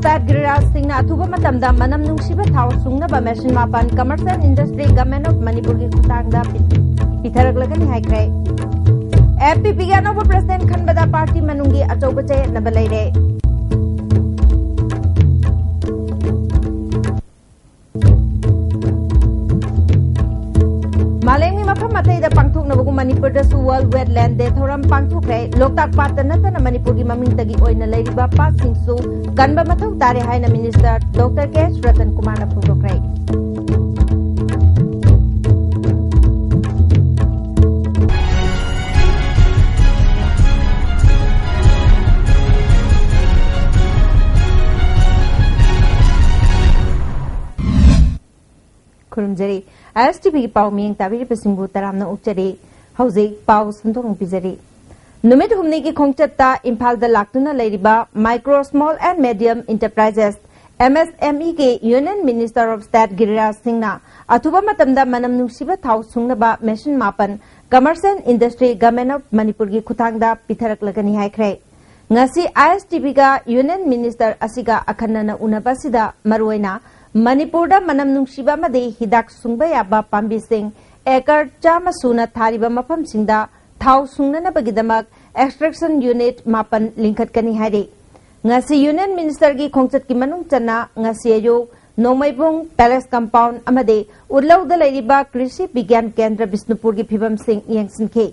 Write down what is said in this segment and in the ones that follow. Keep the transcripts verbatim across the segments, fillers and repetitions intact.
ꯁ꯭ꯇꯥꯠ ꯒꯤꯔꯤꯔꯥꯖ ꯁꯤꯡꯅ ꯑꯊꯨꯕ ꯃꯇꯝꯗ ꯃꯅꯝ ꯅꯨꯡꯁꯤꯕ ꯊꯥꯎ ꯁꯨꯡꯅꯕ ꯃꯦꯁꯤꯟ ꯃꯥꯄꯟ Commerce and Industry, Government of ꯃꯅꯤꯄꯨꯔꯒꯤ ꯈꯨꯠꯊꯥꯡꯗ ꯄꯤ-, ꯄꯤꯊꯔꯛꯂꯒꯅꯤ ꯍꯥꯏꯈ꯭ꯔꯦ꯫ ꯑꯦꯐ ꯄꯤ ꯄꯤꯒꯤ ꯑꯅꯧꯕ president ꯈꯟꯕꯗ party ꯃꯅꯨꯡꯒꯤ ꯑꯆꯧꯕ ꯆꯌꯦꯠꯅꯕ ꯂꯩꯔꯦ꯫ ꯃꯥꯂꯦꯝꯒꯤ ꯃꯐꯝ ꯑꯇꯩꯗ ꯄꯥꯡꯊꯣꯛꯅꯕꯒꯨꯝ ꯃꯅꯤꯄꯨꯔꯗꯁꯨ World Wetland Day ꯊꯧꯔꯝ ꯄꯥꯡꯊꯣꯛꯈ꯭ꯔꯦ꯫ ꯂꯣꯛꯇꯥꯛ ꯄꯥꯠꯇ ꯅꯠꯇꯅ ꯃꯅꯤꯄꯨꯔꯒꯤ ꯃꯃꯤꯡꯇꯒꯤ ꯑꯣꯏꯅ ꯂꯩꯔꯤꯕ ꯄꯥꯠꯁꯤꯡꯁꯨ ꯀꯟꯕ ꯃꯊꯧ ꯇꯥꯔꯦ ꯍꯥꯏꯅ Minister Doctor ꯀꯦ ꯑꯦꯁ ꯔꯇꯟ ꯀꯨꯃꯥꯔꯅ ꯐꯣꯡꯗꯣꯛꯈ꯭ꯔꯦ꯫ ꯈꯨꯔꯨꯝꯖꯔꯤ꯫ ꯑꯥꯏ ꯑꯦꯁ ꯇꯤ ꯚꯤꯒꯤ ꯄꯥꯎ ꯃꯤꯠꯌꯦꯡ ꯇꯥꯕꯤꯔꯤꯕꯁꯤꯡꯕꯨ ꯇꯔꯥꯝꯅ ꯑꯣꯛꯆꯔꯤ꯫ ꯍꯧꯖꯤꯛ ꯄꯥꯎ ꯁꯟꯗꯣꯛꯅ ꯄꯤꯖꯔꯤ꯫ ꯅꯨꯃꯤꯠ ꯍꯨꯝꯅꯤꯒꯤ ꯈꯣꯡꯆꯠꯇ ꯏꯝꯐꯥꯜꯗ ꯂꯥꯛꯇꯨꯅ ꯂꯩꯔꯤꯕ Micro, Small and Medium Enterprises, M S M E ꯒꯤ Union Minister of State ꯒꯤꯔꯤꯔꯥꯖ ꯁꯤꯡꯅ ꯑꯊꯨꯕ ꯃꯇꯝꯗ ꯃꯅꯝ ꯅꯨꯡꯁꯤꯕ ꯊꯥꯎ ꯁꯨꯡꯅꯕ ꯃꯦꯁꯤꯟ ꯃꯥꯄꯟ Commerce and Industry, Government of ꯃꯅꯤꯄꯨꯔꯒꯤ ꯈꯨꯠꯊꯥꯡꯗ ꯄꯤꯊꯔꯛꯂꯒꯅꯤ ꯍꯥꯏꯈ꯭ꯔꯦ꯫ ꯉꯁꯤ ꯑꯥꯏ ꯑꯦꯁ ꯇꯤ ꯚꯤꯒ Union Minister ꯑꯁꯤꯒ ꯑꯈꯟꯅꯅ ꯎꯅꯕ ꯑꯁꯤꯗ ꯃꯔꯨꯑꯣꯏꯅ ꯃꯅꯤꯄꯨꯔꯗ ꯃꯅꯝ ꯅꯨꯡꯁꯤꯕ ꯑꯃꯗꯤ ꯍꯤꯗꯥꯛ ꯁꯨꯡꯕ ꯌꯥꯕ ꯄꯥꯝꯕꯤꯁꯤꯡ acre ꯆꯥꯝꯃ ꯁꯨꯅ ꯊꯥꯔꯤꯕ ꯃꯐꯝꯁꯤꯡꯗ ꯊꯥꯎ ꯁꯨꯡꯅꯅꯕꯒꯤꯗꯃꯛ extraction unit ꯃꯥꯄꯟ ꯂꯤꯡꯈꯠꯀꯅꯤ ꯍꯥꯏꯔꯤ꯫ ꯉꯁꯤ Union Ministerꯒꯤ ꯈꯣꯡꯆꯠꯀꯤ ꯃꯅꯨꯡ ꯆꯟꯅ ꯉꯁꯤ ꯑꯌꯨꯛ ꯅꯣꯡꯃꯩꯕꯨꯡ Palace Compound ꯑꯃꯗꯤ ꯎꯠꯂꯧꯗ ꯂꯩꯔꯤꯕ ꯀ꯭ꯔꯤꯁꯤ ꯕꯤꯒ꯭ꯌꯥꯟ ꯀꯦꯟꯗ꯭ꯔ ꯕꯤꯁꯅꯨꯄꯨꯔꯒꯤ ꯐꯤꯕꯝꯁꯤꯡ ꯌꯦꯡꯁꯤꯟꯈꯤ꯫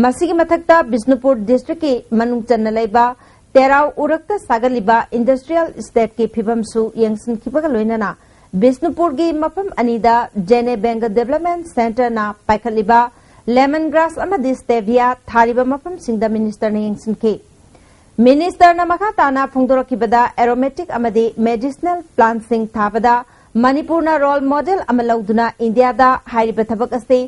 ꯃꯁꯤꯒꯤ ꯃꯊꯛꯇ ꯕꯤꯁꯅꯨꯄꯨꯔ districtꯀꯤ ꯃꯅꯨꯡ ꯆꯟꯅ ꯂꯩꯕ ꯇꯦꯔꯥꯎ ꯎꯔꯛꯇ ꯁꯥꯒꯠꯂꯤꯕ industrial estateꯀꯤ ꯐꯤꯕꯝꯁꯨ ꯌꯦꯡꯁꯤꯟꯈꯤꯕꯒ ꯂꯣꯏꯅꯅ ꯕꯤꯁꯅꯨꯄꯨꯔꯒꯤ ꯃꯐꯝ ꯑꯅꯤꯗ Jene Bengal Development Centreꯅ ꯄꯥꯏꯈꯠꯂꯤꯕ lemon grass ꯑꯃꯗꯤ stevia ꯊꯥꯔꯤꯕ ꯃꯐꯝꯁꯤꯡꯗ Ministerꯅ ꯌꯦꯡꯁꯤꯟꯈꯤ꯫ Ministerꯅ ꯃꯈꯥ ꯇꯥꯅ ꯐꯣꯡꯗꯣꯔꯛꯈꯤꯕꯗ aromatic ꯑꯃꯗꯤ medicinal plantꯁꯤꯡ ꯊꯥꯕꯗ ꯃꯅꯤꯄꯨꯔꯅ role model ꯑꯃ ꯂꯧꯗꯨꯅ ꯏꯟꯗꯤꯌꯥꯗ ꯍꯥꯏꯔꯤꯕ ꯊꯕꯛ ꯑꯁꯤ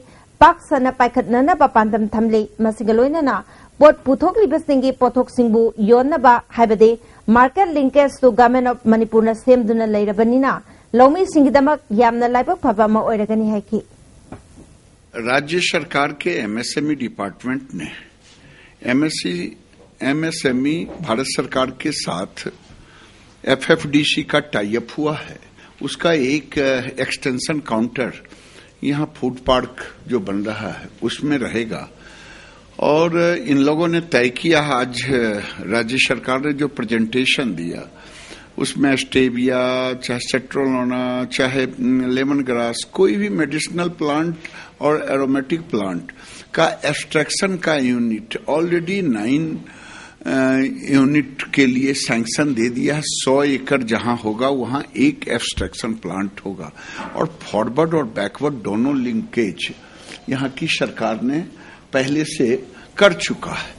ꯄꯥꯛ ꯁꯟꯅ ꯄꯥꯏꯈꯠꯅꯅꯕ ꯄꯥꯟꯗꯝ ꯊꯝꯂꯤ꯫ ꯃꯁꯤꯒ ꯂꯣꯏꯅꯅ ꯄꯣꯠ ꯄꯨꯊꯣꯛꯂꯤꯕꯁꯤꯡꯒꯤ ꯄꯣꯠꯊꯣꯛꯁꯤꯡꯕꯨ ꯌꯣꯟꯅꯕ ꯍꯥꯏꯕꯗꯤ market linkageꯁꯨ Government of ꯃꯅꯤꯄꯨꯔꯅ ꯁꯦꯝꯗꯨꯅ ꯂꯩꯔꯕꯅꯤꯅ ꯂꯧꯃꯤꯁꯤꯡꯒꯤꯗꯃꯛ ꯌꯥꯝꯅ ꯂꯥꯏꯕꯛ ꯐꯕ ꯑꯃ ꯑꯣꯏꯔꯒꯅꯤ ꯍꯥꯏꯈꯤ꯫ राज्य सरकार के एमएसएमई डिपार्टमेंट ने एमएसई एमएसएमई भारत सरकार के साथ एफएफडीसी का टाई अप हुआ है, उसका एक एक्सटेंशन काउंटर यहाँ फूड पार्क जो बन रहा है, उसमें रहेगा। और इन लोगों ने तय किया, आज राज्य सरकार ने जो प्रेजेंटेशन दिया, उसमें स्टेविया, चाहे सेट्रोलोना, चाहे लेमन ग्रास, कोई भी मेडिसिनल प्लांट और एरोमेटिक प्लांट का एक्सट्रैक्शन का यूनिट ऑलरेडी नाइन यूनिट के लिए सैंक्शन दे दिया है। सौ एकड़ जहां होगा, वहां एक एक्सट्रैक्शन प्लांट होगा। और फॉरवर्ड और बैकवर्ड दोनों लिंकेज यहाँ की सरकार ने पहले से कर चुका है।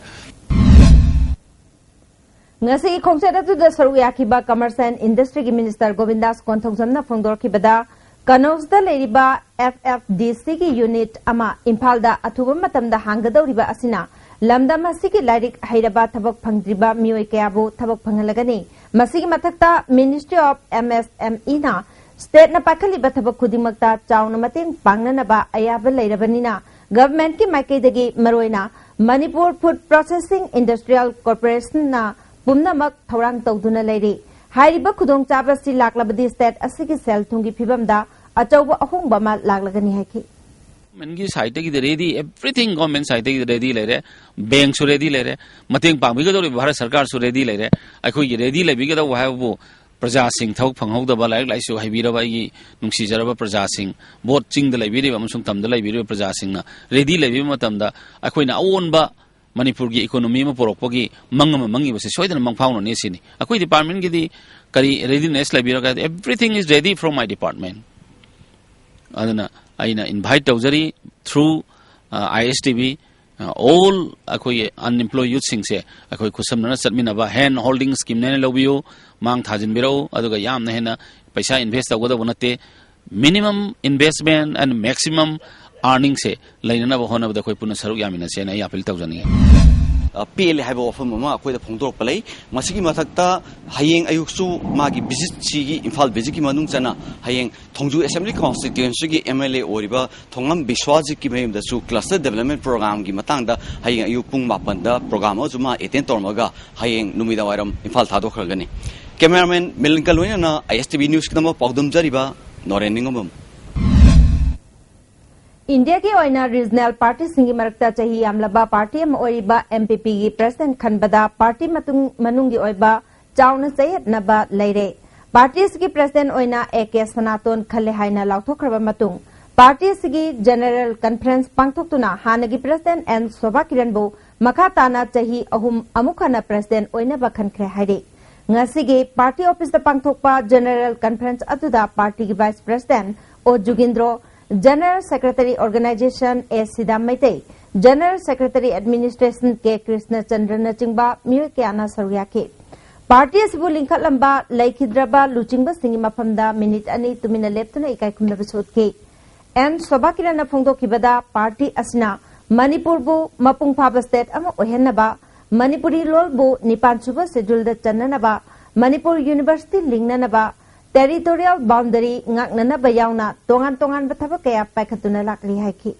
ꯉꯁꯤꯒꯤ ꯈꯣꯡꯆꯠ ꯑꯗꯨꯗ ꯁꯔꯨꯛ ꯌꯥꯈꯤꯕ Commerce and Industryꯒꯤ Minister ꯒꯣꯕꯤꯟꯗꯥꯁ ꯀꯣꯟꯊꯧꯖꯝꯅ ꯐꯣꯡꯗꯣꯔꯛꯈꯤꯕꯗ, ꯀꯅꯧꯖꯗ ꯂꯩꯔꯤꯕ FFDCꯒꯤ ꯌꯨꯅꯤꯠ ꯑꯃ ꯏꯝꯐꯥꯜꯗ ꯑꯊꯨꯕ ꯃꯇꯝꯗ ꯍꯥꯡꯒꯗꯧꯔꯤꯕ ꯑꯁꯤꯅ ꯂꯝꯗꯝ ꯑꯁꯤꯒꯤ ꯂꯥꯏꯔꯤꯛ ꯍꯩꯔꯕ ꯊꯕꯛ ꯐꯪꯗ꯭ꯔꯤꯕ ꯃꯤꯑꯣꯏ ꯀꯌꯥꯕꯨ ꯊꯕꯛ ꯐꯪꯍꯜꯂꯒꯅꯤ꯫ ꯃꯁꯤꯒꯤ ꯃꯊꯛꯇ Ministry of MSMEꯅ stateꯅ ꯄꯥꯏꯈꯠꯂꯤꯕ ꯊꯕꯛ ꯈꯨꯗꯤꯡꯃꯛꯇ ꯆꯥꯎꯅ ꯃꯇꯦꯡ ꯄꯥꯡꯅꯅꯕ ꯑꯌꯥꯕ ꯂꯩꯔꯕꯅꯤꯅ, governmentꯀꯤ ꯃꯥꯏꯀꯩꯗꯒꯤ ꯃꯔꯨꯑꯣꯏꯅ Manipur Food Processing Industrial Corporationꯅ ꯄꯨꯝꯅꯃꯛ ꯊꯧꯔꯥꯡ ꯇꯧꯗꯨꯅ ꯂꯩꯔꯤ꯫ ꯍꯥꯏꯔꯤꯕ ꯈꯨꯗꯣꯡꯆꯥꯕ ꯑꯁꯤ ꯂꯥꯛꯂꯕꯗꯤ state ꯑꯁꯤꯒꯤ ꯁꯦꯜ ꯊꯨꯝꯒꯤ ꯐꯤꯕꯝꯗ ꯑꯆꯧꯕ ꯑꯍꯣꯡꯕ ꯑꯃ ꯂꯥꯛꯂꯒꯅꯤ ꯍꯥꯏꯈꯤ꯫ Governmentꯀꯤ sideꯇꯒꯤꯗꯤ ready, everything government sideꯇꯒꯤꯗꯤ ready ꯂꯩꯔꯦ꯫ Bankꯁꯨ ready ꯂꯩꯔꯦ, ꯃꯇꯦꯡ ꯄꯥꯡꯕꯤꯒꯗꯧꯔꯤꯕ ꯚꯥꯔꯠ ꯁꯔꯀꯥꯔꯁꯨ ready ꯂꯩꯔꯦ꯫ ꯑꯩꯈꯣꯏꯒꯤ ready ꯂꯩꯕꯤꯒꯗꯧꯕ ꯍꯥꯏꯕꯕꯨ ꯄ꯭ꯔꯖꯥꯁꯤꯡ, ꯊꯕꯛ ꯐꯪꯍꯧꯗꯕ, ꯂꯥꯏꯔꯤꯛ ꯂꯥꯏꯁꯨ ꯍꯩꯕꯤꯔꯕ ꯑꯩꯒꯤ ꯅꯨꯡꯁꯤꯖꯔꯕ ꯄ꯭ꯔꯖꯥꯁꯤꯡ, ꯚꯣꯠ ꯆꯤꯡꯗ ꯂꯩꯕꯤꯔꯤꯕ ꯑꯃꯁꯨꯡ ꯇꯝꯗ ꯂꯩꯕꯤꯔꯤꯕ ꯄ꯭ꯔꯖꯥꯁꯤꯡꯅ ready ꯂꯩꯕꯤꯕ ꯃꯇꯝꯗ ꯑꯩꯈꯣꯏꯅ ꯑꯑꯣꯟꯕ ꯃꯅꯤꯄꯨꯔꯒꯤ economy ꯑꯃ ꯄꯨꯔꯛꯄꯒꯤ ꯃꯪ ꯑꯃ ꯃꯪꯉꯤꯕꯁꯦ ꯁꯣꯏꯗꯅ ꯃꯪꯐꯥꯎꯅꯅꯤ ꯁꯤꯅꯤ꯫ ꯑꯩꯈꯣꯏ departmentꯀꯤꯗꯤ ꯀꯔꯤ readiness ꯂꯩꯕꯤꯔꯒ, everything is ready from my department꯫ ꯑꯗꯨꯅ ꯑꯩꯅ invite ꯇꯧꯖꯔꯤ through ISTV, all ꯑꯩꯈꯣꯏꯒꯤ unemployed youthꯁꯤꯡꯁꯦ ꯑꯩꯈꯣꯏ ꯈꯨꯠꯁꯝꯅꯅ ꯆꯠꯃꯤꯟꯅꯕ, hand holding schemeꯅꯦꯅ ꯂꯧꯕꯤꯌꯨ, ꯃꯥꯡ ꯊꯥꯖꯤꯟꯕꯤꯔꯛꯎ꯫ ꯑꯗꯨꯒ ꯌꯥꯝꯅ ꯍꯦꯟꯅ ꯄꯩꯁꯥ invest ꯇꯧꯒꯗꯧꯕ ꯅꯠꯇꯦ꯫ Minimum investment and maximum earningꯁꯦ ꯂꯩꯅꯅꯕ ꯍꯣꯠꯅꯕꯗ ꯑꯩꯈꯣꯏ ꯄꯨꯟꯅ ꯁꯔꯨꯛ ꯌꯥꯃꯤꯟꯅꯁꯦꯅ ꯑꯩ appeal ꯇꯧꯖꯅꯤꯡꯉꯤ꯫ ꯄꯦꯜꯂꯦ ꯍꯥꯏꯕ ꯋꯥꯐꯝ ꯑꯃ ꯑꯩꯈꯣꯏꯗ ꯐꯣꯡꯗꯣꯔꯛꯄ ꯂꯩ꯫ ꯃꯁꯤꯒꯤ ꯃꯊꯛꯇ ꯍꯌꯦꯡ ꯑꯌꯨꯛꯁꯨ ꯃꯥꯒꯤ visit, ꯁꯤꯒꯤ ꯏꯝꯐꯥꯜ visitꯀꯤ ꯃꯅꯨꯡ ꯆꯟꯅ ꯍꯌꯦꯡ ꯊꯣꯡꯖꯨ assembly constituencyꯒꯤ MLA ꯑꯣꯏꯔꯤꯕ ꯊꯣꯡꯉꯝ ꯕꯤꯁ꯭ꯋꯥꯖꯤꯠꯀꯤ ꯃꯌꯨꯝꯗꯁꯨ cluster development programꯒꯤ ꯃꯇꯥꯡꯗ ꯍꯌꯦꯡ ꯑꯌꯨꯛ ꯄꯨꯡ ꯃꯥꯄꯟꯗ program ꯑꯃꯁꯨ ꯃꯥ attend ꯇꯧꯔꯝꯃꯒ ꯍꯌꯦꯡ ꯅꯨꯃꯤꯗꯥꯡ ꯋꯥꯏꯔꯝ ꯏꯝꯐꯥꯜ ꯊꯥꯗꯣꯛꯈ꯭ꯔꯒꯅꯤ꯫ ꯀꯦꯃꯦꯔꯥꯃꯦꯟ ꯃꯤꯂꯟꯒ ꯂꯣꯏꯅꯅ ꯑꯥꯏ ꯑꯦꯁ ꯇꯤ ꯚꯤ ꯅ꯭ꯌꯨꯁꯀꯤꯗꯃꯛ ꯄꯥꯎꯗꯝꯖꯔꯤꯕ ꯅꯣꯔꯦꯟ ꯅꯤꯡꯉꯝꯕꯝ꯫ ꯏꯟꯗꯤꯌꯥꯒꯤ ꯑꯣꯏꯅ ꯔꯤꯖꯅꯦꯜ ꯄꯥꯔꯇꯤꯁꯤꯡꯒꯤ ꯃꯔꯛꯇ ꯆꯍꯤ ꯌꯥꯝꯂꯕ ꯄꯥꯔꯇꯤ ꯑꯃ ꯑꯣꯏꯔꯤꯕ ꯑꯦꯝ ꯄꯤ ꯄꯤꯒꯤ ꯄ꯭ꯔꯁꯤꯗꯦꯟꯠ ꯈꯟꯕꯗ ꯄꯥꯔꯇꯤ ꯃꯇꯨꯡ ꯃꯅꯨꯡꯒꯤ ꯑꯣꯏꯕ ꯆꯥꯎꯅ ꯆꯌꯦꯠꯅꯕ ꯂꯩꯔꯦ꯫ ꯄꯥꯔꯇꯤ ꯑꯁꯤꯒꯤ ꯄ꯭ꯔꯁꯤꯗꯦꯟꯠ ꯑꯣꯏꯅ ꯑꯦ ꯀꯦ ꯁꯅꯥꯇꯣꯟ ꯈꯜꯂꯦ ꯍꯥꯏꯅ ꯂꯥꯎꯊꯣꯛꯈ꯭ꯔꯕ ꯃꯇꯨꯡ, ꯄꯥꯔꯇꯤ ꯑꯁꯤꯒꯤ ꯖꯦꯅꯔꯦꯜ ꯀꯟꯐꯔꯦꯟꯁ ꯄꯥꯡꯊꯣꯛꯇꯨꯅ ꯍꯥꯟꯅꯒꯤ ꯄ꯭ꯔꯁꯤꯗꯦꯟꯠ ꯑꯦꯟ ꯁꯣꯚꯥ ꯀꯤꯔꯟꯕꯨ ꯃꯈꯥ ꯇꯥꯅ ꯆꯍꯤ ꯑꯍꯨꯝ ꯑꯃꯨꯛ ꯍꯟꯅ ꯄ꯭ꯔꯁꯤꯗꯦꯟꯠ ꯑꯣꯏꯅꯕ ꯈꯟꯈ꯭ꯔꯦ ꯍꯥꯏꯔꯤ꯫ ꯉꯁꯤꯒꯤ ꯄꯥꯔꯇꯤ ꯑꯣꯐꯤꯁꯇ ꯄꯥꯡꯊꯣꯛꯄ ꯖꯦꯅꯔꯦꯜ ꯀꯟꯐꯔꯦꯟꯁ ꯑꯗꯨꯗ ꯄꯥꯔꯇꯤꯒꯤ ꯚꯥꯏꯁ ꯄ꯭ꯔꯁꯤꯗꯦꯟꯠ ꯑꯣ ꯖꯨꯒꯤꯟꯗ꯭ꯔꯣ, ꯖꯦꯅꯔꯦꯜ ꯁꯦꯀ꯭ꯔꯦꯇꯔꯤ ꯑꯣꯔꯒꯅꯥꯏꯖꯦꯁꯟ ꯑꯦ ꯁꯤꯗꯥꯝ ꯃꯩꯇꯩ, ꯖꯦꯅꯔꯦꯜ ꯁꯦꯀ꯭ꯔꯦꯇꯔꯤ ꯑꯦꯗꯃꯤꯅꯤꯁꯇ꯭ꯔꯦꯁꯟ ꯀꯦ ꯀ꯭ꯔꯤꯁꯅꯆꯟꯗ꯭ꯔꯅꯆꯤꯡꯕ ꯃꯤꯑꯣꯏ ꯀꯌꯥꯅ ꯁꯔꯨꯛ ꯌꯥꯈꯤ꯫ ꯄꯥꯔꯇꯤ ꯑꯁꯤꯕꯨ ꯂꯤꯡꯈꯠꯂꯝꯕ ꯂꯩꯈꯤꯗ꯭ꯔꯕ ꯂꯨꯆꯤꯡꯕꯁꯤꯡꯒꯤ ꯃꯐꯝꯗ ꯃꯤꯅꯤꯠ ꯑꯅꯤ ꯇꯨꯃꯤꯟꯅ ꯂꯦꯞꯇꯨꯅ ꯏꯀꯥꯏ ꯈꯨꯝꯅꯕꯁꯨ ꯎꯠꯈꯤ꯫ ꯑꯦꯟ ꯁꯣꯚꯥ ꯀꯤꯔꯟꯅ ꯐꯣꯡꯗꯣꯛꯈꯤꯕꯗ, ꯄꯥꯔꯇꯤ ꯑꯁꯤꯅ ꯃꯅꯤꯄꯨꯔꯕꯨ ꯃꯄꯨꯡ ꯐꯥꯕ ꯁ꯭ꯇꯦꯠ ꯑꯃ ꯑꯣꯏꯍꯟꯅꯕ, ꯃꯅꯤꯄꯨꯔꯤ ꯂꯣꯜꯕꯨ ꯅꯤꯄꯥꯟ ꯁꯨꯕ ꯁꯦꯗ꯭ꯌꯨꯜꯗ ꯆꯟꯅꯅꯕ, ꯃꯅꯤꯄꯨꯔ ꯌꯨꯅꯤꯚꯔꯁꯤꯇꯤ ꯂꯤꯡꯅꯅꯕ, ꯇꯦꯔꯤꯇꯣꯔꯤꯌꯦꯜ ꯕꯥꯎꯟꯗꯔꯤ ꯉꯥꯛꯅꯅꯕ ꯌꯥꯎꯅ ꯇꯣꯉꯥꯟ ꯇꯣꯉꯥꯟꯕ ꯊꯕꯛ ꯀꯌꯥ ꯄꯥꯏꯈꯠꯇꯨꯅ ꯂꯥꯛꯂꯤ ꯍꯥꯏꯈꯤ꯫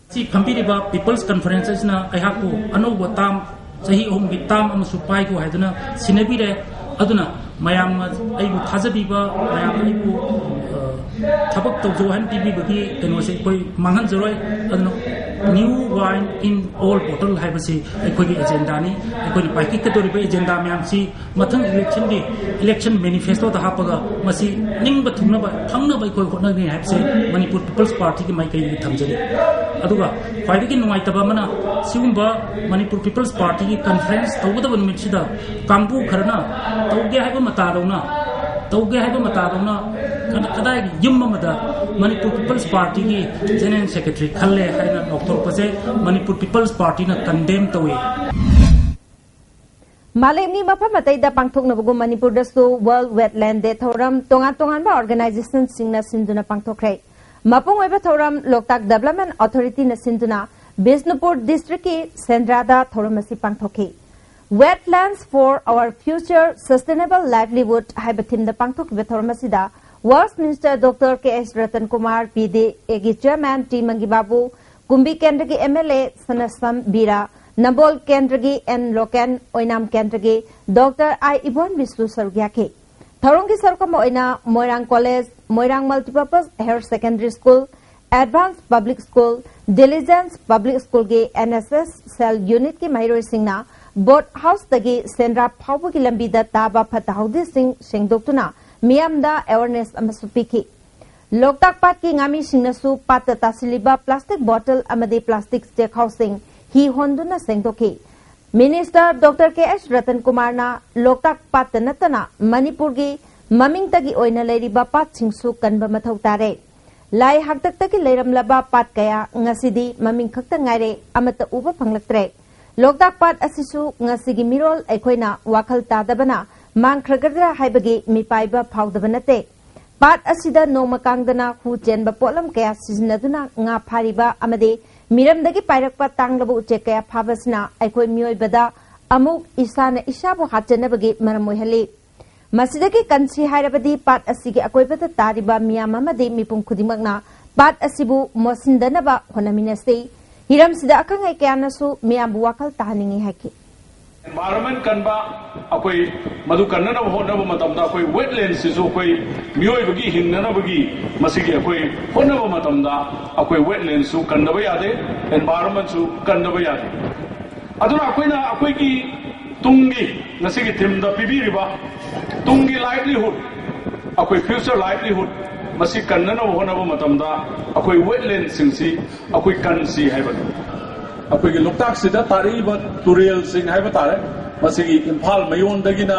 ꯁꯤ ꯐꯝꯕꯤꯔꯤꯕ ꯄꯤꯄꯜꯁ ꯀꯟꯐꯔꯦꯟꯁ ꯑꯁꯤꯅ ꯑꯩꯍꯥꯛꯄꯨ ꯑꯅꯧꯕ ꯇꯥꯝ, ꯆꯍꯤ ꯑꯍꯨꯝꯒꯤ ꯇꯥꯝ ꯑꯃꯁꯨ ꯄꯥꯏꯈꯣ ꯍꯥꯏꯗꯨꯅ ꯁꯤꯟꯅꯕꯤꯔꯦ꯫ ꯑꯗꯨꯅ ꯃꯌꯥꯝꯅ ꯑꯩꯕꯨ ꯊꯥꯖꯕꯤꯕ, ꯃꯌꯥꯝꯅ ꯑꯩꯕꯨ, ꯑ, ꯊꯕꯛ ꯇꯧꯖꯧ ꯍꯥꯏꯅ ꯄꯤꯕꯤꯕꯒꯤ ꯀꯩꯅꯣꯁꯦ ꯑꯩꯈꯣꯏ ꯃꯥꯡꯍꯟꯖꯔꯣꯏ꯫ ꯑꯗꯨꯅ New Wine in Old Bottle ꯍꯥꯏꯕꯁꯤ ꯑꯩꯈꯣꯏꯒꯤ ꯑꯦꯖꯦꯟꯗꯥꯅꯤ꯫ ꯑꯩꯈꯣꯏꯅ ꯄꯥꯏꯈꯠꯀꯗꯧꯔꯤꯕ ꯑꯦꯖꯦꯟꯗꯥ ꯃꯌꯥꯝꯁꯤ ꯃꯊꯪ ꯏꯂꯦꯛꯁꯟꯒꯤ ꯏꯂꯦꯛꯁꯟ ꯃꯦꯅꯤꯐꯦꯁꯇꯣꯗ ꯍꯥꯞꯄꯒ ꯃꯁꯤ ꯅꯤꯡꯕ ꯊꯨꯡꯅꯕ ꯐꯪꯅꯕ ꯑꯩꯈꯣꯏ ꯍꯣꯠꯅꯒꯅꯤ ꯍꯥꯏꯕꯁꯦ ꯃꯅꯤꯄꯨꯔ ꯄꯤꯄꯜꯁ ꯄꯥꯔꯇꯤꯒꯤ ꯃꯥꯏꯀꯩꯗꯒꯤ ꯊꯝꯖꯔꯤ꯫ ꯑꯗꯨꯒ ꯈ꯭ꯋꯥꯏꯗꯒꯤ ꯅꯨꯡꯉꯥꯏꯇꯕ ꯑꯃꯅ, ꯁꯤꯒꯨꯝꯕ ꯃꯅꯤꯄꯨꯔ ꯄꯤꯄꯜꯁ ꯄꯥꯔꯇꯤꯒꯤ ꯀꯟꯐꯔꯦꯟꯁ ꯇꯧꯒꯗꯕ ꯅꯨꯃꯤꯠꯁꯤꯗ ꯀꯥꯡꯕꯨ ꯈꯔꯅ ꯇꯧꯒꯦ ꯍꯥꯏꯕ ꯃꯇꯥꯗꯧꯅ, ꯇꯧꯒꯦ ꯍꯥꯏꯕ ꯃꯇꯥꯗꯧꯅ ꯀꯗꯥꯏꯒꯤ ꯌꯨꯝ ꯑꯃꯗ ꯃꯅꯤꯄꯨꯔ ꯄꯤꯄꯜꯁ ꯄꯥꯔꯇꯤꯒꯤ ꯖꯦꯅꯔꯦꯜ ꯁꯦꯀ꯭ꯔꯦꯇꯔꯤ ꯈꯜꯂꯦ ꯍꯥꯏꯅ ꯂꯥꯎꯊꯣꯔꯛꯄꯁꯦ ꯃꯅꯤꯄꯨꯔ ꯄꯤꯄꯜꯁ ꯄꯥꯔꯇꯤꯅ ꯀꯟꯗꯦꯝ ꯇꯧꯏ꯫ ꯃꯥꯂꯦꯝꯒꯤ ꯃꯐꯝ ꯑꯇꯩꯗ ꯄꯥꯡꯊꯣꯛꯅꯕꯒꯨꯝ ꯃꯅꯤꯄꯨꯔꯗꯁꯨ ꯋꯥꯔꯜꯗ ꯋꯦꯠꯂꯦꯟꯗ ꯗꯦ ꯊꯧꯔꯝ ꯇꯣꯉꯥꯟ ꯇꯣꯉꯥꯟꯕ ꯑꯣꯔꯒꯅꯥꯏꯖꯦꯁꯟꯁꯤꯡꯅ ꯁꯤꯟꯗꯨꯅ ꯄꯥꯡꯊꯣꯛꯈ꯭ꯔꯦ꯫ ꯃꯄꯨꯡ ꯑꯣꯏꯕ ꯊꯧꯔꯝ ꯂꯣꯛꯇꯥꯛ ꯗꯦꯕꯂꯞꯃꯦꯟ ꯑꯣꯊꯣꯔꯤꯇꯤꯅ ꯁꯤꯟꯗꯨꯅ ꯕꯤꯁꯅꯨꯄꯨꯔ ꯗꯤꯁꯇ꯭ꯔꯤꯛꯀꯤ ꯁꯦꯟꯗ꯭ꯔꯥꯗ ꯊꯧꯔꯝ ꯑꯁꯤ ꯄꯥꯡꯊꯣꯛꯈꯤ꯫ Wetlands for Our Future Sustainable Livelihood ꯍꯥꯏꯕ ꯊꯤꯝꯗ ꯄꯥꯡꯊꯣꯛꯈꯤꯕ ꯊꯧꯔꯝ ꯑꯁꯤꯗ ꯋꯥꯔꯜꯗ ꯃꯤꯅꯤꯁꯇꯔ ꯗꯣꯛꯇꯔ ꯀꯦ ꯑꯦꯁ ꯔꯇꯟ ꯀꯨꯃꯥꯔ, ꯄꯤ ꯗꯤ ꯑꯦꯒꯤ ꯆꯦꯌꯔꯃꯦꯟ ꯇꯤ ꯃꯪꯒꯤꯕꯥꯕꯨ, ꯀꯨꯝꯕꯤ ꯀꯦꯟꯗ꯭ꯔꯒꯤ ꯑꯦꯝ ꯑꯦꯜ ꯑꯦ ꯁꯅꯥꯁꯝ ꯕꯤꯔꯥ, ꯅꯝꯕꯣꯜ ꯀꯦꯟꯗ꯭ꯔꯒꯤ ꯑꯦꯟ ꯂꯣꯀꯦꯟ, ꯑꯣꯏꯅꯥꯝ ꯀꯦꯟꯗ꯭ꯔꯒꯤ ꯗꯣꯛꯇꯔ ꯑꯥꯏ ꯏꯕꯣꯟꯕꯤꯁꯨ ꯁꯔꯨꯛ ꯌꯥꯈꯤ꯫ ꯊꯧꯔꯝꯒꯤ ꯁꯔꯨꯛ ꯑꯃ ꯑꯣꯏꯅ Moirang college, Moirang multipurpose higher secondary school, advance public school, diligence public ꯁ꯭ꯀꯨꯜꯒꯤ ꯑꯦꯟ ꯑꯦꯁ ꯑꯦꯁ ꯁꯦꯜ ꯌꯨꯅꯤꯠꯀꯤ ꯃꯍꯩꯔꯣꯏꯁꯤꯡꯅ ꯕꯣꯠ ꯍꯥꯎꯁꯇꯒꯤ ꯁꯦꯟꯗ꯭ꯔꯥ ꯐꯥꯎꯕꯒꯤ ꯂꯝꯕꯤꯗ ꯇꯥꯕ ꯐꯠꯇ ꯍꯥꯎꯗꯤꯁꯤꯡ ꯁꯦꯡꯗꯣꯛꯇꯨꯅ ꯃꯤꯌꯥꯝꯗ ꯑꯦꯋꯥꯔꯅꯦꯁ ꯑꯃꯁꯨ ꯄꯤꯈꯤ꯫ ꯂꯣꯛꯇꯥꯛ ꯄꯥꯠꯀꯤ ꯉꯥꯃꯤꯁꯤꯡꯅꯁꯨ ꯄꯥꯠꯇ ꯇꯥꯁꯤꯜꯂꯤꯕ ꯄ꯭ꯂꯥꯁꯇꯤꯛ ꯕꯣꯇꯜ ꯑꯃꯗꯤ ꯄ꯭ꯂꯥꯁꯇꯤꯛ ꯆꯦꯛꯈꯥꯎꯁꯤꯡ ꯍꯤ ꯍꯣꯟꯗꯨꯅ ꯁꯦꯡꯗꯣꯛꯈꯤ꯫ ꯃꯤꯅꯤꯁꯇꯔ ꯗꯣꯛꯇꯔ ꯀꯦ ꯑꯩꯆ ꯔꯇꯟ ꯀꯨꯃꯥꯔꯅ ꯂꯣꯛꯇꯥꯛ ꯄꯥꯠꯇ ꯅꯠꯇꯅ ꯃꯅꯤꯄꯨꯔꯒꯤ ꯃꯃꯤꯡꯇꯒꯤ ꯑꯣꯏꯅ ꯂꯩꯔꯤꯕ ꯄꯥꯠꯁꯤꯡꯁꯨ ꯀꯟꯕ ꯃꯊꯧ ꯇꯥꯔꯦ꯫ ꯂꯥꯏ ꯍꯥꯛꯇꯛꯇꯒꯤ ꯂꯩꯔꯝꯂꯕ ꯄꯥꯠ ꯀꯌꯥ ꯉꯁꯤꯗꯤ ꯃꯃꯤꯡ ꯈꯛꯇ ꯉꯥꯏꯔꯦ, ꯑꯃꯠꯇ ꯎꯕ ꯐꯪꯂꯛꯇ꯭ꯔꯦ꯫ ꯂꯣꯛꯇꯥꯛ ꯄꯥꯠ ꯑꯁꯤꯁꯨ ꯉꯁꯤꯒꯤ ꯃꯤꯔꯣꯜ ꯑꯩꯈꯣꯏꯅ ꯋꯥꯈꯜ ꯇꯥꯗꯕꯅ ꯃꯥꯡꯈ꯭ꯔꯒꯗ꯭ꯔꯥ ꯍꯥꯏꯕꯒꯤ ꯃꯤꯄꯥꯏꯕ ꯐꯥꯎꯗꯕ ꯅꯠꯇꯦ꯫ ꯄꯥꯠ ꯑꯁꯤꯗ ꯅꯣꯡꯃ ꯀꯥꯡꯗꯅ ꯍꯨ ꯆꯦꯟꯕ ꯄꯣꯠꯂꯝ ꯀꯌꯥ ꯁꯤꯖꯤꯟꯅꯗꯨꯅ ꯉꯥ ꯐꯥꯔꯤꯕ ꯑꯃꯗꯤ ꯃꯤꯔꯝꯗꯒꯤ ꯄꯥꯏꯔꯛꯄ ꯇꯥꯡꯂꯕ ꯎꯆꯦꯛ ꯀꯌꯥ ꯐꯥꯕꯁꯤꯅ ꯑꯩꯈꯣꯏ ꯃꯤꯑꯣꯏꯕꯗ ꯑꯃꯨꯛ ꯏꯁꯥꯅ ꯏꯁꯥꯕꯨ ꯍꯥꯠꯆꯅꯕꯒꯤ ꯃꯔꯝ ꯑꯣꯏꯍꯜꯂꯤ꯫ ꯃꯁꯤꯗꯒꯤ ꯀꯟꯁꯤ ꯍꯥꯏꯔꯕꯗꯤ ꯄꯥꯠ ꯑꯁꯤꯒꯤ ꯑꯀꯣꯏꯕꯗ ꯇꯥꯔꯤꯕ ꯃꯤꯌꯥꯝ ꯑꯃꯗꯤ ꯃꯤꯄꯨꯝ ꯈꯨꯗꯤꯡꯃꯛꯅ ꯄꯥꯠ ꯑꯁꯤꯕꯨ ꯃꯣꯠꯁꯤꯟꯗꯅꯕ ꯍꯣꯠꯅꯃꯤꯟꯅꯁꯤ꯫ ꯍꯤꯔꯝꯁꯤꯗ ꯑꯈꯪ ꯑꯍꯩ ꯀꯌꯥꯅꯁꯨ ꯃꯤꯌꯥꯝꯕꯨ ꯋꯥꯈꯜ ꯇꯥꯍꯟꯅꯤꯡꯏ ꯍꯥꯏꯈꯤ꯫ Environment ꯀꯟꯕ, ꯑꯩꯈꯣꯏ ꯃꯗꯨ ꯀꯟꯅꯅꯕ ꯍꯣꯠꯅꯕ ꯃꯇꯝꯗ ꯑꯩꯈꯣꯏ wetland ꯁꯤꯁꯨ ꯑꯩꯈꯣꯏ ꯃꯤꯑꯣꯏꯕꯒꯤ ꯍꯤꯡꯅꯅꯕꯒꯤ ꯃꯁꯤꯒꯤ ꯑꯩꯈꯣꯏ ꯍꯣꯠꯅꯕ ꯃꯇꯝꯗ ꯑꯩꯈꯣꯏ wetland ꯁꯨ ꯀꯟꯗꯕ ꯌꯥꯗꯦ, environment ꯁꯨ ꯀꯟꯗꯕ ꯌꯥꯗꯦ꯫ ꯑꯗꯨꯅ ꯑꯩꯈꯣꯏꯅ ꯑꯩꯈꯣꯏꯒꯤ ꯇꯨꯡꯒꯤ ꯉꯁꯤꯒꯤ theme ꯗ ꯄꯤꯕꯤꯔꯤꯕ ꯇꯨꯡꯒꯤ livelihood, ꯑꯩꯈꯣꯏ future livelihood ꯃꯁꯤ ꯀꯟꯅꯅꯕ ꯍꯣꯠꯅꯕ ꯃꯇꯝꯗ ꯑꯩꯈꯣꯏ wetland ꯁꯤꯡꯁꯤ ꯑꯩꯈꯣꯏ ꯀꯟꯁꯤ ꯍꯥꯏꯕꯅꯤ꯫ ꯑꯩꯈꯣꯏꯒꯤ ꯂꯣꯛꯇꯥꯛꯁꯤꯗ ꯇꯥꯔꯛꯏꯕ ꯇꯨꯔꯦꯜꯁꯤꯡ ꯍꯥꯏꯕ ꯇꯥꯔꯦ, ꯃꯁꯤꯒꯤ ꯏꯝꯐꯥꯜ ꯃꯌꯣꯟꯗꯒꯤꯅ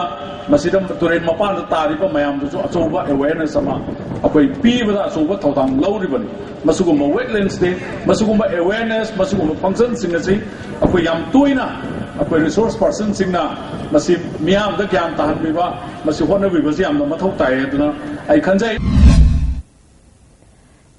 ꯃꯁꯤꯗ ꯇꯨꯔꯦꯜ ꯃꯄꯥꯟꯗ ꯇꯥꯔꯤꯕ ꯃꯌꯥꯝꯗꯁꯨ ꯑꯆꯧꯕ awareness ꯑꯃ ꯑꯩꯈꯣꯏ ꯄꯤꯕꯗ ꯑꯆꯧꯕ ꯊꯧꯗꯥꯡ ꯂꯧꯔꯤꯕꯅꯤ꯫ ꯃꯁꯤꯒꯨꯝꯕ wetlands day, ꯃꯁꯤꯒꯨꯝꯕ awareness, ꯃꯁꯤꯒꯨꯝꯕ function ꯁꯤꯡ ꯑꯁꯤ ꯑꯩꯈꯣꯏ ꯌꯥꯝ ꯇꯣꯏꯅ ꯑꯩꯈꯣꯏ resource person ꯁꯤꯡꯅ ꯃꯁꯤ ꯃꯤꯌꯥꯝꯗ ꯒ꯭ꯌꯥꯟ ꯇꯥꯍꯟꯕꯤꯕ, ꯃꯁꯤ ꯍꯣꯠꯅꯕꯤꯕꯁꯤ ꯌꯥꯝꯅ ꯃꯊꯧ ꯇꯥꯏ ꯍꯥꯏꯗꯨꯅ ꯑꯩ ꯈꯟꯖꯩ꯫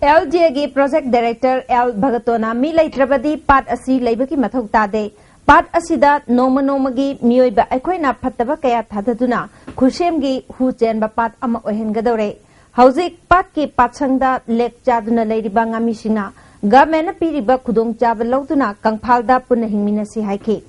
ꯑꯦꯜ ꯖꯤ ꯑꯦꯒꯤ project director ꯑꯦꯜ ꯚꯒꯇꯣꯅ ꯃꯤ ꯂꯩꯇ꯭ꯔꯕꯗꯤ ꯄꯥꯠ ꯑꯁꯤ ꯂꯩꯕꯒꯤ ꯃꯊꯧ ꯇꯥꯗꯦ꯫ ꯄꯥꯠ ꯑꯁꯤꯗ ꯅꯣꯡꯃ ꯅꯣꯡꯃꯒꯤ ꯃꯤꯑꯣꯏꯕ ꯑꯩꯈꯣꯏꯅ ꯐꯠꯇꯕ ꯀꯌꯥ ꯊꯥꯗꯗꯨꯅ ꯈꯨꯠꯁꯦꯝꯒꯤ ꯍꯨ ꯆꯦꯟꯕ ꯄꯥꯠ ꯑꯃ ꯑꯣꯏꯍꯟꯒꯗꯧꯔꯦ꯫ ꯍꯧꯖꯤꯛ ꯄꯥꯠꯀꯤ ꯄꯥꯠꯁꯪꯗ ꯂꯦꯛ ꯆꯥꯗꯨꯅ ꯂꯩꯔꯤꯕ ꯉꯥꯃꯤꯁꯤꯡꯅ ꯒꯚꯔꯟꯃꯦꯟꯠꯅ ꯄꯤꯔꯤꯕ ꯈꯨꯗꯣꯡꯆꯥꯕ ꯂꯧꯗꯨꯅ ꯀꯪꯐꯥꯜꯗ ꯄꯨꯟꯅ ꯍꯤꯡꯃꯤꯟꯅꯁꯤ ꯍꯥꯏꯈꯤ꯫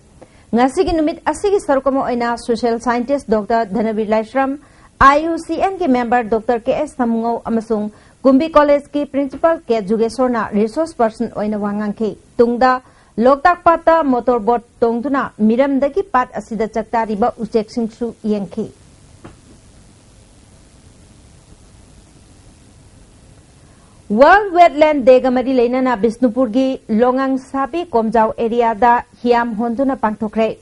ꯉꯁꯤꯒꯤ ꯅꯨꯃꯤꯠ ꯑꯁꯤꯒꯤ ꯁꯔꯨꯛ ꯑꯃ ꯑꯣꯏꯅ social scientist doctor Dhanabir Laishram, I U C ꯑꯦꯟꯒꯤ ꯃꯦꯝꯕꯔ ꯗꯣꯛꯇꯔ ꯀꯦ ꯑꯦꯁ ꯁꯥꯃꯨꯉꯧ ꯑꯃꯁꯨꯡ ꯀꯨꯝꯕꯤ ꯀꯣꯂꯦꯖꯀꯤ ꯄ꯭ꯔꯤꯟꯁꯤꯄꯥꯜ ꯀꯦ ꯖꯨꯒꯦꯁꯣꯔꯅ ꯔꯤꯁꯣꯔꯁ ꯄꯔꯁꯟ ꯑꯣꯏꯅ ꯋꯥ ꯉꯥꯡꯈꯤ꯫ ꯇꯨꯡꯗ ꯂꯣꯛꯇꯥꯛ ꯄꯥꯠꯇ ꯃꯣꯇꯣꯔ ꯕꯣꯠ ꯇꯣꯡꯗꯨꯅ ꯃꯤꯔꯝꯗꯒꯤ ꯄꯥꯠ ꯑꯁꯤꯗ ꯆꯥꯛꯇꯥꯔꯤꯕ ꯎꯆꯦꯛꯁꯤꯡꯁꯨ ꯌꯦꯡꯈꯤ꯫ ꯋꯥꯔꯜꯗ ꯋꯦꯠꯂꯦꯟꯗ ꯗꯦꯒ ꯃꯔꯤ ꯂꯩꯅꯅ ꯕꯤꯁꯅꯨꯄꯨꯔꯒꯤ ꯂꯣꯉꯥꯡ ꯁꯥꯕꯤ ꯀꯣꯝꯖꯥꯎ ꯑꯦꯔꯤꯌꯥꯗ ꯍꯤꯌꯥꯝ ꯍꯣꯟꯗꯨꯅ ꯄꯥꯡꯊꯣꯛꯈ꯭ꯔꯦ꯫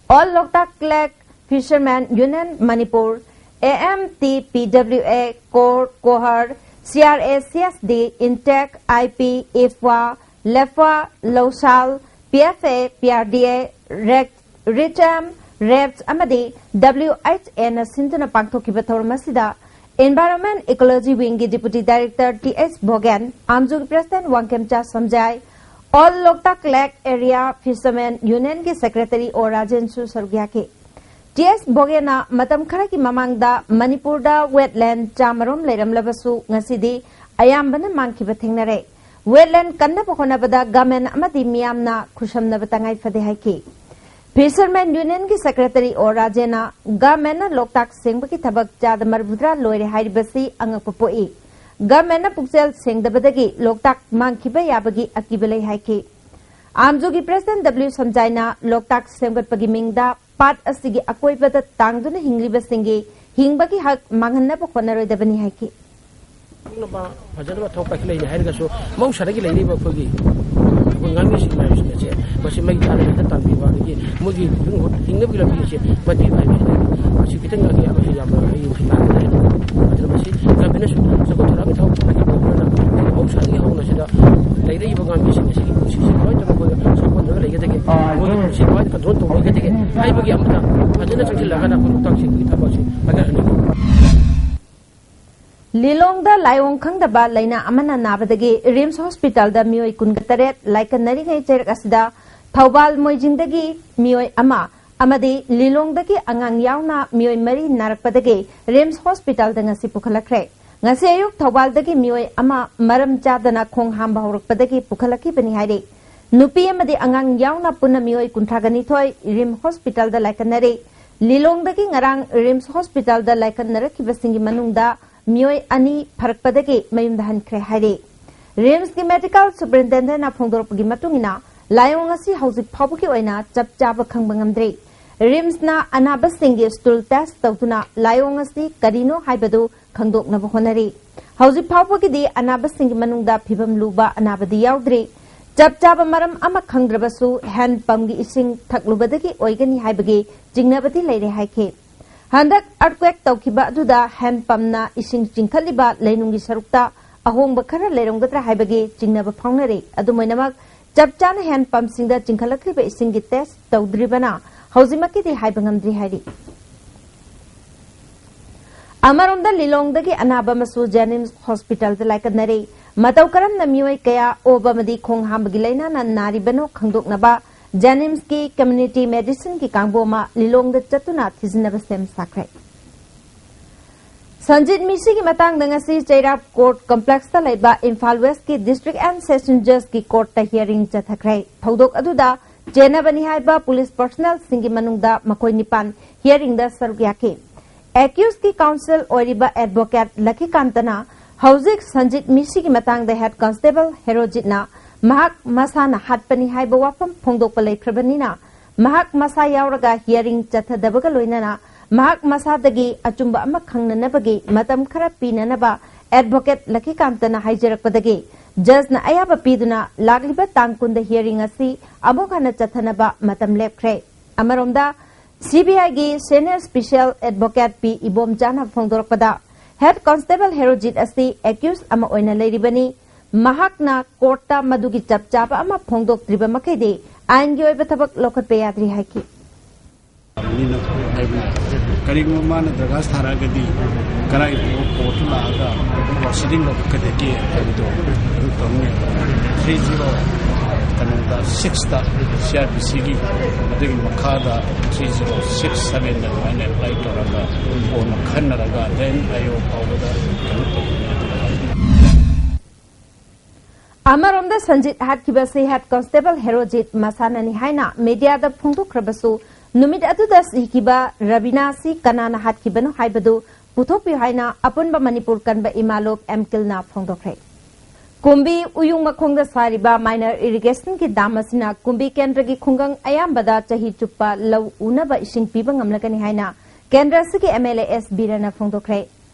All Loktak lake fishermen union Manipur, A M T P W A, ꯀꯣꯔ, ꯀꯣꯍꯔ, C R A C S D, ꯏꯟꯇꯦꯛ, ꯑꯥꯏ ꯄꯤ, ꯏꯐ꯭ꯋꯥ, ꯂꯦꯐ꯭ꯋꯥ, ꯂꯧꯁꯥꯜ, P F A, P R D A, ꯔꯦꯛ ꯔꯤꯆ ꯑꯦꯝ, ꯔꯦꯞꯁ ꯑꯃꯗꯤ ꯗꯕ꯭ꯂꯤꯎ ꯑꯩꯆ ꯑꯦꯅ ꯁꯤꯟꯗꯨꯅ ꯄꯥꯡꯊꯣꯛꯈꯤꯕ ꯊꯧꯔꯝ ꯑꯁꯤꯗ ꯏꯟꯚꯥꯏꯔꯣꯟꯃꯦꯟꯠ ꯏꯀꯣꯂꯣꯖꯤ ꯋꯤꯡꯒꯤ deputy director T H Bhogen, ꯑꯥꯝꯖꯨꯒꯤ president Wangkhemcha Samjai, all Loktak lake area fishermen ꯌꯨꯅꯤꯌꯟꯒꯤ secretary ꯑꯣ ꯔꯥꯖꯦꯟꯁꯨ ꯁꯔꯨꯛ ꯌꯥꯈꯤ꯫ ꯇꯤ ꯑꯩꯆ ꯚꯣꯒꯦꯟꯅ ꯃꯇꯝ ꯈꯔꯒꯤ ꯃꯃꯥꯡꯗ ꯃꯅꯤꯄꯨꯔꯗ ꯋꯦꯠꯂꯦꯟ ꯆꯥꯃꯔꯣꯝ ꯂꯩꯔꯝꯂꯕꯁꯨ ꯉꯁꯤꯗꯤ ꯑꯌꯥꯝꯕꯅ ꯃꯥꯡꯈꯤꯕ ꯊꯦꯡꯅꯔꯦ꯫ ꯋꯦꯠꯂꯦꯟ ꯀꯟꯅꯕ ꯍꯣꯠꯅꯕꯗ ꯒꯚꯔꯟꯃꯦꯟꯠ ꯑꯃꯗꯤ ꯃꯤꯌꯥꯝꯅ ꯈꯨꯠꯁꯝꯅꯕ ꯇꯉꯥꯏ ꯐꯗꯦ ꯍꯥꯏꯈꯤ꯫ ꯐꯤꯁꯔꯃꯦꯟ ꯌꯨꯅꯤꯌꯟꯒꯤ ꯁꯦꯀ꯭ꯔꯦꯇꯔꯤ ꯑꯣ ꯔꯥꯖꯦꯟꯅ ꯒꯚꯔꯟꯃꯦꯟꯠꯅ ꯂꯣꯛꯇꯥꯛ ꯁꯦꯡꯕꯒꯤ ꯊꯕꯛ ꯆꯥꯗ ꯃꯔꯤꯐꯨꯇꯔꯥ ꯂꯣꯏꯔꯦ ꯍꯥꯏꯔꯤꯕꯁꯤ ꯑꯉꯛꯄ ꯄꯣꯛꯏ꯫ ꯒꯚꯔꯟꯃꯦꯟꯠꯅ ꯄꯨꯛꯆꯦꯜ ꯁꯦꯡꯗꯕꯗꯒꯤ ꯂꯣꯛꯇꯥꯛ ꯃꯥꯡꯈꯤꯕ ꯌꯥꯕꯒꯤ ꯑꯀꯤꯕ ꯂꯩ ꯍꯥꯏꯈꯤ꯫ ꯑꯥꯝꯖꯨꯒꯤ ꯄ꯭ꯔꯦꯁꯤꯗꯦꯟꯠ ꯗꯕ꯭ꯂꯤꯎ ꯁꯝꯖꯥꯏꯅ ꯂꯣꯛꯇꯥꯛ ꯁꯦꯝꯒꯠꯄꯒꯤ ꯃꯤꯡꯗ ꯄꯥꯠ ꯑꯁꯤꯒꯤ ꯑꯀꯣꯏꯕꯗ ꯇꯥꯡꯗꯨꯅ ꯍꯤꯡꯂꯤꯕꯁꯤꯡꯒꯤ ꯍꯤꯡꯕꯒꯤ ꯍꯛ ꯃꯥꯡꯍꯟꯅꯕ ꯍꯣꯠꯅꯔꯣꯏꯗꯕꯅꯤ ꯍꯥꯏꯈꯤ꯫ ꯐꯖꯅꯕ ꯊꯧ ꯄꯥꯏꯈꯠꯂꯛꯏꯅꯦ ꯍꯥꯏꯔꯒꯁꯨ ꯃꯍꯧꯁꯥꯗꯒꯤ ꯂꯩꯔꯤꯕ ꯑꯩꯈꯣꯏꯒꯤ, ꯑꯩꯈꯣꯏ ꯉꯥꯃꯤꯁꯤꯡ ꯍꯥꯏꯕꯁꯤꯡ ꯑꯁꯦ ꯃꯁꯤ ꯃꯩ ꯊꯥꯗꯅ ꯍꯦꯛꯇ ꯇꯥꯟꯕꯤꯕ, ꯑꯗꯒꯤ ꯃꯣꯏꯒꯤ ꯍꯤꯡ-, ꯍꯤꯡꯅꯕꯒꯤ ꯂꯝꯕꯤ ꯑꯁꯦ ꯃꯇꯦꯡ ꯄꯥꯡꯕꯤꯕ, ꯃꯁꯤ ꯈꯤꯇꯪ ꯉꯥꯛꯑꯦ, ꯃꯁꯤ ꯌꯥꯝꯅ ꯑꯩ ꯅꯨꯡꯁꯤ ꯇꯥꯗꯅ ꯂꯩꯔꯦ꯫ ꯑꯗꯨꯅ ꯃꯁꯤ ꯒꯚꯔꯟꯃꯦꯟꯠꯅꯁꯨ ꯆꯥꯎꯈꯠ ꯊꯧꯔꯥꯡꯒꯤ ꯊꯕꯛ ꯄꯥꯏꯈꯠꯄ ꯃꯔꯝꯅ ꯃꯍꯧꯁꯥꯗꯒꯤ ꯍꯧꯅ ꯁꯤꯗ ꯂꯩꯔꯛꯏꯕ ꯉꯥꯃꯤꯁꯤꯡ ꯑꯁꯤꯒꯤ ꯄꯨꯟꯁꯤꯁꯤ ꯀꯃꯥꯏꯅ ꯇꯧꯔꯒ ꯑꯩꯈꯣꯏꯅ ꯁꯥꯐꯣꯟꯗ꯭ꯔꯒ ꯂꯩꯒꯗꯒꯦ, ꯃꯣꯏꯒꯤ ꯄꯨꯟꯁꯤ ꯀꯃꯥꯏꯅ ꯀꯟꯇ꯭ꯔꯣꯜ ꯇꯧꯕꯤꯒꯗꯒꯦ ꯍꯥꯏꯕꯒꯤ ꯑꯃꯗ ꯐꯖꯅ ꯆꯪꯁꯤꯜꯂꯒ ꯑꯩꯈꯣꯏ ꯂꯣꯛꯇꯥꯛꯁꯤꯒꯤ ꯊꯕꯛꯁꯤ ꯄꯥꯏꯈꯠꯍꯟꯅꯤꯡꯉꯤ꯫ ꯂꯤꯂꯣꯡꯗ ꯂꯥꯏꯑꯣꯡ ꯈꯪꯗꯕ ꯂꯥꯏꯅꯥ ꯑꯃꯅ ꯅꯥꯕꯗꯒꯤ ꯔꯤꯝꯁ ꯍꯣꯁꯄꯤꯇꯥꯜꯗ ꯃꯤꯑꯣꯏ ꯀꯨꯟꯒ ꯇꯔꯦꯠ ꯂꯥꯏꯀꯠꯅꯔꯤꯉꯩ ꯆꯩꯔꯛ ꯑꯁꯤꯗ ꯊꯧꯕꯥꯜ ꯃꯣꯏꯖꯤꯡꯗꯒꯤ ꯃꯤꯑꯣꯏ ꯑꯃ ꯑꯃꯗꯤ ꯂꯤꯂꯣꯡꯗꯒꯤ ꯑꯉꯥꯡ ꯌꯥꯎꯅ ꯃꯤꯑꯣꯏ ꯃꯔꯤ ꯅꯥꯔꯛꯄꯗꯒꯤ ꯔꯤꯝꯁ ꯍꯣꯁꯄꯤꯇꯥꯜꯗ ꯉꯁꯤ ꯄꯨꯈꯠꯂꯛꯈ꯭ꯔꯦ꯫ ꯉꯁꯤ ꯑꯌꯨꯛ ꯊꯧꯕꯥꯜꯗꯒꯤ ꯃꯤꯑꯣꯏ ꯑꯃ ꯃꯔꯝ ꯆꯥꯗꯅ ꯈꯣꯡ ꯍꯥꯝꯕ ꯍꯧꯔꯛꯄꯗꯒꯤ ꯄꯨꯈꯠꯂꯛꯈꯤꯕꯅꯤ ꯍꯥꯏꯔꯤ꯫ ꯅꯨꯄꯤ ꯑꯃꯗꯤ ꯑꯉꯥꯡ ꯌꯥꯎꯅ ꯄꯨꯟꯅ ꯃꯤꯑꯣꯏ ꯀꯨꯟꯊ꯭ꯔꯥ ꯅꯤꯊꯣꯏ ꯔꯤꯝꯁ ꯍꯣꯁꯄꯤꯇꯥꯜꯗ ꯂꯥꯏꯀꯠꯅꯔꯤ꯫ ꯂꯤꯂꯣꯡꯗꯒꯤ ꯉꯔꯥꯡ ꯔꯤꯝꯁ ꯍꯣꯁꯄꯤꯇꯥꯜꯗ ꯂꯥꯏꯀꯠꯅꯔꯛꯈꯤꯕꯁꯤꯡꯒꯤ ꯃꯅꯨꯡꯗ ꯃꯤꯑꯣꯏ ꯑꯅꯤ ꯐꯔꯛꯄꯗꯒꯤ ꯃꯌꯨꯝꯗ ꯍꯟꯈ꯭ꯔꯦ ꯍꯥꯏꯔꯤ꯫ ꯔꯤꯝꯁꯀꯤ ꯃꯦꯗꯤꯀꯦꯜ ꯁꯨꯄꯔꯤꯟꯇꯦꯟꯗꯦꯟꯠꯅ ꯐꯣꯡꯗꯣꯔꯛꯄꯒꯤ ꯃꯇꯨꯡ ꯏꯟꯅ, ꯂꯥꯏꯑꯣꯡ ꯑꯁꯤ ꯍꯧꯖꯤꯛ ꯐꯥꯎꯕꯒꯤ ꯑꯣꯏꯅ ꯆꯞ ꯆꯥꯕ ꯈꯪꯕ ꯉꯝꯗ꯭ꯔꯤ꯫ ꯔꯤꯝꯁꯅ ꯑꯅꯥꯕꯁꯤꯡꯒꯤ ꯁ꯭ꯇꯨꯜ ꯇꯦꯁ ꯇꯧꯗꯨꯅ ꯂꯥꯏꯑꯣꯡ ꯑꯁꯤ ꯀꯔꯤꯅꯣ ꯍꯥꯏꯕꯗꯨ ꯈꯪꯗꯣꯛꯅꯕ ꯍꯣꯠꯅꯔꯤ꯫ ꯍꯧꯖꯤꯛ ꯐꯥꯎꯕꯒꯤꯗꯤ ꯑꯅꯥꯕꯁꯤꯡꯒꯤ ꯃꯅꯨꯡꯗ ꯐꯤꯚꯝ ꯂꯨꯕ ꯑꯅꯥꯕꯗꯤ ꯌꯥꯎꯗ꯭ꯔꯤ꯫ ꯆꯞ ꯆꯥꯕ ꯃꯔꯝ ꯑꯃ ꯈꯪꯗ꯭ꯔꯕꯁꯨ, ꯍꯦꯟ ꯄꯝꯒꯤ ꯏꯁꯤꯡ ꯊꯛꯂꯨꯕꯗꯒꯤ ꯑꯣꯏꯒꯅꯤ ꯍꯥꯏꯕꯒꯤ ꯆꯤꯡꯅꯕꯗꯤ ꯂꯩꯔꯦ ꯍꯥꯏꯈꯤ꯫ ꯍꯟꯗꯛ ꯑꯥꯔꯊꯀ꯭ꯋꯦꯛ ꯇꯧꯈꯤꯕ ꯑꯗꯨꯗ ꯍꯦꯟ ꯄꯝꯅ ꯏꯁꯤꯡ ꯆꯤꯡꯈꯠꯂꯤꯕ ꯂꯩꯅꯨꯡꯒꯤ ꯁꯔꯨꯛꯇ ꯑꯍꯣꯡꯕ ꯈꯔ ꯂꯩꯔꯝꯒꯗ꯭ꯔꯥ ꯍꯥꯏꯕꯒꯤ ꯆꯤꯡꯅꯕ ꯐꯥꯎꯅꯔꯤ꯫ ꯑꯗꯨꯝ ꯑꯣꯏꯅꯃꯛ, ꯆꯞ ꯆꯥꯅ ꯍꯦꯟ ꯄꯝꯁꯤꯡꯗ ꯆꯤꯡꯈꯠꯂꯛꯂꯤꯕ ꯏꯁꯤꯡꯒꯤ ꯇꯦꯁ ꯇꯧꯗ꯭ꯔꯤꯕꯅ ꯍꯧꯖꯤꯛꯃꯛꯀꯤꯗꯤ ꯍꯥꯏꯕ ꯉꯝꯗ꯭ꯔꯤ ꯍꯥꯏꯔꯤ꯫ ꯑꯃꯔꯣꯝꯗ, ꯂꯤꯂꯣꯡꯗꯒꯤ ꯑꯅꯥꯕ ꯑꯃꯁꯨ ꯖꯦꯅꯤꯝꯁ ꯍꯣꯁꯄꯤꯇꯥꯜꯗ ꯂꯥꯏꯀꯠꯅꯔꯤ꯫ ꯃꯇꯧ ꯀꯔꯝꯅ ꯃꯤꯑꯣꯏ ꯀꯌꯥ ꯑꯣꯕ ꯑꯃꯗꯤ ꯈꯣꯡ ꯍꯥꯝꯕꯒꯤ ꯂꯥꯏꯅꯥꯅ ꯅꯥꯔꯤꯕꯅꯣ ꯈꯪꯗꯣꯛꯅꯕ ꯖꯦꯅꯤꯝꯁꯀꯤ ꯀꯝꯃ꯭ꯌꯨꯅꯤꯇꯤ ꯃꯦꯗꯤꯁꯤꯟꯒꯤ ꯀꯥꯡꯕꯨ ꯑꯃ ꯂꯤꯂꯣꯡꯗ ꯆꯠꯇꯨꯅ ꯊꯤꯖꯤꯟꯅꯕ ꯁꯦꯝ ꯁꯥꯈ꯭ꯔꯦ꯫ ꯁꯟꯖꯤꯠ ꯃꯤꯁꯤꯒꯤ ꯃꯇꯥꯡꯗ ꯉꯁꯤ ꯆꯩꯔꯥꯞ ꯀꯣꯔꯠ ꯀꯝꯄ꯭ꯂꯦꯛꯁꯇ ꯂꯩꯕ ꯏꯝꯐꯥꯜ ꯋꯦꯁꯀꯤ ꯗꯤꯁꯇ꯭ꯔꯤꯛ ꯑꯦꯟ ꯁꯦꯁꯟ ꯖꯖꯀꯤ ꯀꯣꯔꯠꯇ ꯍꯤꯌꯥꯔꯤꯡ ꯆꯠꯊꯈ꯭ꯔꯦ꯫ ꯊꯧꯗꯣꯛ ꯑꯗꯨꯗ ꯆꯦꯟꯅꯕꯅꯤ ꯍꯥꯏꯕ ꯄꯨꯂꯤꯁ ꯄꯔꯁꯅꯦꯜꯁꯤꯡꯒꯤ ꯃꯅꯨꯡꯗ ꯃꯈꯣꯏ ꯅꯤꯄꯥꯟ ꯍꯤꯌꯥꯔꯤꯡꯗ ꯁꯔꯨꯛ ꯌꯥꯈꯤ꯫ ꯑꯦꯀ꯭ꯌꯨꯁꯀꯤ ꯀꯥꯎꯟꯁꯤꯜ ꯑꯣꯏꯔꯤꯕ ꯑꯦꯗꯚꯣꯀꯦꯠ ꯂꯈꯤꯀꯥꯟꯇꯅ ꯍꯧꯖꯤꯛ ꯁꯟꯖꯤꯠ ꯃꯤꯁꯤꯒꯤ ꯃꯇꯥꯡꯗ ꯍꯦꯗ ꯀꯟꯁꯇꯦꯕꯜ ꯍꯦꯔꯣꯖꯤꯠꯅ ꯃꯍꯥꯛ ꯃꯁꯥꯅ ꯍꯥꯠꯄꯅꯤ ꯍꯥꯏꯕ ꯋꯥꯐꯝ ꯐꯣꯡꯗꯣꯛꯄ ꯂꯩꯈ꯭ꯔꯕꯅꯤꯅ, ꯃꯍꯥꯛ ꯃꯁꯥ ꯌꯥꯎꯔꯒ ꯍꯤꯌꯥꯔꯤꯡ ꯆꯠꯊꯗꯕꯒ ꯂꯣꯏꯅꯅ ꯃꯍꯥꯛ ꯃꯁꯥꯗꯒꯤ ꯑꯆꯨꯝꯕ ꯑꯃ ꯈꯪꯅꯅꯕꯒꯤ ꯃꯇꯝ ꯈꯔ ꯄꯤꯅꯅꯕ ꯑꯦꯗꯚꯣꯀꯦꯠ ꯂꯈꯤꯀꯥꯟꯇꯅ ꯍꯥꯏꯖꯔꯛꯄꯗꯒꯤ ꯖꯖꯅ ꯑꯌꯥꯕ ꯄꯤꯗꯨꯅ ꯂꯥꯛꯂꯤꯕ ꯇꯥꯡ ꯀꯨꯟꯗ ꯍꯤꯌꯥꯔꯤꯡ ꯑꯁꯤ ꯑꯃꯨꯛ ꯍꯟꯅ ꯆꯠꯊꯅꯕ ꯃꯇꯝ ꯂꯦꯞꯈ꯭ꯔꯦ꯫ ꯑꯃꯔꯣꯝꯗ, ꯁꯤꯕꯤꯑꯥꯏꯒꯤ ꯁꯦꯅꯤꯌꯔ ꯁ꯭ꯄꯦꯁꯤꯌꯦꯜ ꯑꯦꯗꯚꯣꯀꯦꯠ ꯄꯤ ꯏꯕꯣꯝꯆꯥꯅ ꯐꯣꯡꯗꯣꯔꯛꯄꯗ, ꯍꯦꯗ ꯀꯟꯁꯇꯦꯕꯜ ꯍꯦꯔꯣꯖꯤꯠ ꯑꯁꯤ ꯑꯦꯀ꯭ꯌꯨꯁ ꯑꯃ ꯑꯣꯏꯅ ꯂꯩꯔꯤꯕꯅꯤ꯫ ꯃꯍꯥꯛꯅ ꯀꯣꯔꯠꯇ ꯃꯗꯨꯒꯤ ꯆꯞ ꯆꯥꯕ ꯑꯃ ꯐꯣꯡꯗꯣꯛꯇ꯭ꯔꯤꯕ ꯃꯈꯩꯗꯤ ꯑꯥꯏꯟꯒꯤ ꯑꯣꯏꯕ ꯊꯕꯛ ꯂꯧꯈꯠꯄ ꯌꯥꯗ꯭ꯔꯤ ꯍꯥꯏꯈꯤ꯫ ꯀꯔꯤꯒꯨꯝꯕ ꯃꯥꯅ ꯗꯔꯈꯥꯁ ꯊꯥꯔꯛꯑꯒꯗꯤ ꯀꯗꯥꯏ ꯐꯥꯎꯕ ꯀꯣꯔꯠꯇ ꯂꯥꯛꯑꯒ ꯄ꯭ꯔꯣꯁꯤꯗꯤꯡ ꯂꯧꯈꯠꯀꯗꯒꯦ ꯍꯥꯏꯕꯗꯣ ꯑꯗꯨ ꯇꯧꯅꯤ꯫ ꯊ꯭ꯔꯤ ꯖꯤꯔꯣ ꯁꯤꯛꯁꯇ ꯁꯤ ꯑꯥꯔ ꯄꯤ ꯁꯤꯒꯤ, ꯑꯗꯨꯒꯤ ꯃꯈꯥꯗ ꯊ꯭ꯔꯤ ꯖꯤꯔꯣ ꯁꯤꯛꯁ ꯁꯚꯦꯟꯗ ꯑꯗꯨꯃꯥꯏꯅ ꯑꯦꯄ꯭ꯂꯥꯏ ꯇꯧꯔꯒ ꯀꯣꯟꯅ ꯈꯟꯅꯔꯒ ꯗꯦꯟ ꯑꯥꯏ ꯑꯣ ꯐꯥꯎꯕꯗ ꯀꯩꯅꯣ ꯇꯧꯕꯅꯤ꯫ ꯑꯗꯨꯒ ꯑꯃꯔꯣꯝꯗ ꯁꯟꯖꯤꯠ ꯍꯥꯠꯈꯤꯕ ꯑꯁꯤ ꯍꯦꯗ ꯀꯣꯟꯁꯇꯦꯕꯜ ꯍꯦꯔꯣꯖꯤꯠ ꯃꯁꯥꯅꯅꯤ ꯍꯥꯏꯅ ꯃꯤꯗꯤꯌꯥꯗ ꯐꯣꯡꯗꯣꯛꯈ꯭ꯔꯕꯁꯨ, ꯅꯨꯃꯤꯠ ꯑꯗꯨꯗ ꯁꯤꯈꯤꯕ ꯔꯕꯤꯅꯥ ꯑꯁꯤ ꯀꯅꯥꯅ ꯍꯥꯠꯈꯤꯕꯅꯣ ꯍꯥꯏꯕꯗꯨ ꯄꯨꯊꯣꯛꯄꯤꯌꯨ ꯍꯥꯏꯅ ꯑꯄꯨꯟꯕ ꯃꯅꯤꯄꯨꯔ ꯀꯟꯕ ꯏꯃꯥꯂꯣꯞ ꯑꯦꯝ ꯀꯤꯜꯅ ꯐꯣꯡꯗꯣꯛꯈ꯭ꯔꯦ꯫ ꯀꯨꯝꯕꯤ ꯎꯌꯨꯡ ꯃꯈꯣꯡꯗ ꯁꯥꯔꯤꯕ ꯃꯥꯏꯅꯔ ꯏꯔꯤꯒꯦꯁꯟꯒꯤ ꯗꯥꯝ ꯑꯁꯤꯅ ꯀꯨꯝꯕꯤ ꯀꯦꯟꯗ꯭ꯔꯒꯤ ꯈꯨꯡꯒꯪ ꯑꯌꯥꯝꯕꯗ ꯆꯍꯤ ꯆꯨꯞꯄ ꯂꯧ ꯎꯅꯕ ꯏꯁꯤꯡ ꯄꯤꯕ ꯉꯝꯂꯒꯅꯤ ꯍꯥꯏꯅ ꯀꯦꯟꯗ꯭ꯔ ꯑꯁꯤꯒꯤ ꯑꯦꯝ ꯑꯦꯜ ꯑꯦ ꯑꯦꯁ ꯕꯤꯔꯅ ꯐꯣꯡꯗꯣꯛꯈ꯭ꯔꯦ꯫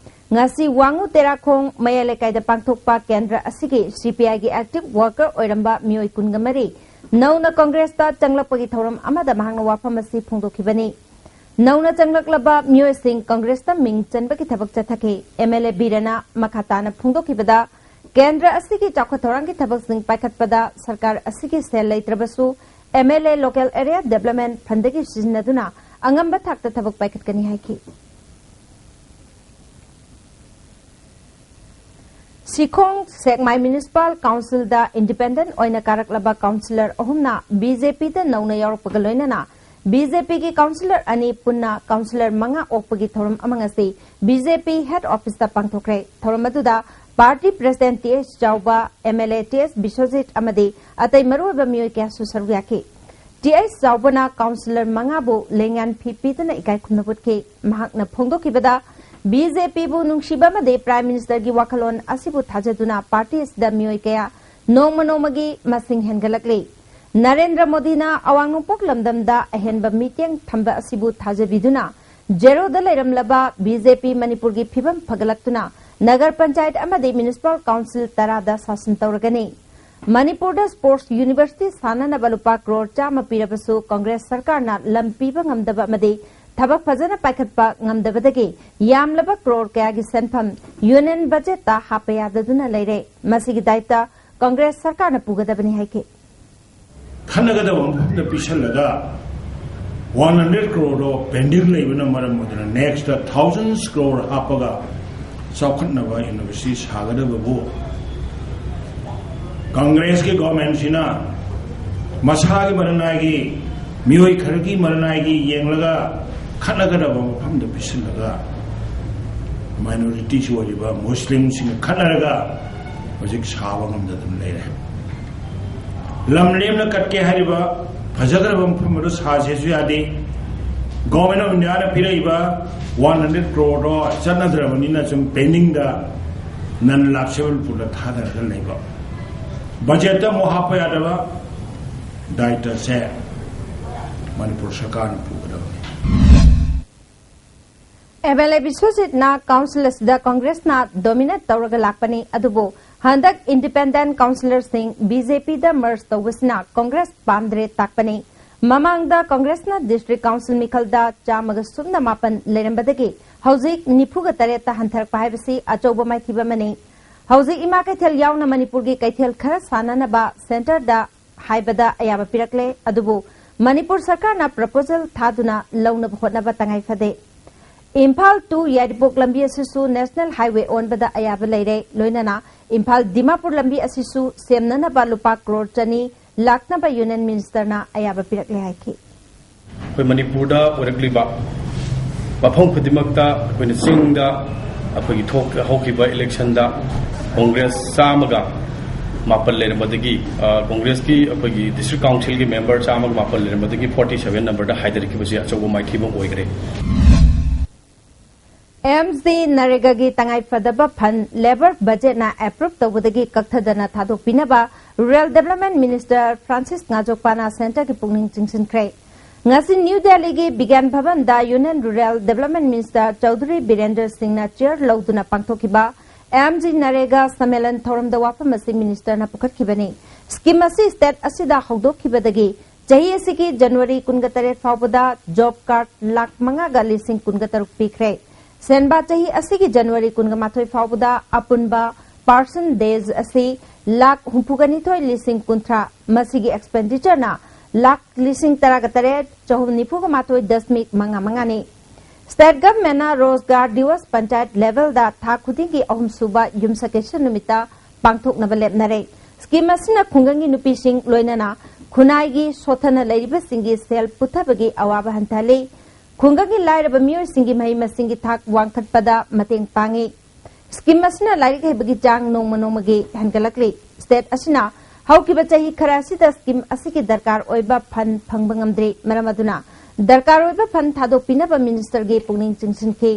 ꯉꯁꯤ ꯋꯥꯡꯉꯨ ꯇꯦꯔꯥꯈꯣꯡ ꯃꯌꯥꯏ ꯂꯩꯀꯥꯏꯗ ꯄꯥꯡꯊꯣꯛꯄ ꯀꯦꯟꯗ꯭ꯔ ꯑꯁꯤꯒꯤ ꯁꯤ ꯄꯤ ꯑꯥꯏꯒꯤ ꯑꯦꯛꯇꯤꯚ ꯋꯥꯔꯀꯔ ꯑꯣꯏꯔꯝꯕ ꯃꯤꯑꯣꯏ ꯀꯨꯟꯒ ꯃꯔꯤ ꯅꯧꯅ ꯀꯪꯒ꯭ꯔꯦꯁꯇ ꯆꯪꯂꯛꯄꯒꯤ ꯊꯧꯔꯝ ꯑꯃꯗ ꯃꯍꯥꯛꯅ ꯋꯥꯐꯝ ꯑꯁꯤ ꯐꯣꯡꯗꯣꯛꯈꯤꯕꯅꯤ꯫ ꯅꯧꯅ ꯆꯪꯂꯛꯂꯕ ꯃꯤꯑꯣꯏꯁꯤꯡ ꯀꯪꯒ꯭ꯔꯦꯁꯇ ꯃꯤꯡ ꯆꯟꯕꯒꯤ ꯊꯕꯛ ꯆꯠꯊꯈꯤ꯫ ꯑꯦꯝ ꯑꯦꯜ ꯑꯦ ꯕꯤꯔꯅ ꯃꯈꯥ ꯇꯥꯅ ꯐꯣꯡꯗꯣꯛꯈꯤꯕꯗ, ꯀꯦꯟꯗ꯭ꯔ ꯑꯁꯤꯒꯤ ꯆꯥꯎꯈꯠ ꯊꯧꯔꯥꯡꯒꯤ ꯊꯕꯛꯁꯤꯡ ꯄꯥꯏꯈꯠꯄꯗ ꯁꯔꯀꯥꯔ ꯑꯁꯤꯒꯤ ꯁꯦꯜ ꯂꯩꯇ꯭ꯔꯕꯁꯨ, M L A local area development ꯐꯟꯗꯒꯤ ꯁꯤꯖꯤꯟꯅꯗꯨꯅ ꯑꯉꯝꯕ ꯊꯥꯛꯇ ꯊꯕꯛ ꯄꯥꯏꯈꯠꯀꯅꯤ ꯍꯥꯏꯈꯤ꯫ ꯁꯤꯈꯣꯡ ꯁꯦꯛꯃꯥꯏ ꯃ꯭ꯌꯨꯅꯤꯁꯤꯄꯥꯜ ꯀꯥꯎꯟꯁꯤꯜꯗ ꯏꯟꯗꯤꯄꯦꯟꯗꯦꯟ ꯑꯣꯏꯅ ꯀꯥꯔꯛꯂꯕ ꯀꯥꯎꯟꯁꯤꯂꯔ ꯑꯍꯨꯝꯅ ꯕꯤ ꯖꯦ ꯄꯤꯗ ꯅꯧꯅ ꯌꯥꯎꯔꯛꯄꯒ ꯂꯣꯏꯅꯅ ꯕꯤ ꯖꯦ ꯄꯤꯒꯤ ꯀꯥꯎꯟꯁꯤꯂꯔ ꯑꯅꯤ ꯄꯨꯟꯅ ꯀꯥꯎꯟꯁꯤꯂꯔ ꯃꯉꯥ ꯑꯣꯛꯄꯒꯤ ꯊꯧꯔꯝ ꯑꯃ ꯉꯁꯤ ꯕꯤ ꯖꯦ ꯄꯤ ꯍꯦꯗ ꯑꯣꯐꯤꯁꯇ ꯄꯥꯡꯊꯣꯛꯈ꯭ꯔꯦ꯫ ꯊꯧꯔꯝ ꯑꯗꯨꯗ ꯄꯥꯔꯇꯤ ꯄ꯭ꯔꯦꯁꯤꯗꯦꯟꯠ ꯇꯤ ꯑꯩꯆ ꯆꯥꯎꯕ, ꯑꯦꯝ ꯑꯦꯜ ꯑꯦ ꯇꯤ ꯑꯦꯁ ꯕꯤꯁ꯭ꯋꯖꯤꯠ ꯑꯃꯗꯤ ꯑꯇꯩ ꯃꯔꯨꯑꯣꯏꯕ ꯃꯤꯑꯣꯏ ꯀꯌꯥꯁꯨ ꯁꯔꯨꯛ ꯌꯥꯈꯤ꯫ ꯇꯤ ꯑꯩꯆ ꯆꯥꯎꯕꯅ ꯀꯥꯎꯟꯁꯤꯂꯔ ꯃꯉꯥꯕꯨ ꯂꯦꯡꯌꯥꯟ ꯐꯤ ꯄꯤꯗꯨꯅ ꯏꯀꯥꯏ ꯈꯨꯝꯅꯕ ꯎꯠꯈꯤ꯫ ꯃꯍꯥꯛꯅ ꯐꯣꯡꯗꯣꯛꯈꯤꯕꯗ, ꯕꯤ ꯖꯦ ꯄꯤꯕꯨ ꯅꯨꯡꯁꯤꯕ ꯑꯃꯗꯤ ꯄ꯭ꯔꯥꯏꯝ ꯃꯤꯅꯤꯁꯇꯔꯒꯤ ꯋꯥꯈꯜꯂꯣꯟ ꯑꯁꯤꯕꯨ ꯊꯥꯖꯗꯨꯅ ꯄꯥꯔꯇꯤ ꯑꯁꯤꯗ ꯃꯤꯑꯣꯏ ꯀꯌꯥ ꯅꯣꯡꯃ ꯅꯣꯡꯃꯒꯤ ꯃꯁꯤꯡ ꯍꯦꯟꯒꯠꯂꯛꯂꯤ꯫ ꯅꯔꯦꯟꯗ꯭ꯔ ꯃꯣꯗꯤꯅ ꯑꯋꯥꯡ ꯅꯣꯡꯄꯣꯛ ꯂꯝꯗꯝꯗ ꯑꯍꯦꯟꯕ ꯃꯤꯠꯌꯦꯡ ꯊꯝꯕ ꯑꯁꯤꯕꯨ ꯊꯥꯖꯕꯤꯗꯨꯅ ꯖꯦꯔꯣꯗ ꯂꯩꯔꯝꯂꯕ ꯕꯤ ꯖꯦ ꯄꯤ ꯃꯅꯤꯄꯨꯔꯒꯤ ꯐꯤꯕꯝ ꯐꯒꯠꯂꯛꯇꯨꯅ ꯅꯒꯔ ꯄꯟꯆꯥꯌꯠ ꯑꯃꯗꯤ ꯃ꯭ꯌꯨꯅꯤꯁꯤꯄꯥꯜ ꯀꯥꯎꯟꯁꯤꯜ ꯇꯔꯥꯗ ꯁꯥꯁꯟ ꯇꯧꯔꯒꯅꯤ꯫ ꯃꯅꯤꯄꯨꯔꯗ ꯁ꯭ꯄꯣꯔꯠꯁ ꯌꯨꯅꯤꯚꯔꯁꯤꯇꯤ ꯁꯥꯟꯅꯅꯕ ꯂꯨꯄꯥ ꯀ꯭ꯔꯣꯔ ꯆꯥꯝꯃ ꯄꯤꯔꯕꯁꯨ ꯀꯪꯒ꯭ꯔꯦꯁ ꯁꯔꯀꯥꯔꯅ ꯂꯝ ꯄꯤꯕ ꯉꯝꯗꯕ ꯑꯃꯗꯤ ꯊꯕꯛ ꯐꯖꯅ ꯄꯥꯏꯈꯠꯄ ꯉꯝꯗꯕꯗꯒꯤ ꯌꯥꯝꯂꯕ ꯀ꯭ꯔꯣꯔ ꯀꯌꯥꯒꯤ ꯁꯦꯟꯐꯝ ꯌꯨꯅꯤꯌꯟ ꯕꯖꯦꯠꯇ ꯍꯥꯞꯄ ꯌꯥꯗꯗꯨꯅ ꯂꯩꯔꯦ꯫ ꯃꯁꯤꯒꯤ ꯗꯥꯏꯇ ꯀꯪꯒ꯭ꯔꯦꯁ ꯁꯔꯀꯥꯔꯅ ꯄꯨꯒꯗꯕꯅꯤ ꯍꯥꯏꯈꯤ꯫ ꯈꯟꯅꯒꯗꯕ ꯃꯐꯝꯗ ꯄꯤꯁꯜꯂꯒ ꯋꯥꯟ ꯍꯟꯗ꯭ꯔꯦꯠ ꯀ꯭ꯔꯣꯔꯗꯣ ꯄꯦꯟꯗꯤꯡ ꯂꯩꯕꯅ ꯃꯔꯝ ꯑꯣꯏꯗꯨꯅ ꯅꯦꯛꯁꯇ ꯊꯥꯎꯖꯟꯁ ꯀ꯭ꯔꯣꯔ ꯍꯥꯞꯄꯒ ꯆꯥꯎꯈꯠꯅꯕ ꯌꯨꯅꯤꯚꯔꯁꯤꯇꯤ ꯁꯥꯒꯗꯕꯕꯨ ꯀꯪꯒ꯭ꯔꯦꯁꯀꯤ ꯒꯣꯔꯃꯦꯟꯁꯤꯅ ꯃꯁꯥꯒꯤ ꯃꯔꯅꯥꯏꯒꯤ, ꯃꯤꯑꯣꯏ ꯈꯔꯒꯤ ꯃꯔꯅꯥꯏꯒꯤ ꯌꯦꯡꯂꯒ ꯈꯠꯅꯒꯗꯕ ꯃꯐꯝꯗ ꯄꯤꯁꯤꯜꯂꯒ, ꯃꯥꯏꯅꯣꯔꯤꯇꯤꯁ ꯑꯣꯏꯔꯤꯕ ꯃꯨꯁꯂꯤꯝꯁꯤꯡꯒ ꯈꯠꯅꯔꯒ ꯍꯧꯖꯤꯛ ꯁꯥꯕ ꯉꯝꯗꯗꯅ ꯂꯩꯔꯦ꯫ ꯂꯝ ꯂꯦꯝꯅ ꯀꯠꯀꯦ ꯍꯥꯏꯔꯤꯕ ꯐꯖꯈ꯭ꯔꯕ ꯃꯐꯝ ꯑꯗꯨ ꯁꯥꯁꯦꯁꯨ ꯌꯥꯗꯦ꯫ ꯒꯣꯔꯃꯦꯟ ꯑꯣꯐ ꯏꯟꯗꯤꯌꯥꯅ ꯄꯤꯔꯛꯏꯕ ꯋꯥꯟ ꯍꯟꯗ꯭ꯔꯦꯠ ꯀ꯭ꯔꯣꯔꯗꯣ ꯆꯠꯅꯗ꯭ꯔꯕꯅꯤꯅ ꯁꯨꯝ ꯄꯦꯟꯗꯤꯡꯗ ꯅꯟ ꯂꯥꯛꯁꯦꯕꯜ ꯄꯨꯜꯗ ꯊꯥꯗꯔꯒ ꯂꯩꯕ꯫ ꯕꯖꯦꯠꯇ ꯑꯃꯨꯛ ꯍꯥꯞꯄ ꯌꯥꯗꯕ ꯗꯥꯏꯇꯁꯦ ꯃꯅꯤꯄꯨꯔ ꯁꯔꯀꯥꯔꯅ ꯄꯨꯒꯗꯕꯅꯤ꯫ ꯑꯦꯝ ꯑꯦꯜ ꯑꯦ ꯕꯤꯁ꯭ꯋꯖꯤꯠꯅ ꯀꯥꯎꯟꯁꯤꯜ ꯑꯁꯤꯗ ꯀꯪꯒ꯭ꯔꯦꯁꯅ ꯗꯣꯃꯤꯅꯦꯠ ꯇꯧꯔꯒ ꯂꯥꯛꯄꯅꯤ, ꯑꯗꯨꯕꯨ ꯍꯟꯗꯛ ꯏꯟꯗꯤꯄꯦꯟꯗꯦꯟꯠ ꯀꯥꯎꯟꯁꯤꯂꯔꯁꯤꯡ ꯕꯤ ꯖꯦ ꯄꯤꯗ ꯃꯔꯖ ꯇꯧꯕꯁꯤꯅ ꯀꯪꯒ꯭ꯔꯦꯁ ꯄꯥꯝꯗ꯭ꯔꯦ ꯇꯥꯛꯄꯅꯤ꯫ ꯃꯃꯥꯡꯗ ꯀꯪꯒ꯭ꯔꯦꯁꯅ ꯗꯤꯁꯇ꯭ꯔꯤꯛ ꯀꯥꯎꯟꯁꯤꯜ ꯃꯤꯈꯜꯗ ꯆꯥꯝꯃꯒ ꯁꯨꯞꯅ ꯃꯥꯄꯟ ꯂꯩꯔꯝꯕꯗꯒꯤ ꯍꯧꯖꯤꯛ ꯅꯤꯐꯨꯒ ꯇꯔꯦꯠꯇ ꯍꯟꯊꯔꯛꯄ ꯍꯥꯏꯕꯁꯤ ꯑꯆꯧꯕ ꯃꯥꯏꯊꯤꯕ ꯑꯃꯅꯤ꯫ ꯍꯧꯖꯤꯛ ꯏꯃꯥ ꯀꯩꯊꯦꯜ ꯌꯥꯎꯅ ꯃꯅꯤꯄꯨꯔꯒꯤ ꯀꯩꯊꯦꯜ ꯈꯔ ꯁꯥꯟꯅꯅꯕ ꯁꯦꯟꯇꯔꯗ ꯍꯥꯏꯕꯗ ꯑꯌꯥꯕ ꯄꯤꯔꯛꯂꯦ, ꯑꯗꯨꯕꯨ ꯃꯅꯤꯄꯨꯔ ꯁꯔꯀꯥꯔꯅ ꯄ꯭ꯔꯄꯣꯖꯦꯜ ꯊꯥꯗꯨꯅ ꯂꯧꯅꯕ ꯍꯣꯠꯅꯕ ꯇꯉꯥꯏ ꯐꯗꯦ꯫ ꯏꯝꯐꯥꯜ to ꯌꯥꯏꯔꯤꯄꯣꯛ ꯂꯝꯕꯤ ꯑꯁꯤꯁꯨ ꯅꯦꯁꯅꯦꯜ ꯍꯥꯏꯋꯦ ꯑꯣꯟꯕꯗ ꯑꯌꯥꯕ ꯂꯩꯔꯦ, ꯂꯣꯏꯅꯅ ꯏꯝꯐꯥꯜ ꯗꯤꯃꯥꯄꯨꯔ ꯂꯝꯕꯤ ꯑꯁꯤꯁꯨ ꯁꯦꯝꯅꯅꯕ ꯂꯨꯄꯥ ꯀ꯭ꯔꯣꯔ ꯆꯅꯤ ꯂꯥꯛꯅꯕ ꯌꯨꯅꯤꯌꯟ ꯃꯤꯅꯤꯁꯇꯔꯅ ꯑꯌꯥꯕ ꯄꯤꯔꯛꯂꯦ ꯍꯥꯏꯈꯤ꯫ ꯑꯩꯈꯣꯏ ꯃꯅꯤꯄꯨꯔꯗ ꯑꯣꯏꯔꯛꯂꯤꯕ ꯃꯐꯝ ꯈꯨꯗꯤꯡꯃꯛꯇ ꯑꯩꯈꯣꯏꯅ ꯆꯤꯡꯗ ꯑꯩꯈꯣꯏꯒꯤ ꯊꯣꯛ ꯍꯧꯈꯤꯕ ꯏꯂꯦꯛꯁꯟꯗ ꯀꯣꯡꯒ꯭ꯔꯦꯁ ꯆꯥꯝꯃꯒ ꯃꯥꯄꯜ ꯂꯩꯔꯝꯕꯗꯒꯤ, ꯑ, ꯀꯣꯡꯒ꯭ꯔꯦꯁꯀꯤ ꯑꯩꯈꯣꯏꯒꯤ ꯗꯤꯁꯇ꯭ꯔꯤꯛ ꯀꯥꯎꯟꯁꯤꯜꯒꯤ ꯃꯦꯝꯕꯔ ꯆꯥꯝꯃꯒ ꯃꯥꯄꯜ ꯂꯩꯔꯝꯕꯗꯒꯤ ꯐꯣꯔꯇꯤ ꯁꯚꯦꯟ ꯅꯝꯕꯔꯗ ꯍꯥꯏꯊꯔꯛꯈꯤꯕꯁꯤ ꯑꯆꯧꯕ ꯃꯥꯏꯊꯤꯕ ꯑꯃ ꯑꯣꯏꯈ꯭ꯔꯦ꯫ ꯑꯦꯝ ꯖꯤ ꯅꯔꯦꯒꯥꯒꯤ ꯇꯉꯥꯏ ꯐꯗꯕ ꯐꯟ ꯂꯦꯕꯔ ꯕꯖꯦꯠꯅ ꯑꯦꯄ꯭ꯔꯨꯞ ꯇꯧꯕꯗꯒꯤ ꯀꯛꯊꯗꯅ ꯊꯥꯗꯣꯛꯄꯤꯅꯕ ꯔꯨꯔꯦꯜ ꯗꯦꯕꯂꯞꯃꯦꯟ ꯃꯤꯅꯤꯁꯇꯔ ꯐ꯭ꯔꯥꯟꯁꯤꯁ ꯉꯥꯖꯣꯛꯄꯥꯅ ꯁꯦꯟꯇꯔꯒꯤ ꯄꯨꯛꯅꯤꯡ ꯆꯤꯡꯁꯤꯟꯈ꯭ꯔꯦ꯫ ꯉꯁꯤ ꯅ꯭ꯌꯨ ꯗꯦꯜꯂꯤꯒꯤ ꯕꯤꯒ꯭ꯌꯥꯟ ꯚꯕꯟꯗ union rural development minister Chaudhary Birendra ꯁꯤꯡꯅ ꯆꯤꯌꯔ ꯂꯧꯗꯨꯅ ꯄꯥꯡꯊꯣꯛꯈꯤꯕ ꯑꯦꯝ ꯖꯤ ꯅꯔꯦꯒꯥ ꯁꯝꯃꯦꯂꯟ ꯊꯧꯔꯝꯗ ꯋꯥꯐꯝ ꯑꯁꯤ ꯃꯤꯅꯤꯁꯇꯔꯅ ꯄꯨꯈꯠꯈꯤꯕꯅꯤ꯫ ꯁ꯭ꯀꯤꯝ ꯑꯁꯤ ꯁ꯭ꯇꯦꯠ ꯑꯁꯤꯗ ꯍꯧꯗꯣꯛꯈꯤꯕꯗꯒꯤ ꯆꯍꯤ ꯑꯁꯤꯒꯤ ꯖꯅꯋꯥꯔꯤ ꯀꯨꯟꯒ ꯇꯔꯦꯠ ꯐꯥꯎꯕꯗ ꯖꯣꯕ ꯀꯥꯔꯗ ꯂꯥꯈ ꯃꯉꯥꯒ ꯂꯤꯁꯤꯡ ꯀꯨꯟꯒ ꯇꯔꯨꯛ ꯄꯤꯈ꯭ꯔꯦ꯫ ꯁꯦꯟꯕꯥ ꯆꯍꯤ ꯑꯁꯤꯒꯤ ꯖꯅꯋꯥꯔꯤ ꯀꯨꯟꯒ ꯃꯥꯊꯣꯏ ꯐꯥꯎꯕꯗ ꯑꯄꯨꯟꯕ ꯄꯥꯔꯁꯦꯟꯇꯦꯖ ꯑꯁꯤ ꯂꯥꯈ ꯍꯨꯝꯐꯨꯒ ꯅꯤꯊꯣꯏ ꯂꯤꯁꯤꯡ ꯀꯨꯟꯊ꯭ꯔꯥ, ꯃꯁꯤꯒꯤ ꯑꯦꯛꯁꯄꯦꯟꯗꯤꯆꯔꯅ ꯂꯥꯈ ꯂꯤꯁꯤꯡ ꯇꯔꯥꯒ ꯇꯔꯦꯠ, ꯆꯍꯨꯝ ꯅꯤꯐꯨꯒ ꯃꯥꯊꯣꯏ ꯗꯁꯃꯤꯛ ꯃꯉꯥ ꯃꯉꯥꯅꯤ꯫ ꯁ꯭ꯇꯦꯠ ꯒꯚꯔꯟꯃꯦꯟꯠꯅ ꯔꯣꯖꯒꯥꯔ ꯗꯤꯋꯁ ꯄꯟꯆꯥꯌꯠ ꯂꯦꯚꯦꯜꯗ ꯊꯥ ꯈꯨꯗꯤꯡꯒꯤ ꯑꯍꯨꯝꯁꯨꯕ ꯌꯨꯝꯁꯀꯩꯁ ꯅꯨꯃꯤꯠꯇ ꯄꯥꯡꯊꯣꯛꯅꯕ ꯂꯦꯞꯅꯔꯦ꯫ ꯁ꯭ꯀꯤꯝ ꯑꯁꯤꯅ ꯈꯨꯡꯒꯪꯒꯤ ꯅꯨꯄꯤꯁꯤꯡ, ꯂꯣꯏꯅꯅ ꯈꯨꯟꯅꯥꯏꯒꯤ ꯁꯣꯠꯊꯅ ꯂꯩꯔꯤꯕꯁꯤꯡꯒꯤ ꯁꯦꯜ ꯄꯨꯊꯕꯒꯤ ꯑꯋꯥꯕ ꯍꯟꯊꯍꯜꯂꯤ꯫ ꯈꯨꯡꯒꯪꯒꯤ ꯂꯥꯏꯔꯕ ꯃꯤꯑꯣꯏꯁꯤꯡꯒꯤ ꯃꯍꯩ ꯃꯁꯤꯡꯒꯤ ꯊꯥꯛ ꯋꯥꯡꯈꯠꯄꯗ ꯃꯇꯦꯡ ꯄꯥꯡꯏ꯫ ꯁ꯭ꯀꯤꯝ ꯑꯁꯤꯅ ꯂꯥꯏꯔꯤꯛ ꯍꯩꯕꯒꯤ ꯆꯥꯡ ꯅꯣꯡꯃ ꯅꯣꯡꯃꯒꯤ ꯍꯦꯟꯒꯠꯂꯛꯂꯤ꯫ ꯁ꯭ꯇꯦꯠ ꯑꯁꯤꯅ ꯍꯧꯈꯤꯕ ꯆꯍꯤ ꯈꯔ ꯑꯁꯤꯗ ꯁ꯭ꯀꯤꯝ ꯑꯁꯤꯒꯤ ꯗꯔꯀꯥꯔ ꯑꯣꯏꯕ ꯐꯟ ꯐꯪꯕ ꯉꯝꯗ꯭ꯔꯤ꯫ ꯃꯔꯝ ꯑꯗꯨꯅ ꯗꯔꯀꯥꯔ ꯑꯣꯏꯕ ꯐꯟ ꯊꯥꯗꯣꯛꯄꯤꯅꯕ ꯃꯤꯅꯤꯁꯇꯔꯒꯤ ꯄꯨꯛꯅꯤꯡ ꯆꯤꯡꯁꯤꯟꯈꯤ꯫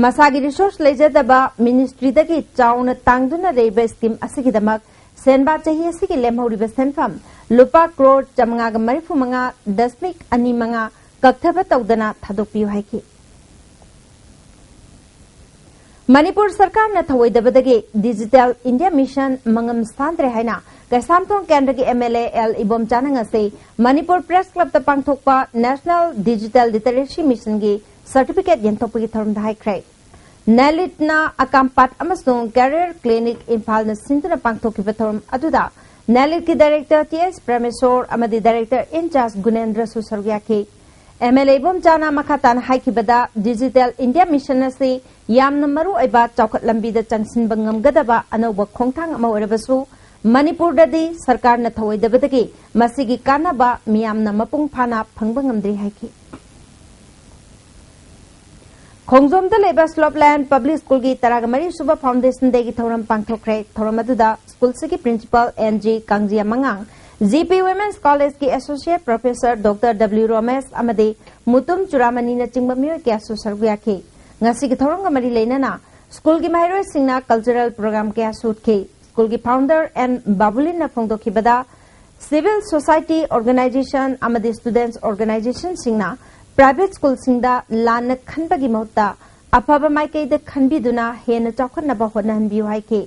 ꯃꯁꯥꯒꯤ ꯔꯤꯁꯣꯔꯁ ꯂꯩꯖꯗꯕ ꯃꯤꯅꯤꯁꯇ꯭ꯔꯤꯗꯒꯤ ꯆꯥꯎꯅ ꯇꯥꯡꯗꯨꯅ ꯂꯩꯕ ꯁ꯭ꯀꯤꯝ ꯑꯁꯤꯒꯤꯗꯃꯛ ꯁꯦꯟꯕꯥ ꯆꯍꯤ ꯑꯁꯤꯒꯤ ꯂꯦꯝꯍꯧꯔꯤꯕ ꯁꯦꯟꯐꯝ ꯂꯨꯄꯥ ꯀ꯭ꯔꯣꯔ ꯆꯥꯃꯉꯥꯒ ꯃꯔꯤꯐꯨ ꯃꯉꯥ ꯗꯁꯃꯤꯛ ꯑꯅꯤ ꯃꯉꯥ ꯀꯛꯊꯕ ꯇꯧꯗꯅ ꯊꯥꯗꯣꯛꯄꯤꯌꯨ ꯍꯥꯏꯈꯤ꯫ ꯃꯅꯤꯄꯨꯔ ꯁꯔꯀꯥꯔꯅ ꯊꯧꯑꯣꯏꯗꯕꯗꯒꯤ ꯗꯤꯖꯤꯇꯦꯜ ꯏꯟꯗꯤꯌꯥ ꯃꯤꯁꯟ ꯃꯉꯝ ꯁꯥꯟꯗ꯭ꯔꯦ ꯍꯥꯏꯅ ꯀꯩꯁꯥꯝꯊꯣꯡ ꯀꯦꯟꯗ꯭ꯔꯒꯤ ꯑꯦꯝ ꯑꯦꯜ ꯑꯦ ꯑꯦꯜ ꯏꯕꯣꯝꯆꯥꯅ ꯉꯁꯤ ꯃꯅꯤꯄꯨꯔ ꯄ꯭ꯔꯦꯁ ꯀ꯭ꯂꯕꯇ ꯄꯥꯡꯊꯣꯛꯄ ꯅꯦꯁꯅꯦꯜ ꯗꯤꯖꯤꯇꯦꯜ ꯂꯤꯇꯔꯦꯁꯤ ꯃꯤꯁꯟꯒꯤ ꯁꯔꯇꯤꯐꯤꯀꯦꯠ ꯌꯦꯟꯊꯣꯛꯄꯒꯤ ꯊꯧꯔꯝꯗ ꯍꯥꯏꯈ꯭ꯔꯦ꯫ ꯅꯦꯂꯤꯠꯅ ꯑꯀꯥꯝꯄꯥꯠ ꯑꯃꯁꯨꯡ ꯀꯦꯔꯤꯌꯔ ꯀ꯭ꯂꯤꯅꯤꯛ ꯏꯝꯐꯥꯜꯅ ꯁꯤꯟꯗꯨꯅ ꯄꯥꯡꯊꯣꯛꯈꯤꯕ ꯊꯧꯔꯝ ꯑꯗꯨꯗ ꯅꯦꯂꯤꯠꯀꯤ ꯗꯥꯏꯔꯦꯛꯇꯔ ꯇꯤ ꯑꯦꯁ ꯄ꯭ꯔꯃꯦꯁꯣꯔ ꯑꯃꯗꯤ ꯗꯥꯏꯔꯦꯛꯇꯔ ꯏꯟꯆꯥꯔꯖ ꯒꯨꯅꯦꯟꯗ꯭ꯔꯁꯨ ꯁꯔꯨꯛ ꯌꯥꯈꯤ꯫ ꯑꯦꯝ ꯑꯦꯜ ꯑꯦ ꯏꯕꯣꯝꯆꯥꯅ ꯃꯈꯥ ꯇꯥꯅ ꯍꯥꯏꯈꯤꯕꯗ, ꯗꯤꯖꯤꯇꯦꯜ ꯏꯟꯗꯤꯌꯥ ꯃꯤꯁꯟ ꯑꯁꯤ ꯌꯥꯝꯅ ꯃꯔꯨ ꯑꯣꯏꯕ ꯆꯥꯎꯈꯠ ꯂꯝꯕꯤꯗ ꯆꯪꯁꯤꯟꯕ ꯉꯝꯒꯗꯕ ꯑꯅꯧꯕ ꯈꯣꯡꯊꯥꯡ ꯑꯃ ꯑꯣꯏꯔꯕꯁꯨ, ꯃꯅꯤꯄꯨꯔꯗꯗꯤ ꯁꯔꯀꯥꯔꯅ ꯊꯧꯑꯣꯏꯗꯕꯗꯒꯤ ꯃꯁꯤꯒꯤ ꯀꯥꯟꯅꯕ ꯃꯤꯌꯥꯝꯅ ꯃꯄꯨꯡ ꯐꯥꯅ ꯐꯪꯕ ꯉꯝꯗ꯭ꯔꯤ ꯍꯥꯏꯈꯤ꯫ ꯈꯣꯡꯖꯣꯝꯗ ꯂꯩꯕ ꯁ꯭ꯂꯣꯞꯂꯦꯟ ꯄꯕ꯭ꯂꯤꯛ ꯁ꯭ꯀꯨꯜꯒꯤ ꯇꯔꯥꯒ ꯃꯔꯤ ꯁꯨꯕ ꯐꯥꯎꯟꯗꯦꯁꯟ ꯗꯦꯒꯤ ꯊꯧꯔꯝ ꯄꯥꯡꯊꯣꯛꯈ꯭ꯔꯦ꯫ ꯊꯧꯔꯝ ꯑꯗꯨꯗ ꯁ꯭ꯀꯨꯜꯁꯤꯒꯤ ꯄ꯭ꯔꯤꯟꯁꯤꯄꯥꯜ ꯑꯦꯟ ꯖꯤ ꯀꯥꯡꯖꯤꯌꯥꯃꯉꯥꯡ, ꯖꯤ ꯄꯤ ꯋꯤꯃꯦꯟꯁ ꯀꯣꯂꯦꯖꯀꯤ associate professor doctor W Romesh ꯑꯃꯗꯤ ꯃꯨꯇꯨꯝ ꯆꯨꯔꯥꯃꯅꯤꯅꯆꯤꯡꯕ ꯃꯤꯑꯣꯏ ꯀꯌꯥꯁꯨ ꯁꯔꯨꯛ ꯌꯥꯈꯤ꯫ ꯉꯁꯤꯒꯤ ꯊꯧꯔꯝꯒ ꯃꯔꯤ ꯂꯩꯅꯅ ꯁ꯭ꯀꯨꯜꯒꯤ ꯃꯍꯩꯔꯣꯏꯁꯤꯡꯅ ꯀꯜꯆꯔꯦꯜ ꯄ꯭ꯔꯣꯒ꯭ꯔꯥꯝ ꯀꯌꯥꯁꯨ ꯎꯠꯈꯤ꯫ ꯁ꯭ꯀꯨꯜꯒꯤ ꯐꯥꯎꯟꯗꯔ ꯑꯦꯟ ꯕꯥꯕꯨꯂꯤꯟꯅ ꯐꯣꯡꯗꯣꯛꯈꯤꯕꯗ, ꯁꯤꯚꯤꯜ ꯁꯣꯁꯥꯏꯇꯤ ꯑꯣꯔꯒꯅꯥꯏꯖꯦꯁꯟ ꯑꯃꯗꯤ ꯁ꯭ꯇꯨꯗꯦꯟꯠꯁ ꯑꯣꯔꯒꯅꯥꯏꯖꯦꯁꯟꯁꯤꯡꯅ ꯄ꯭ꯔꯥꯏꯚꯦꯠ ꯁ꯭ꯀꯨꯜꯁꯤꯡꯗ ꯂꯥꯟꯅ ꯈꯟꯕꯒꯤ ꯃꯍꯨꯠꯇ ꯑꯐꯕ ꯃꯥꯏꯀꯩꯗ ꯈꯟꯕꯤꯗꯨꯅ ꯍꯦꯟꯅ ꯆꯥꯎꯈꯠꯅꯕ ꯍꯣꯠꯅꯍꯟꯕꯤꯌꯨ ꯍꯥꯏꯈꯤ꯫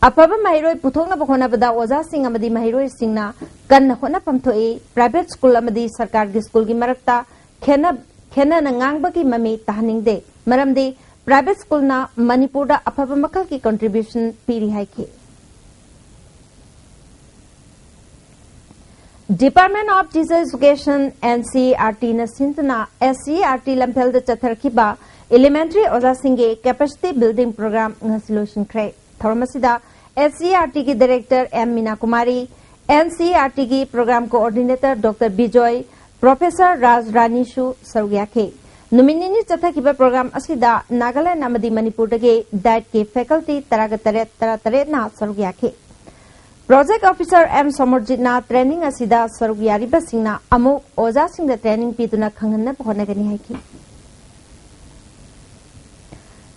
ꯑꯐꯕ ꯃꯍꯩꯔꯣꯏ ꯄꯨꯊꯣꯛꯅꯕ ꯍꯣꯠꯅꯕꯗ ꯑꯣꯖꯥꯁꯤꯡ ꯑꯃꯗꯤ ꯃꯍꯩꯔꯣꯏꯁꯤꯡꯅ ꯀꯟꯅ ꯍꯣꯠꯅꯐꯝ ꯊꯣꯛꯏ꯫ ꯄ꯭ꯔꯥꯏꯚꯦꯠ ꯁ꯭ꯀꯨꯜ ꯑꯃꯗꯤ ꯁꯔꯀꯥꯔꯒꯤ ꯁ꯭ꯀꯨꯜꯒꯤ ꯃꯔꯛꯇ ꯈꯦꯟꯅ-, ꯈꯦꯟꯅꯅ ꯉꯥꯡꯕꯒꯤ ꯃꯃꯤ ꯇꯥꯍꯟꯅꯤꯡꯗꯦ, ꯃꯔꯝꯗꯤ ꯄ꯭ꯔꯥꯏꯚꯦꯠ ꯁ꯭ꯀꯨꯜꯅ ꯃꯅꯤꯄꯨꯔꯗ ꯑꯐꯕ ꯃꯈꯜꯒꯤ ꯀꯟꯇ꯭ꯔꯤꯕ꯭ꯌꯨꯁꯟ ꯄꯤꯔꯤ ꯍꯥꯏꯈꯤ꯫ Department of Teacher Education, N C E R ꯇꯤꯅ ꯁꯤꯟꯗꯨꯅ S C E R T ꯂꯝꯐꯦꯜꯗ ꯆꯠꯊꯔꯛꯈꯤꯕ ꯏꯂꯤꯃꯦꯟꯇꯔꯤ ꯑꯣꯖꯥꯁꯤꯡꯒꯤ ꯀꯦꯄꯦꯁꯤꯇꯤ ꯕꯤꯜꯗꯤꯡ ꯄ꯭ꯔꯣꯒ꯭ꯔꯥꯝ ꯉꯁꯤ ꯂꯣꯏꯁꯤꯟꯈ꯭ꯔꯦ꯫ ꯊꯧꯔꯝ ꯑꯁꯤꯗ ꯑꯦꯁ ꯁꯤ ꯏ ꯑꯥꯔ ꯇꯤꯒꯤ director M Meena Kumari, N C E R ꯇꯤꯒꯤ programme coordinator doctor Bijoy, professor Raj ꯔꯥꯅꯤꯁꯨ ꯁꯔꯨꯛ ꯌꯥꯈꯤ꯫ ꯅꯨꯃꯤꯠ ꯅꯤꯅꯤ ꯆꯠꯊꯈꯤꯕ ꯄ꯭ꯔꯣꯒ꯭ꯔꯥꯝ ꯑꯁꯤꯗ ꯅꯥꯒꯥꯂꯦꯟ ꯑꯃꯗꯤ ꯃꯅꯤꯄꯨꯔꯗꯒꯤ ꯗꯥꯏꯠꯀꯤ ꯐꯦꯀꯜꯇꯤ ꯇꯔꯥꯒ ꯇꯔꯦꯠ, ꯇꯔꯥ ꯇꯔꯦꯠꯅ ꯁꯔꯨꯛ ꯌꯥꯈꯤ꯫ ꯄ꯭ꯔꯣꯖꯦꯛ ꯑꯣꯐꯤꯁꯔ ꯑꯦꯝ ꯁꯣꯃꯔꯖꯤꯠꯅ ꯇ꯭ꯔꯦꯅꯤꯡ ꯑꯁꯤꯗ ꯁꯔꯨꯛ ꯌꯥꯔꯤꯕꯁꯤꯡꯅ ꯑꯃꯨꯛ ꯑꯣꯖꯥꯁꯤꯡꯗ ꯇ꯭ꯔꯦꯅꯤꯡ ꯄꯤꯗꯨꯅ ꯈꯪꯍꯟꯅꯕ ꯍꯣꯠꯅꯒꯅꯤ ꯍꯥꯏꯈꯤ꯫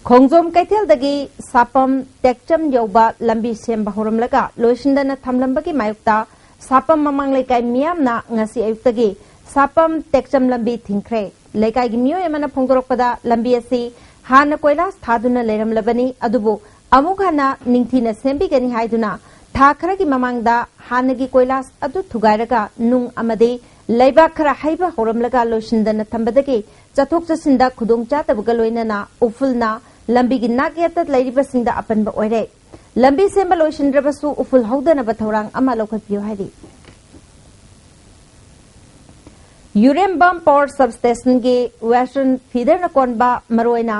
ꯈꯣꯡꯖꯣꯝ ꯀꯩꯊꯦꯜꯗꯒꯤ ꯁꯥꯄꯝ ꯇꯦꯛꯆꯝ ꯌꯧꯕ ꯂꯝꯕꯤ ꯁꯦꯝꯕ ꯍꯧꯔꯝꯂꯒ ꯂꯣꯏꯁꯤꯟꯗꯅ ꯊꯝꯂꯝꯕꯒꯤ ꯃꯥꯌꯣꯛꯇ ꯁꯥꯄꯝ ꯃꯃꯥꯡ ꯂꯩꯀꯥꯏ ꯃꯤꯌꯥꯝꯅ ꯉꯁꯤ ꯑꯌꯨꯛꯇꯒꯤ ꯁꯥꯄꯝ ꯇꯦꯛꯆꯝ ꯂꯝꯕꯤ ꯊꯤꯡꯈ꯭ꯔꯦ꯫ ꯂꯩꯀꯥꯏꯒꯤ ꯃꯤꯑꯣꯏ ꯑꯃꯅ ꯐꯣꯡꯗꯣꯔꯛꯄꯗ, ꯂꯝꯕꯤ ꯑꯁꯤ ꯍꯥꯟꯅ ꯀꯣꯏꯂꯥꯁ ꯊꯥꯗꯨꯅ ꯂꯩꯔꯝꯂꯕꯅꯤ, ꯑꯗꯨꯕꯨ ꯑꯃꯨꯛ ꯍꯟꯅ ꯅꯤꯡꯊꯤꯅ ꯁꯦꯝꯕꯤꯒꯅꯤ ꯍꯥꯏꯗꯨꯅ ꯊꯥ ꯈꯔꯒꯤ ꯃꯃꯥꯡꯗ ꯍꯥꯟꯅꯒꯤ ꯀꯣꯏꯂꯥꯁ ꯑꯗꯨ ꯊꯨꯒꯥꯏꯔꯒ ꯅꯨꯡ ꯑꯃꯗꯤ ꯂꯩꯕꯥꯛ ꯈꯔ ꯍꯩꯕ ꯍꯧꯔꯝꯂꯒ ꯂꯣꯏꯁꯤꯟꯗꯅ ꯊꯝꯕꯗꯒꯤ ꯆꯠꯊꯣꯛ ꯆꯠꯁꯤꯟꯗ ꯈꯨꯗꯣꯡꯆꯥꯗꯕꯒ ꯂꯣꯏꯅꯅ ꯎꯐꯨꯜꯅ ꯂꯝꯕꯤꯒꯤ ꯅꯥꯛ ꯌꯦꯠꯇ ꯂꯩꯔꯤꯕꯁꯤꯡꯗ ꯑꯄꯟꯕ ꯑꯣꯏꯔꯦ꯫ ꯂꯝꯕꯤ ꯁꯦꯝꯕ ꯂꯣꯏꯁꯤꯟꯗ꯭ꯔꯕꯁꯨ ꯎꯐꯨꯜ ꯍꯧꯗꯅꯕ ꯊꯧꯔꯥꯡ ꯑꯃ ꯂꯧꯈꯠꯄꯤꯌꯨ ꯍꯥꯏꯔꯤ꯫ ꯌꯨꯔꯦꯝꯕꯝ ꯄꯥꯋꯔ ꯁꯕꯁ꯭ꯇꯦꯁꯟꯒꯤ ꯋꯦꯁꯇꯔꯟ ꯐꯤꯗꯔꯅ ꯀꯣꯟꯕ, ꯃꯔꯨꯑꯣꯏꯅ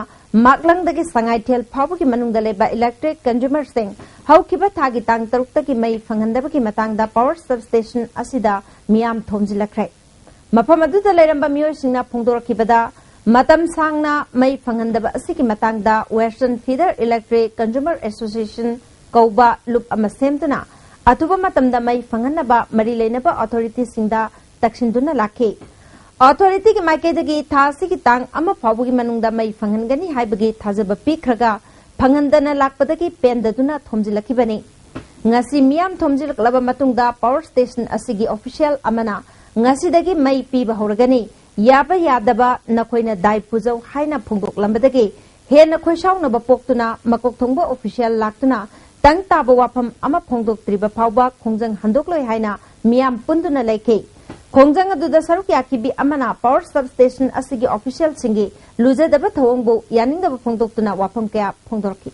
ꯃꯥꯛꯂꯪꯗꯒꯤ ꯁꯉꯥꯏꯊꯦꯜ ꯐꯥꯎꯕꯒꯤ ꯃꯅꯨꯡꯗ ꯂꯩꯕ ꯏꯂꯦꯛꯇ꯭ꯔꯤꯛ ꯀꯟꯖꯨꯃꯔꯁꯤꯡ ꯍꯧꯈꯤꯕ ꯊꯥꯒꯤ ꯇꯥꯡ ꯇꯔꯨꯛꯇꯒꯤ ꯃꯩ ꯐꯪꯍꯟꯗꯕꯒꯤ ꯃꯇꯥꯡꯗ ꯄꯥꯋꯔ ꯁꯕꯁ꯭ꯇꯦꯁꯟ ꯑꯁꯤꯗ ꯃꯤꯌꯥꯝ ꯊꯣꯝꯖꯤꯜꯂꯛꯈ꯭ꯔꯦ꯫ ꯃꯐꯝ ꯑꯗꯨꯗ ꯂꯩꯔꯝꯕ ꯃꯤꯑꯣꯏꯁꯤꯡꯅ ꯐꯣꯡꯗꯣꯔꯛꯈꯤꯕꯗ, ꯃꯇꯝ ꯁꯥꯡꯅ ꯃꯩ ꯐꯪꯍꯟꯗꯕ ꯑꯁꯤꯒꯤ ꯃꯇꯥꯡꯗ ꯋꯦꯁꯇꯔꯟ ꯐꯤꯗꯔ ꯏꯂꯦꯛꯇ꯭ꯔꯤꯛ ꯀꯟꯖꯨꯃꯔ ꯑꯦꯁꯣꯁꯤꯌꯦꯁꯟ ꯀꯧꯕ ꯂꯨꯞ ꯑꯃ ꯁꯦꯝꯗꯨꯅ ꯑꯊꯨꯕ ꯃꯇꯝꯗ ꯃꯩ ꯐꯪꯍꯟꯅꯕ ꯃꯔꯤ ꯂꯩꯅꯕ ꯑꯣꯊꯣꯔꯤꯇꯤꯁꯤꯡꯗ ꯇꯛꯁꯤꯟꯗꯨꯅ ꯂꯥꯛꯈꯤ꯫ ꯑꯣꯊꯣꯔꯤꯇꯤꯒꯤ ꯃꯥꯏꯀꯩꯗꯒꯤ ꯊꯥ ꯑꯁꯤꯒꯤ ꯇꯥꯡ ꯑꯃ ꯐꯥꯎꯕꯒꯤ ꯃꯅꯨꯡꯗ ꯃꯩ ꯐꯪꯍꯟꯒꯅꯤ ꯍꯥꯏꯕꯒꯤ ꯊꯥꯖꯕ ꯄꯤꯈ꯭ꯔꯒ, ꯐꯪꯍꯟꯗꯅ ꯂꯥꯛꯄꯗꯒꯤ ꯄꯦꯟꯗꯗꯨꯅ ꯊꯣꯝꯖꯤꯜꯂꯛꯈꯤꯕꯅꯤ꯫ ꯉꯁꯤ ꯃꯤꯌꯥꯝ ꯊꯣꯝꯖꯤꯜꯂꯛꯂꯕ ꯃꯇꯨꯡꯗ ꯄꯥꯋꯔ ꯁ꯭ꯇꯦꯁꯟ ꯑꯁꯤꯒꯤ ꯑꯣꯐꯤꯁꯤꯌꯦꯜ ꯑꯃꯅ ꯉꯁꯤꯗꯒꯤ ꯃꯩ ꯄꯤꯕ ꯍꯧꯔꯒꯅꯤ, ꯌꯥꯕ ꯌꯥꯗꯕ ꯅꯈꯣꯏꯅ ꯗꯥꯏ ꯄꯨꯖꯧ ꯍꯥꯏꯅ ꯐꯣꯡꯗꯣꯛꯂꯝꯕꯗꯒꯤ ꯍꯦꯟꯅ ꯈꯣꯏꯁꯥꯎꯅꯕ ꯄꯣꯛꯇꯨꯅ ꯃꯀꯣꯛ ꯊꯣꯡꯕ ꯑꯣꯐꯤꯁꯤꯌꯦꯜ ꯂꯥꯛꯇꯨꯅ ꯇꯪ ꯇꯥꯕ ꯋꯥꯐꯝ ꯑꯃ ꯐꯣꯡꯗꯣꯛꯇ꯭ꯔꯤꯕ ꯐꯥꯎꯕ ꯈꯣꯡꯖꯪ ꯍꯟꯗꯣꯛꯂꯣꯏ ꯍꯥꯏꯅ ꯃꯤꯌꯥꯝ ꯄꯨꯟꯗꯨꯅ ꯂꯩꯈꯤ꯫ ꯈꯣꯡꯖꯪ ꯑꯗꯨꯗ ꯁꯔꯨꯛ ꯌꯥꯈꯤꯕꯤ ꯑꯃꯅ ꯄꯥꯋꯔ ꯁꯕꯁ꯭ꯇꯦꯁꯟ ꯑꯁꯤꯒꯤ ꯑꯣꯐꯤꯁꯤꯌꯦꯜꯁꯤꯡꯒꯤ ꯂꯨꯖꯗꯕ ꯊꯧꯑꯣꯡꯕꯨ ꯌꯥꯅꯤꯡꯗꯕ ꯐꯣꯡꯗꯣꯛꯇꯨꯅ ꯋꯥꯐꯝ ꯀꯌꯥ ꯐꯣꯡꯗꯣꯔꯛꯈꯤ꯫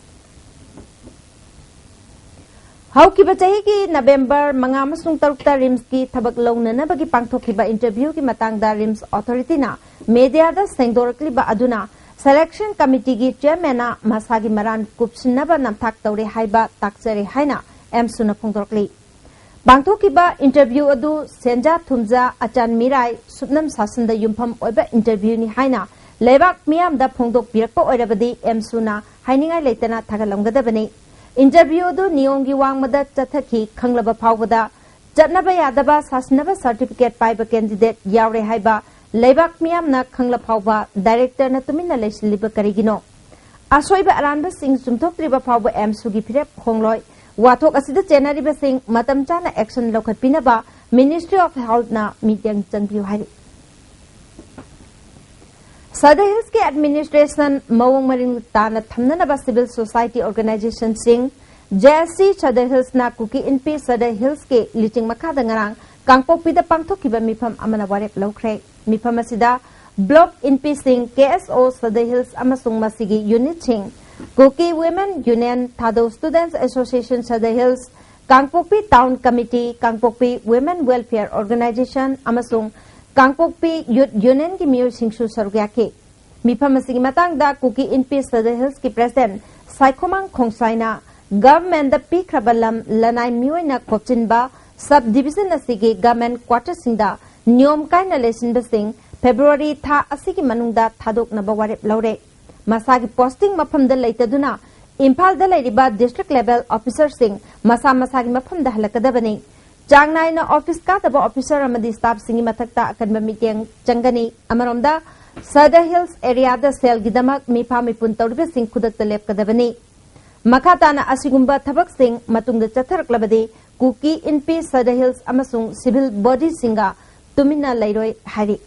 ꯍꯧꯈꯤꯕ ꯆꯍꯤꯒꯤ ꯅꯕꯦꯝꯕꯔ ꯃꯉꯥ ꯑꯃꯁꯨꯡ ꯇꯔꯨꯛꯇ ꯔꯤꯝꯁꯀꯤ ꯊꯕꯛ ꯂꯧꯅꯅꯕꯒꯤ ꯄꯥꯡꯊꯣꯛꯈꯤꯕ ꯏꯟꯇꯔꯚ꯭ꯌꯨꯒꯤ ꯃꯇꯥꯡꯗ ꯔꯤꯝꯁ ꯑꯣꯊꯣꯔꯤꯇꯤꯅ ꯃꯦꯗꯤꯌꯥꯗ ꯁꯦꯡꯗꯣꯔꯛꯂꯤꯕ ꯑꯗꯨꯅ ꯁꯦꯂꯦꯛꯁꯟ ꯀꯃꯤꯇꯤꯒꯤ ꯆꯤꯌꯔꯃꯦꯟꯅ ꯃꯁꯥꯒꯤ ꯃꯔꯥꯟ ꯀꯨꯞꯁꯤꯟꯅꯕ ꯅꯝꯊꯥꯛ ꯇꯧꯔꯦ ꯍꯥꯏꯕ ꯇꯥꯛꯆꯔꯦ ꯍꯥꯏꯅ ꯑꯦꯝꯁꯨꯅ ꯐꯣꯡꯗꯣꯔꯛꯂꯤ꯫ ꯄꯥꯡꯊꯣꯛꯈꯤꯕ ꯏꯟꯇꯔꯚ꯭ꯌꯨ ꯑꯗꯨ ꯁꯦꯟꯖꯥ ꯊꯨꯝꯖꯥ, ꯑꯆꯥꯟ ꯃꯤꯔꯥꯏ, ꯁꯨꯞꯅꯝ ꯁꯥꯁꯟꯗ ꯌꯨꯝꯐꯝ ꯑꯣꯏꯕ ꯏꯟꯇꯔꯚ꯭ꯌꯨꯅꯤ ꯍꯥꯏꯅ ꯂꯩꯕꯥꯛ ꯃꯤꯌꯥꯝꯗ ꯐꯣꯡꯗꯣꯛꯄꯤꯔꯛꯄ ꯑꯣꯏꯔꯕꯗꯤ ꯑꯦꯝꯁꯨꯅ ꯍꯥꯏꯅꯤꯡꯉꯥꯏ ꯂꯩꯇꯅ ꯊꯥꯒꯠꯂꯝꯒꯗꯕꯅꯤ꯫ ꯏꯟꯇꯔꯚ꯭ꯌꯨ ꯑꯗꯨ ꯅꯤꯌꯣꯝꯒꯤ ꯋꯥꯡꯃꯗ ꯆꯠꯊꯈꯤ ꯈꯪꯂꯕ ꯐꯥꯎꯕꯗ ꯆꯠꯅꯕ ꯌꯥꯗꯕ ꯁꯥꯁꯟꯅꯕ ꯁꯥꯔꯇꯤꯐꯤꯀꯦꯠ ꯄꯥꯏꯕ ꯀꯦꯟꯗꯤꯗꯦꯠ ꯌꯥꯎꯔꯦ ꯍꯥꯏꯕ ꯂꯩꯕꯥꯛ ꯃꯤꯌꯥꯝꯅ ꯈꯪꯂ ꯐꯥꯎꯕ ꯗꯥꯏꯔꯦꯛꯇꯔꯅ ꯇꯨꯃꯤꯟꯅ ꯂꯩꯁꯤꯜꯂꯤꯕ ꯀꯔꯤꯒꯤꯅꯣ? ꯑꯁꯣꯏꯕ ꯑꯔꯥꯟꯕꯁꯤꯡ ꯆꯨꯝꯊꯣꯛꯇ꯭ꯔꯤꯕ ꯐꯥꯎꯕ ꯑꯦꯝꯁꯨꯒꯤ ꯐꯤꯔꯦꯞ ꯍꯣꯡꯂꯣꯏ꯫ ꯋꯥꯊꯣꯛ ꯑꯁꯤꯗ ꯆꯦꯟꯅꯔꯤꯕꯁꯤꯡ ꯃꯇꯝ ꯆꯥꯅ ꯑꯦꯛꯁꯟ ꯂꯧꯈꯠꯄꯤꯅꯕ Ministry of Healthꯅ ꯃꯤꯠꯌꯦꯡ ꯆꯪꯕꯤꯌꯨ ꯍꯥꯏꯔꯤ꯫ ꯁꯗꯔ ꯍꯤꯜꯁꯀꯤ ꯑꯦꯗꯃꯤꯅꯤꯁꯇ꯭ꯔꯦꯁꯟ ꯃꯑꯣꯡ ꯃꯔꯤꯜ ꯇꯥꯅ ꯊꯝꯅꯅꯕ ꯁꯤꯚꯤꯜ ꯁꯣꯁꯥꯏꯇꯤ ꯑꯣꯔꯒꯅꯥꯏꯖꯦꯁꯟꯁꯤꯡ, ꯖꯦ ꯑꯦꯁ ꯁꯤ ꯁꯗꯔ ꯍꯤꯜꯁꯅ ꯀꯨꯀꯤ ꯏꯟꯄꯤ ꯁꯗꯔ ꯍꯤꯜꯁꯀꯤ ꯂꯨꯆꯤꯡ ꯃꯈꯥꯗ ꯉꯔꯥꯡ ꯀꯥꯡꯄꯣꯛꯄꯤꯗ ꯄꯥꯡꯊꯣꯛꯈꯤꯕ ꯃꯤꯐꯝ ꯑꯃꯅ ꯋꯥꯔꯦꯞ ꯂꯧꯈ꯭ꯔꯦ꯫ ꯃꯤꯐꯝ ꯑꯁꯤꯗ ꯕ꯭ꯂꯣꯛ ꯏꯟꯄꯤꯁꯤꯡ, ꯀꯦ ꯑꯦꯁ ꯑꯣ ꯁꯗꯔ ꯍꯤꯜꯁ ꯑꯃꯁꯨꯡ ꯃꯁꯤꯒꯤ ꯌꯨꯅꯤꯠꯁꯤꯡ, ꯀꯨꯀꯤ ꯋꯤꯃꯦꯟ ꯌꯨꯅꯤꯌꯟ, ꯊꯥꯗꯧ ꯁ꯭ꯇꯨꯗꯦꯟꯠꯁ ꯑꯦꯁꯣꯁꯤꯌꯦꯁꯟ ꯁꯗꯔ ꯍꯤꯜꯁ, ꯀꯥꯡꯄꯣꯛꯄꯤ ꯇꯥꯎꯟ ꯀꯃꯤꯇꯤ, ꯀꯥꯡꯄꯣꯛꯄꯤ ꯋꯤꯃꯦꯟ ꯋꯦꯜꯐꯤꯌꯔ ꯑꯣꯔꯒꯅꯥꯏꯖꯦꯁꯟ ꯑꯃꯁꯨꯡ ꯀꯥꯡꯄꯣꯛꯄꯤ ꯌꯨꯠ ꯌꯨꯅꯤꯌꯟꯒꯤ ꯃꯤꯑꯣꯏꯁꯤꯡꯁꯨ ꯁꯔꯨꯛ ꯌꯥꯈꯤ꯫ ꯃꯤꯐꯝ ꯑꯁꯤꯒꯤ ꯃꯇꯥꯡꯗ ꯀꯨꯀꯤ ꯏꯟꯄꯤ ꯁꯗꯔ ꯍꯤꯜꯁꯀꯤ ꯄ꯭ꯔꯦꯁꯤꯗꯦꯟꯠ ꯁꯥꯏꯈꯣꯃꯥꯡ ꯈꯣꯡꯁꯥꯏꯅ ꯒꯚꯔꯟꯃꯦꯟꯠꯗ ꯄꯤꯈ꯭ꯔꯕ ꯂꯝ ꯂꯅꯥꯏ ꯃꯤꯑꯣꯏꯅ ꯀꯣꯞꯆꯤꯟꯕ ꯁꯕ ꯗꯤꯚꯤꯖꯟ ꯑꯁꯤꯒꯤ ꯒꯚꯔꯟꯃꯦꯟꯠ ꯀ꯭ꯋꯥꯔꯇꯔꯁꯤꯡꯗ ꯅꯤꯌꯣꯝ ꯀꯥꯏꯅ ꯂꯩꯁꯤꯟꯕꯁꯤꯡ ꯐꯦꯕ꯭ꯔꯨꯋꯥꯔꯤ ꯊꯥ ꯑꯁꯤꯒꯤ ꯃꯅꯨꯡꯗ ꯊꯥꯗꯣꯛꯅꯕ ꯋꯥꯔꯦꯞ ꯂꯧꯔꯦ꯫ ꯃꯁꯥꯒꯤ ꯄꯣꯁꯇꯤꯡ ꯃꯐꯝꯗ ꯂꯩꯇꯗꯨꯅ ꯏꯝꯐꯥꯜꯗ ꯂꯩꯔꯤꯕ ꯗꯤꯁꯇ꯭ꯔꯤꯛ ꯂꯦꯚꯦꯜ ꯑꯣꯐꯤꯁꯔꯁꯤꯡ ꯃꯁꯥ ꯃꯁꯥꯒꯤ ꯃꯐꯝꯗ ꯍꯜꯂꯛꯀꯗꯕꯅꯤ꯫ ꯆꯥꯡ ꯅꯥꯏꯅ ꯑꯣꯐꯤꯁ ꯀꯥꯗꯕ ꯑꯣꯐꯤꯁꯔ ꯑꯃꯗꯤ ꯁ꯭ꯇꯥꯐꯁꯤꯡꯒꯤ ꯃꯊꯛꯇ ꯑꯀꯟꯕ ꯃꯤꯠꯌꯦꯡ ꯆꯪꯒꯅꯤ꯫ ꯑꯃꯔꯣꯝꯗ, ꯁꯗꯔ ꯍꯤꯜꯁ ꯑꯦꯔꯤꯌꯥꯗ ꯁꯦꯜꯒꯤꯗꯃꯛ ꯃꯤꯐꯥ ꯃꯤꯄꯨꯟ ꯇꯧꯔꯤꯕꯁꯤꯡ ꯈꯨꯗꯛꯇ ꯂꯦꯞꯀꯗꯕꯅꯤ꯫ ꯃꯈꯥ ꯇꯥꯅ ꯑꯁꯤꯒꯨꯝꯕ ꯊꯕꯛꯁꯤꯡ ꯃꯇꯨꯡꯗ ꯆꯠꯊꯔꯛꯂꯕꯗꯤ ꯀꯨꯀꯤ ꯏꯟꯄꯤ ꯁꯗꯔ ꯍꯤꯜꯁ ꯑꯃꯁꯨꯡ ꯁꯤꯚꯤꯜ ꯕꯣꯗꯤꯁꯤꯡꯒ ꯇꯨꯃꯤꯟꯅ ꯂꯩꯔꯣꯏ ꯍꯥꯏꯔꯤ꯫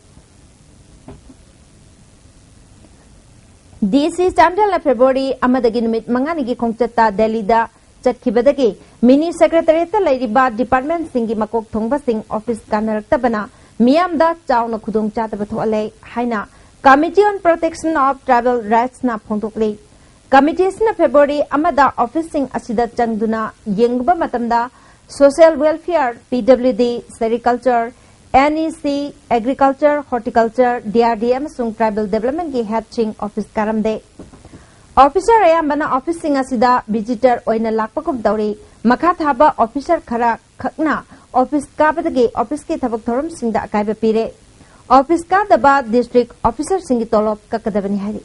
ꯗꯤ ꯁꯤ ꯆꯥꯟꯗꯦꯜꯅ ꯐꯦꯕ꯭ꯔꯨꯋꯥꯔꯤ ꯑꯃꯗꯒꯤ ꯅꯨꯃꯤꯠ ꯃꯉꯥꯅꯤꯒꯤ ꯈꯣꯡꯆꯠꯇ ꯗꯦꯜꯂꯤꯗ ꯆꯠꯈꯤꯕꯗꯒꯤ ꯃꯤꯅꯤ ꯁꯦꯀ꯭ꯔꯦꯇꯔꯤꯌꯦꯠꯇ ꯂꯩꯔꯤꯕ ꯗꯤꯄꯥꯔꯠꯃꯦꯟꯠꯁꯤꯡꯒꯤ ꯃꯀꯣꯛ ꯊꯣꯡꯕꯁꯤꯡ ꯑꯣꯐꯤꯁ ꯀꯥꯟꯅꯔꯛꯇꯕꯅ ꯃꯤꯌꯥꯝꯗ ꯆꯥꯎꯅ ꯈꯨꯗꯣꯡꯆꯥꯗꯕ ꯊꯣꯛꯍꯜꯂꯦ ꯍꯥꯏꯅ Committee on Protection of Tribal Rightsꯅ ꯐꯣꯡꯗꯣꯛꯂꯤ꯫ ꯀꯃꯤꯇꯤ ꯑꯁꯤꯅ ꯐꯦꯕ꯭ꯔꯨꯋꯥꯔꯤ ꯑꯃꯗ ꯑꯣꯐꯤꯁꯁꯤꯡ ꯑꯁꯤꯗ ꯆꯪꯗꯨꯅ ꯌꯦꯡꯂꯨꯕ ꯃꯇꯝꯗ social welfare, ꯄꯤ ꯗꯕ꯭ꯂꯤꯎ ꯗꯤ, ꯁꯦꯔꯤꯀꯜꯆꯔ, ꯑꯦꯟ ꯏ ꯁꯤ, agriculture, horticulture, D R D ꯑꯃꯁꯨꯡ ꯇ꯭ꯔꯥꯏꯕꯦꯜ ꯗꯦꯕꯂꯞꯃꯦꯟꯠꯀꯤ ꯍꯦꯗꯁꯤꯡ ꯑꯣꯐꯤꯁ ꯀꯥꯔꯝꯗꯦ꯫ ꯑꯣꯐꯤꯁꯔ ꯑꯌꯥꯝꯕꯅ ꯑꯣꯐꯤꯁꯁꯤꯡ ꯑꯁꯤꯗ ꯚꯤꯖꯤꯇꯔ ꯑꯣꯏꯅ ꯂꯥꯛꯄꯒꯨꯝ ꯇꯧꯔꯤ꯫ ꯃꯈꯥ ꯊꯥꯕ ꯑꯣꯐꯤꯁꯔ ꯈꯔ ꯈꯛꯅ ꯑꯣꯐꯤꯁ ꯀꯥꯕꯗꯒꯤ ꯑꯣꯐꯤꯁꯀꯤ ꯊꯕꯛ ꯊꯧꯔꯝꯁꯤꯡꯗ ꯑꯀꯥꯏꯕ ꯄꯤꯔꯦ꯫ ꯑꯣꯐꯤꯁ ꯀꯥꯗꯕ ꯗꯤꯁꯇ꯭ꯔꯤꯛ ꯑꯣꯐꯤꯁꯥꯔꯁꯤꯡꯒꯤ ꯇꯣꯂꯣꯞ ꯀꯛꯀꯗꯕꯅꯤ ꯍꯥꯏꯔꯤ꯫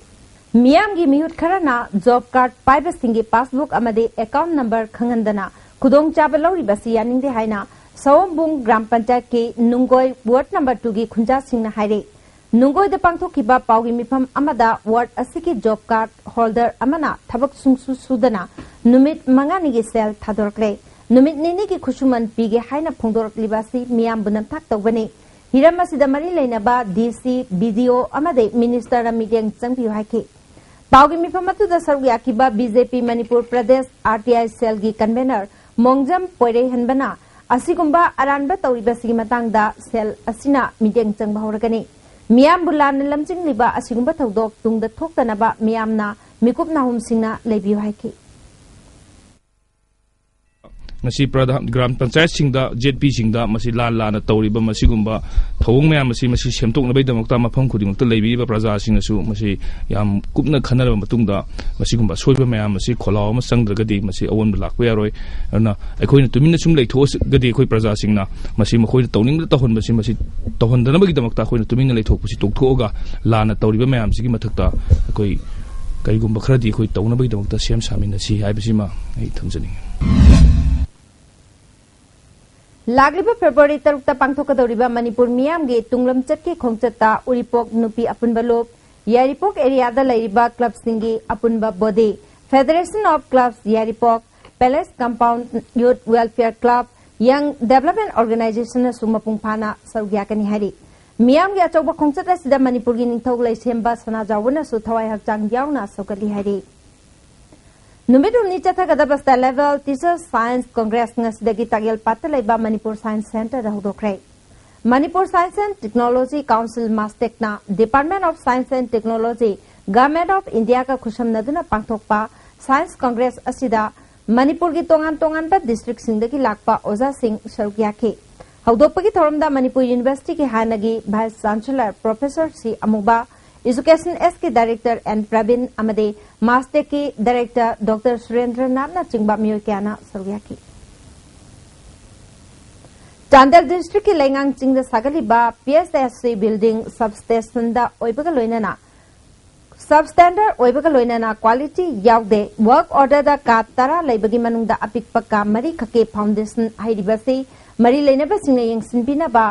ꯃꯤꯌꯥꯝꯒꯤ ꯃꯤꯍꯨꯠ ꯈꯔꯅ ꯖꯣꯕ ꯀꯥꯔꯗ ꯄꯥꯏꯕꯁꯤꯡꯒꯤ ꯄꯥꯁꯕꯨꯛ ꯑꯃꯗꯤ ꯑꯦꯀꯥꯎꯟ ꯅꯝꯕꯔ ꯈꯪꯍꯟꯗꯅ ꯈꯨꯗꯣꯡꯆꯥꯕ ꯂꯧꯔꯤꯕ ꯑꯁꯤ ꯌꯥꯅꯤꯡꯗꯦ ꯍꯥꯏꯅ ꯁꯑꯣꯝꯕꯨꯡ ꯒ꯭ꯔꯥꯝ ꯄꯟꯆꯥꯌꯠꯀꯤ ꯅꯨꯡꯒꯣꯏ ꯋꯥꯔꯗ ꯅꯝꯕꯔ ꯇꯨꯒꯤ ꯈꯨꯟꯖꯥꯁꯤꯡꯅ ꯍꯥꯏꯔꯤ꯫ ꯅꯨꯡꯒꯣꯏꯗ ꯄꯥꯡꯊꯣꯛꯈꯤꯕ ꯄꯥꯎꯒꯤ ꯃꯤꯐꯝ ꯑꯃꯗ ꯋꯥꯔꯗ ꯑꯁꯤꯒꯤ ꯖꯣꯕ ꯀꯥꯔꯗ ꯍꯣꯜꯗꯔ ꯑꯃꯅ ꯊꯕꯛ ꯁꯨꯡꯁꯨ ꯁꯨꯗꯅ ꯅꯨꯃꯤꯠ ꯃꯉꯥꯅꯤꯒꯤ ꯁꯦꯜ ꯊꯥꯗꯣꯔꯛꯂꯦ꯫ ꯅꯨꯃꯤꯠ ꯅꯤꯅꯤꯒꯤ ꯈꯨꯠꯁꯨꯃꯟ ꯄꯤꯒꯦ ꯍꯥꯏꯅ ꯐꯣꯡꯗꯣꯔꯛꯂꯤꯕ ꯑꯁꯤ ꯃꯤꯌꯥꯝꯕꯨ ꯅꯝꯊꯥꯛ ꯇꯧꯕꯅꯤ꯫ ꯍꯤꯔꯝ ꯑꯁꯤꯗ ꯃꯔꯤ ꯂꯩꯅꯕ ꯗꯤ ꯁꯤ, ꯕꯤ ꯗꯤ ꯑꯣ ꯑꯃꯗꯤ ꯃꯤꯅꯤꯁꯇꯔꯅ ꯃꯤꯠꯌꯦꯡ ꯆꯪꯕꯤꯌꯨ ꯍꯥꯏꯈꯤ꯫ ꯄꯥꯎꯒꯤ ꯃꯤꯐꯝ ꯑꯗꯨꯗ ꯁꯔꯨꯛ ꯌꯥꯈꯤꯕ ꯕꯤ ꯖꯦ ꯄꯤ ꯃꯅꯤꯄꯨꯔ ꯄ꯭ꯔꯗꯦꯁ ꯑꯥꯔ ꯇꯤ ꯑꯥꯏ ꯁꯦꯜꯒꯤ ꯀꯟꯚꯦꯅꯔ ꯃꯣꯡꯖꯝ ꯄꯣꯏꯔꯩꯍꯟꯕꯅ ꯑꯁꯤꯒꯨꯝꯕ ꯑꯔꯥꯟꯕ ꯇꯧꯔꯤꯕꯁꯤꯒꯤ ꯃꯇꯥꯡꯗ ꯁꯦꯜ ꯑꯁꯤꯅ ꯃꯤꯠꯌꯦꯡ ꯆꯪꯕ ꯍꯧꯔꯒꯅꯤ꯫ ꯃꯤꯌꯥꯝꯕꯨ ꯂꯥꯟꯅ ꯂꯝꯖꯤꯡꯂꯤꯕ ꯑꯁꯤꯒꯨꯝꯕ ꯊꯧꯗꯣꯛ ꯇꯨꯡꯗ ꯊꯣꯛꯇꯅꯕ ꯃꯤꯌꯥꯝꯅ ꯃꯤꯀꯨꯞ ꯅꯥꯍꯨꯝꯁꯤꯡꯅ ꯂꯩꯕꯤꯌꯨ ꯍꯥꯏꯈꯤ꯫ ꯉꯁꯤ ꯄ꯭ꯔꯙꯥꯟ, ꯒ꯭ꯔꯥꯝ ꯄꯟꯆꯥꯌꯠꯁꯤꯡꯗ, ꯖꯦꯠ ꯄꯤꯁꯤꯡꯗ ꯃꯁꯤ ꯂꯥꯟ ꯂꯥꯟꯅ ꯇꯧꯔꯤꯕ ꯃꯁꯤꯒꯨꯝꯕ ꯊꯧꯑꯣꯡ ꯃꯌꯥꯝ ꯑꯁꯤ, ꯃꯁꯤ ꯁꯦꯝꯗꯣꯛꯅꯕꯒꯤꯗꯃꯛꯇ ꯃꯐꯝ ꯈꯨꯗꯤꯡꯃꯛꯇ ꯂꯩꯕꯤꯔꯤꯕ ꯄ꯭ꯔꯖꯥꯁꯤꯡꯅꯁꯨ ꯃꯁꯤ ꯌꯥꯝ ꯀꯨꯞꯅ ꯈꯟꯅꯔꯕ ꯃꯇꯨꯡꯗ ꯃꯁꯤꯒꯨꯝꯕ ꯑꯁꯣꯏꯕ ꯃꯌꯥꯝ ꯑꯁꯤ ꯈꯣꯜꯂꯥꯎ ꯑꯃ ꯆꯪꯗ꯭ꯔꯒꯗꯤ ꯃꯁꯤ ꯑꯑꯣꯟꯕ ꯂꯥꯛꯄ ꯌꯥꯔꯣꯏ꯫ ꯑꯗꯨꯅ ꯑꯩꯈꯣꯏꯅ ꯇꯨꯃꯤꯟꯅ ꯁꯨꯝ ꯂꯩꯊꯣꯛꯑꯒꯗꯤ ꯑꯩꯈꯣꯏ ꯄ꯭ꯔꯖꯥꯁꯤꯡꯅ ꯃꯁꯤ ꯃꯈꯣꯏꯅ ꯇꯧꯅꯤꯡꯕꯗ ꯇꯧꯍꯟꯕꯁꯤ, ꯃꯁꯤ ꯇꯧꯍꯟꯗꯅꯕꯒꯤꯗꯃꯛꯇ ꯑꯩꯈꯣꯏꯅ ꯇꯨꯃꯤꯟꯅ ꯂꯩꯊꯣꯛꯄꯁꯤ ꯇꯣꯛꯊꯣꯛꯑꯒ ꯂꯥꯟꯅ ꯇꯧꯔꯤꯕ ꯃꯌꯥꯝꯁꯤꯒꯤ ꯃꯊꯛꯇ ꯑꯩꯈꯣꯏ ꯀꯔꯤꯒꯨꯝꯕ ꯈꯔꯗꯤ ꯑꯩꯈꯣꯏ ꯇꯧꯅꯕꯒꯤꯗꯃꯛꯇ ꯁꯦꯝ ꯁꯥꯃꯤꯟꯅꯁꯤ ꯍꯥꯏꯕꯁꯤꯃ ꯑꯩ ꯊꯝꯖꯅꯤꯡꯉꯤ꯫ ꯂꯥꯛꯂꯤꯕ ꯐꯦꯕ꯭ꯔꯨꯋꯥꯔꯤ ꯇꯔꯨꯛꯇ ꯄꯥꯡꯊꯣꯛꯀꯗꯧꯔꯤꯕ ꯃꯅꯤꯄꯨꯔ ꯃꯤꯌꯥꯝꯒꯤ ꯇꯨꯡꯂꯝꯆꯠꯀꯤ ꯈꯣꯡꯆꯠꯇ ꯎꯔꯤꯄꯣꯛ ꯅꯨꯄꯤ ꯑꯄꯨꯟꯕ ꯂꯨꯞ, ꯌꯥꯏꯔꯤꯄꯣꯛ ꯑꯦꯔꯤꯌꯥꯗ ꯂꯩꯔꯤꯕ ꯀ꯭ꯂꯕꯁꯤꯡꯒꯤ ꯑꯄꯨꯟꯕ body, Federation of Clubs Yairipok, Palace Compound Youth Welfare Club, Young Development Organizationꯅꯁꯨ ꯃꯄꯨꯡ ꯐꯥꯅ ꯁꯔꯨꯛ ꯌꯥꯒꯅꯤ ꯍꯥꯏꯔꯤ꯫ ꯃꯤꯌꯥꯝꯒꯤ ꯑꯆꯧꯕ ꯈꯣꯡꯆꯠ ꯑꯁꯤꯗ ꯃꯅꯤꯄꯨꯔꯒꯤ ꯅꯤꯡꯊꯧ ꯂꯩꯁꯦꯝꯕ ꯁꯅꯥꯖꯥꯎꯕꯅꯁꯨ ꯊꯋꯥꯏ ꯍꯛꯆꯥꯡ ꯌꯥꯎꯅ ꯁꯔꯨꯛ ꯌꯥꯔꯤ꯫ ꯅꯨꯃꯤꯠ ꯍꯨꯝꯅꯤ ꯆꯠꯊꯒꯗꯕ State Level Teachers Science Congress ꯉꯁꯤꯗꯒꯤ ꯇꯥꯛꯌꯦꯜ ꯄꯥꯠꯇ ꯂꯩꯕ Manipur Science Centreꯗ ꯍꯧꯗꯣꯛꯈ꯭ꯔꯦ꯫ Manipur Science and Technology Council, MASTECꯅ Department of Science and Technology, Government of Indiaꯒ ꯈꯨꯠꯁꯝꯅꯗꯨꯅ ꯄꯥꯡꯊꯣꯛꯄ Science Congress ꯑꯁꯤꯗ ꯃꯅꯤꯄꯨꯔꯒꯤ ꯇꯣꯉꯥꯟ ꯇꯣꯉꯥꯟꯕ districtꯁꯤꯡꯗꯒꯤ ꯂꯥꯛꯄ ꯑꯣꯖꯥꯁꯤꯡ ꯁꯔꯨꯛ ꯌꯥꯈꯤ꯫ ꯍꯧꯗꯣꯛꯄꯒꯤ ꯊꯧꯔꯝꯗ ꯃꯅꯤꯄꯨꯔ Universityꯒꯤ ꯍꯥꯟꯅꯒꯤ Vice Chancellor Professor ꯁꯤ ꯑꯃꯨꯕ, Education Sꯀꯤ Director ꯑꯦꯟ ꯄ꯭ꯔꯕꯤꯟ ꯑꯃꯗꯤ MASTECꯀꯤ Director Doctor ꯁꯨꯔꯦꯟꯗ꯭ꯔꯅꯥꯊꯅꯆꯤꯡꯕ ꯃꯤꯑꯣꯏ ꯀꯌꯥꯅ ꯁꯔꯨꯛ ꯌꯥꯈꯤ꯫ ꯆꯥꯟꯗꯦꯜ ꯗꯤꯁꯇ꯭ꯔꯤꯛꯀꯤ ꯂꯩꯉꯥꯡ ꯆꯤꯡꯗ ꯁꯥꯒꯠꯂꯤꯕ P S S C building ꯁꯕꯁ꯭ꯇꯦꯁꯟꯗ ꯑꯣꯏꯕꯒ ꯂꯣꯏꯅꯅ ꯁꯕꯁ꯭ꯇꯦꯟꯗꯔ ꯑꯣꯏꯕꯒ ꯂꯣꯏꯅꯅ ꯀ꯭ꯋꯥꯂꯤꯇꯤ ꯌꯥꯎꯗꯦ꯫ ꯋꯥꯔꯛ ꯑꯣꯔꯗꯔꯗ ꯀꯥ ꯇꯔꯥ ꯂꯩꯕꯒꯤ ꯃꯅꯨꯡꯗ ꯑꯄꯤꯛꯄ ꯀꯥ ꯃꯔꯤ ꯈꯛꯀꯤ ꯐꯥꯎꯟꯗꯦꯁꯟ ꯍꯩꯔꯤꯕꯁꯤ ꯃꯔꯤ ꯂꯩꯅꯕꯁꯤꯡꯅ ꯌꯦꯡꯁꯤꯟꯕꯤꯅꯕ